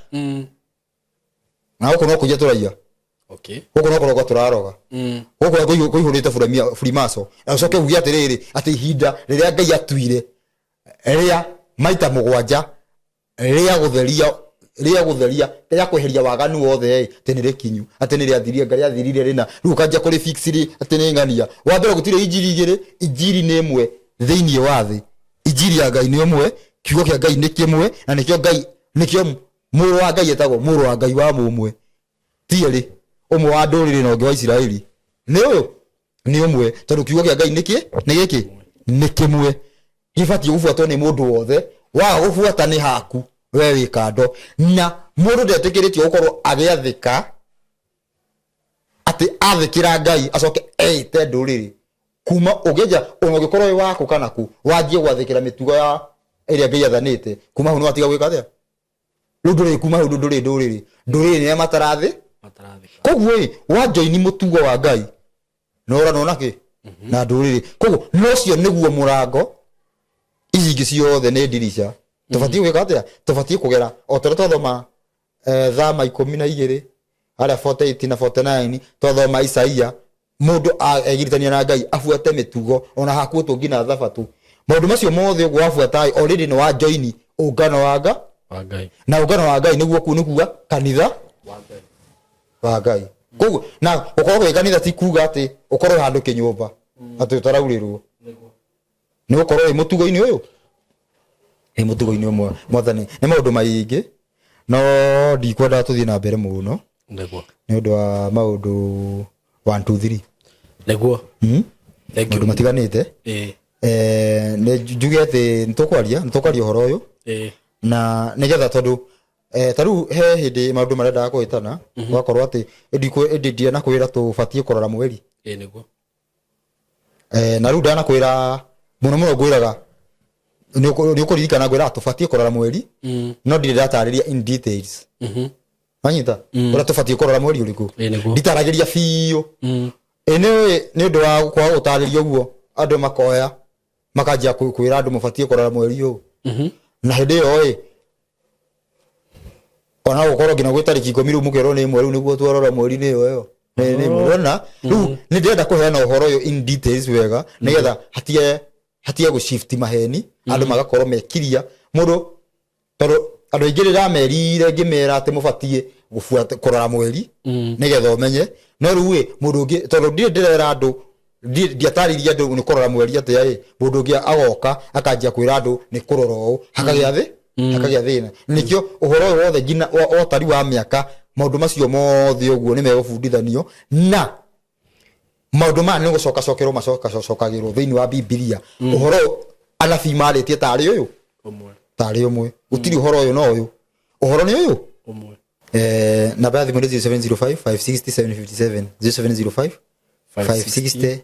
na gũkũ no kũiya tũraiya. Gũkũ no kũroga tũraroga. Gũkũ kũihũrĩte furimaco, na ũcoke uge atĩrĩrĩ, atĩ ihinda rĩrĩa Ngai atuire rĩa maita 7 rĩa gũtheria rĩa kweheria waganu wothe ĩ atĩ nĩ rĩkinyu, atĩ nĩ rĩathirire, Ngai rĩathirire rĩna, rĩu ũkanjia kũrĩ fix rĩ atĩ nĩ ng'ania. Wa mbere, gũtirĩ injiri igĩrĩ, injiri nĩ ĩmwe thĩinĩ wa thĩ. Injiri ya Ngai nĩ ĩmwe, kiugo kĩa Ngai nĩ kĩmwe, na nĩkĩo Ngai, nĩkĩo mũrũ wa Ngai etagwo mũrũ wa Ngai wa mũmwe, ti erĩ, ũmwe wa ndũrĩrĩ na ũngĩ wa Isiraeli. Nĩ ũyũ nĩ ũmwe, tondũ kiugo kĩa Ngai nĩkĩ nĩ gĩkĩ nĩ kĩmwe, gĩbatiĩ gũbuatwo nĩ mũndũ wothe. Waga gũbuata nĩ haku we wĩ kando, na mũndũ ndetĩkĩrĩtio gũkorwo agĩathĩka atĩ athĩkĩra Ngai acoke eĩte ndũrĩrĩ. Kuma ũngĩanjia, ona ũngĩkorwo wĩ waku kana kũ, wanjie gwathĩkĩra mĩtugo ya ĩrĩa Ngai athanĩte, kuma hau nĩ watiga gwĩka atĩa? Rĩu ndũrĩ, kuma hau ndũrĩ ndũrĩrĩ, ndũrĩrĩ nĩ arĩa matarathĩ. Matarathĩka. Koguo ĩ wajoini mũtugo wa Ngai noranwo na kĩ na ndũrĩrĩ. Koguo nocio nĩguo mũrango, ici ingĩ ciothe nĩ ndirica. Tũbatiĩ gwĩka atĩa? Tũbatiĩ kũgera o ta ũrĩa twathoma Thama 12 harĩa 48 na 49, twathoma Isaia, mũndũ egiritania na Ngai abuate mĩtugo ona hakuĩtwo nginya thabatũ, maũndũ macio mothe ũguo wabuata ĩ already nĩ wa join ũngano wa nga Wa Ngai. Na ũngano wa Ngai nĩguo nĩ kuga kanitha Wa Ngai. Wa Ngai. Koguo na gũkorwo gwĩ kanitha ti kuga atĩ ũkorwo handũ kĩnyũmba atĩ ũtaraurĩrwo, nĩ gũkorwo wĩ mũtugo-inĩ ũyũ, wĩ mũtugo-inĩ ũmwe mwathani. Nĩ maũndũ maingĩ, no ndikwenda tũthiĩ na mbere mũno nĩ ũndũ wa maũndũ 1 2 3. Thank you. Maũndũ matiganĩte. Nĩ njuge atĩ nĩ tũkwaria ũhoro ũyũ na nĩgetha tondũ ta rĩu he hĩndĩ maũndũ marendaga kũhĩtana, gũgakorwo atĩ ĩndĩ ndianakwĩra tũbatiĩ kũrora mweri. Na rĩu ndanakwĩra mũno mũno, ngwĩraga nĩ ũkũririkana ngwĩraga tũbatiĩ kũrora mweri, no ndirĩ ndatarĩria in details. Wanyita ũrĩa tũbatiĩ kũrora mweri ũrĩkũ? Ĩĩ, nĩguo. Nditaragĩria biũ. Ĩ nĩ ũndũ wa kwaga gũtarĩria ũguo, andũ makoya makanjia kwĩra andũ mũbatiĩ kũrora mweri ũyũ, na hĩndĩ ĩyo ĩ ona gũkorwo nginya gwĩ tarĩki 10, rĩu mũkerwo nĩ ĩmwe, rĩu nĩguo twarora mweri nĩ ĩyo nĩ ĩmwe. Wona rĩu nĩ ndĩrenda kũheana ũhoro ũyũ in details wega, nĩgetha hatige gũ shift maheni, andũ magakorwo mekiria mũndũ, tondũ andũ aingĩ rĩramerire ngĩmera atĩ mũbatiĩ gũbuata kũrora mweri nĩgetha ũmenye. No rĩu ĩ mũndũ ũngĩ, tondũ ndirĩ ndĩrera andũ, ndiatarĩirie andũ nĩ kũrora mweri atĩa ĩ, mũndũ ũngĩ agoka akanjia kwĩra andũ nĩ kũrora ũũ, hakagĩa thĩ hakagĩa thĩna. Nĩkĩo ũhoro ũyũ wothe nginya wa ũtari wa mĩaka, maũndũ macio mothe ũguo nĩ megũbundithanio, na maũndũ maya nĩ gũcokacokerwo macokacokagĩrwo thĩinĩ wa Bibilia. Ũhoro ũyũ anabii marĩtie tarĩ ũyũ Ũmwe. Tarĩ ũmwe, gũtirĩ ũhoro ũyũ na ũyũ, ũhoro nĩ ũyũ. Ũmwe. Namba ya thimũ nĩ 0705 560 757, 0705 560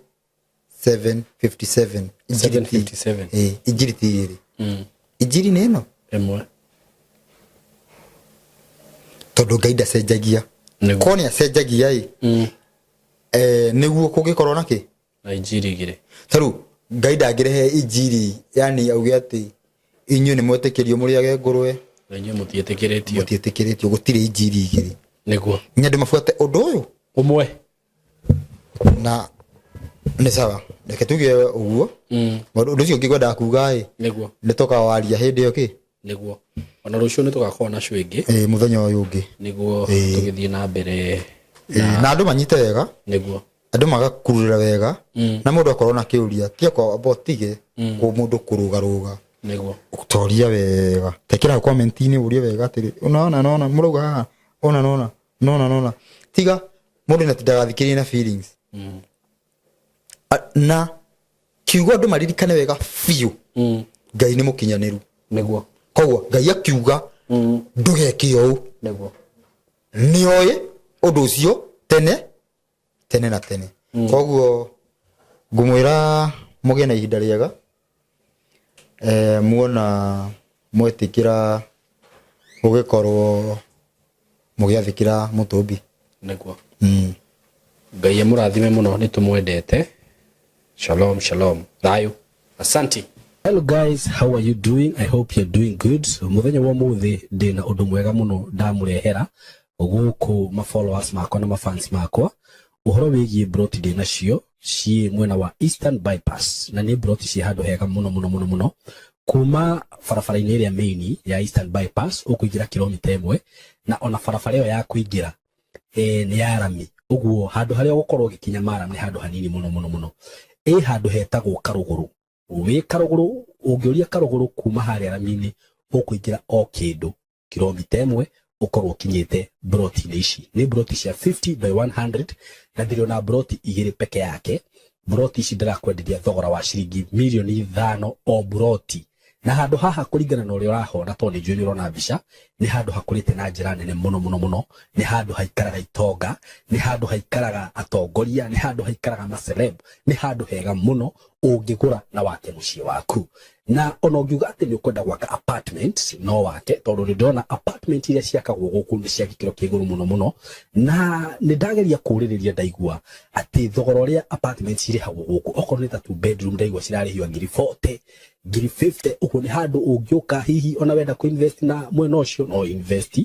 757. 757. Injiri ti igĩrĩ. Injiri nĩ ĩno. Ĩmwe. Tondũ Ngai ndacenjagia. Nĩguo. Ko nĩ acenjagia ĩ, nĩguo kũngĩkorwo na kĩ? Na injiri igĩrĩ. Tarĩu Ngai ndangĩrehe injiri, yani auge atĩ inyuĩ nĩ mwetĩkĩrio mũrĩage ngũrwe. Na inyuĩ mũtiĩtĩkĩrĩtio. Mũtiĩtĩkĩrĩtio. Gũtirĩ injiri igĩrĩ. Nĩguo. Nginya andũ mabuate ũndũ ũyũ ũmwe. Na nĩ sawa, reke tuge ũguo. Ũndũ ũcio ũngĩ ngwendaga kuga ĩ, Nĩguo. Nĩ tũkawaria hĩndĩ ĩyo kĩ. Nĩguo, ona rũciũ nĩ tũgakorwo na show ĩngĩ. Ĩ, mũthenya ũyũ ũngĩ. Nĩguo. Tũgĩthiĩ na mbere. Ĩ, na andũ manyite wega. Nĩguo. Andũ magakururĩra wega, na mũndũ akorwo na kĩũria ti amba ũtige kũ mũndũ kũrũgarũga. Nĩguo. Toria wega, tekĩra hau comment-inĩ ũrie wega atĩrĩ, unaona naona mũrauga haha, ona naona nona nona, tiga mũndũ na ndagathikĩrĩrie na feelings. Na kiugo andũ maririkane wega biũ, Ngai nĩ mũkinyanĩru. Nĩguo. Koguo Ngai akiuga ndũgeke ũũ, Nĩguo. Nĩoĩ ũndũ ũcio tene tene na tene. Koguo ngũmwĩra mũgĩe na ihinda rĩega, muona mwetĩkĩra gũgĩkorwo mũgĩathĩkĩra mũtũmbi. Nĩguo. Ngai amũrathime mũno, nĩ tũmwendete. Shalom, shalom, thayũ, asante. Hello guys, how are you doing? I hope you're doing good. Muthenya wa muthi ndina undu mwega muno ndamurehera guku ma followers makwa na ma fans makwa, uhoro wigie broti ndina cio ciĩ mwena wa Eastern Bypass, na nĩ broti ciĩ handũ hega muno muno muno muno. Kuma barabara-inĩ ĩrĩa main ya Eastern Bypass ũkũingĩra kilomita 1, na ona barabara ĩyo ya kũingĩra nĩ ya rami, ũguo handũ harĩa ũgũkorwo ũgĩkinya maram nĩ handũ hanini mũno mũno mũno. Ĩ handũ hetagwo Karũgũrũ. Wĩ Karũgũrũ, ũngĩũria Karũgũrũ kuma harĩa rami-inĩ, ũkũingĩra o kĩndũ kilomita 1, ũkorwo ũkinyĩte broti-inĩ ici. Nĩ broti cia 50 by 100, na ndĩrĩ broti igĩrĩ peke yake. Broti ici ndĩrakwenderia thogora wa ciringi mirioni 5 o broti. Na handũ haha, kũringana na ũrĩa ũrahona, tondũ nĩ njũĩ nĩ ũrona mbica, nĩ handũ hakũrĩte na njĩra nene mũno mũno mũno. Nĩ handũ haikaraga itonga, nĩ handũ haikaraga atongoria, nĩ handũ haikaraga maceleb, nĩ handũ hega mũno ũngĩgũra na wake mũciĩ waku. Na ona ũngiuga atĩ nĩ ũkwenda gwaka apartment, no wake, tondũ nĩ ndĩrona apartment iria ciakagwo gũkũ nĩ cia gĩkĩro kĩa igũrũ mũno mũno. Na nĩ ndageria kũũrĩrĩria, ndaigua atĩ thogora ũrĩa apartment cirĩhagwo gũkũ, okorwo nĩ ta two bedroom, ndaigua cirarĩhio ngiri 40, ngiri 50. Ũguo nĩ handũ ũngĩũka, hihi ona wenda kũ invest na mwena ũcio, no invest.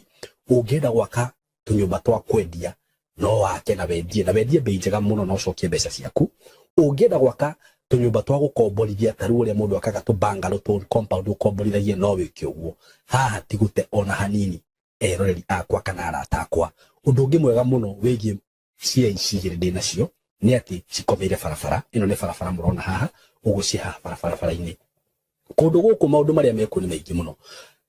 Ũngĩenda gwaka tũnyũmba twa kwendia, no wake na wendie, na wendie bei njega mũno na ũcokie mbeca ciaku. Ũngĩenda gwaka tũnyũmba twa gũkomborithia, ta rĩu ũrĩa mũndũ akaga tũ bungalow, tũ compound ũkomborithagie, no wĩke ũguo. Haha ti gũte ona hanini, eroreri akwa kana arata akwa. Ũndũ ũngĩ mwega mũno wĩgiĩ cia ici igĩrĩ ndĩ nacio nĩ atĩ cikomeire barabara ĩno. Nĩ barabara mũrona haha ũguo, ciĩ haha barabara-inĩ. Kũndũ gũkũ maũndũ marĩa mekuo nĩ maingĩ mũno.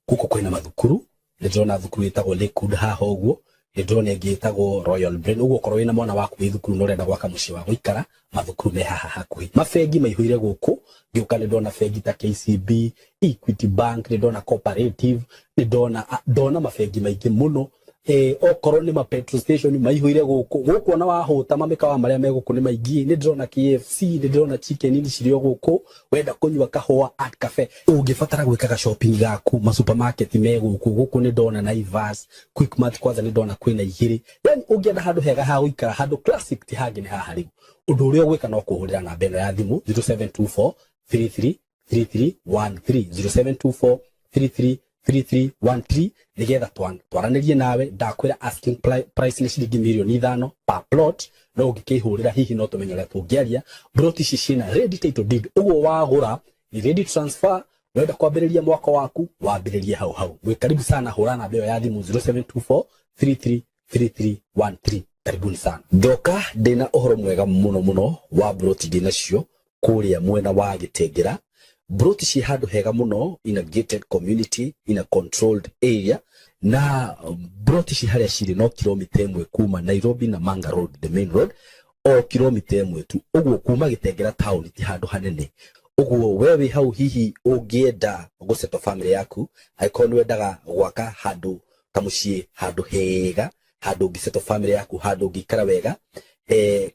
Gũkũ kwĩna mathukuru, nĩ ndĩrona thukuru ĩtagwo Lakewood haha ũguo, nĩ ndĩrona ĩngĩ ĩtagwo Royal Brain. Ũguo okorwo wĩna mwana waku wĩ thukuru na ũrenda gwaka mũciĩ wa gũikara, mathukuru me haha hakuhĩ. Mabengi maihũire gũkũ, ngĩũka nĩ ndona bengi ta KCB, Equity Bank, nĩ ndona Cooperative, nĩ ndona mabengi maingĩ mũno. Okorwo nĩ ma petrol station maihũire gũkũ. Gũkũ ona wahũta, mamĩkawa marĩa me gũkũ nĩ maingĩ. Nĩ ndĩrona KFC, nĩ ndĩrona Chicken Inn cirĩ o gũkũ. Wenda kũnyua kahũa, Art Cafe. Ũngĩbatara gwĩkaga shopping gaku, ma supermarket me gũkũ. Gũkũ nĩ ndona Naivas, Quickmart, kwanza nĩ ndona kwĩna igĩrĩ. Yani ũngĩenda handũ hega ha gũikara, handũ classic, ti hangĩ, nĩ haha. Rĩu ũndũ ũrĩa ũgwĩka no kũhũrĩra namba ĩno ya thimũ, 0724 33 3313, 0724 33 3313, nigetha twaranĩrie nawe. Ndakwĩra asking price nĩ ciringi mirioni 5 per plot, no ũngĩkĩhũrĩra hihi no tũmenye ũrĩa tũngĩaria. Plot ici ciĩna ready title deed, ũguo wagũra ni ready transfer. Wenda kwambĩrĩria mwaka waku, wambĩrĩrie hau hau. Mwĩ karibu sana, hũra namba ĩyo ya thimũ, 0724 33 3313. Karibuni sana. Ndoka ndĩna ũhoro mwega mũno mũno wa broti ndĩnacio kũrĩa mwena wa Gĩtengera. Broti ciĩ handũ hega mũno, in a gated community, in a controlled area. Na broti ci harĩa cirĩ no kilomita 1 kuma Nairobi na Manga Road, the main road, o kilomita 1 tu. Ũguo kuma Gĩtengera town ti handũ hanene. Ũguo we wĩ hau, hihi ũngĩenda gũsettle family yaku, angĩkorwo nĩ wendaga gwaka handũ kamũciĩ, handũ hega, handũ ũngĩsettle family yaku, handũ ũngĩikara wega,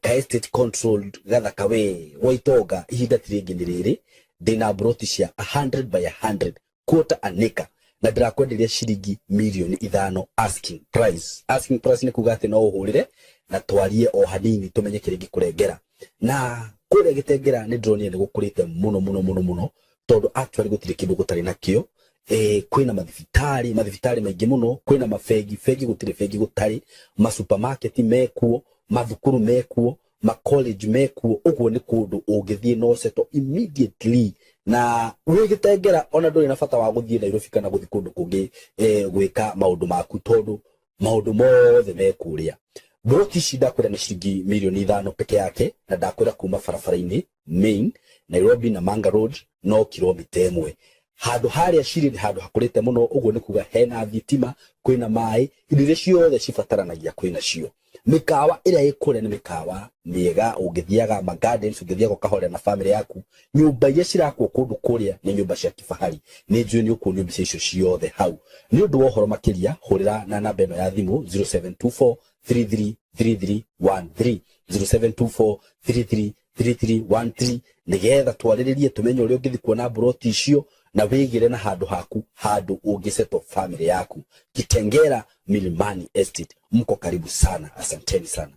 ka estate controlled gathaka we gwa itonga, ihinda ti rĩngĩ, nĩ rĩrĩ. Ndĩna broti cia 100 by 100. Quarter an acre, na ndĩrakwenderia ciringi mirioni 5 asking price. Asking price nĩ kuga atĩ no ũhũrĩre na twarie o hanini tũmenye kĩrĩa ingĩkũrengera. Na kũrĩa Gĩtengera nĩ ndĩronire nĩ gũkũrĩte mũno mũno mũno mũno, tondũ actually gũtirĩ kĩndũ gũtarĩ nakĩo. Kwĩna mathibitarĩ, mathibitarĩ maingĩ mũno, kwĩna mabengi, bengi gũtirĩ bengi gũtarĩ, masupermarket mekuo, mathukuru mekuo, macollege mekuo. Ũguo nĩ kũndũ ũngĩthiĩ no settle immediately na wĩ Gĩtengera, ona ndũrĩ na bata wa gũthiĩ Nairobi kana gũthiĩ kũndũ kũngĩ gwĩka maũndũ maku, tondũ maũndũ mothe me kũrĩa. Broti ici ndakwĩra nĩ ciringi mirioni 5 peke yake, na ndakwĩra kuma barabara-inĩ main Nairobi na Manga Road no kilomita 1. Handũ harĩa cirĩ nĩ handũ hakũrĩte mũno. Ũguo nĩ kuga hena thitima, kwĩna maĩ, indo iria ciothe cibataranagia kwĩna cio. Mĩkawa ĩrĩa ĩ kũrĩa nĩ mĩkawa mĩega, ũngĩthiaga ma gardens, ũngĩthiaga ũkahorera na family yaku. Nyũmba iria cirakwo kũndũ kũrĩa nĩ nyũmba cia kifahari. Nĩ njũĩ nĩ ũkuonio mbica icio ciothe hau. Nĩ ũndũ wa ũhoro makĩria, hũrĩra na namba ĩno ya thimũ, 0724 333313, 0724 333313, nĩgetha twarĩrĩrie tũmenye ũrĩa ũngĩthiĩ kuona mburoti icio na wĩgĩre na handũ haku, handũ ũngĩsettle family yaku. Kitengera Milimani Estate, mko karibu sana. Asanteni sana.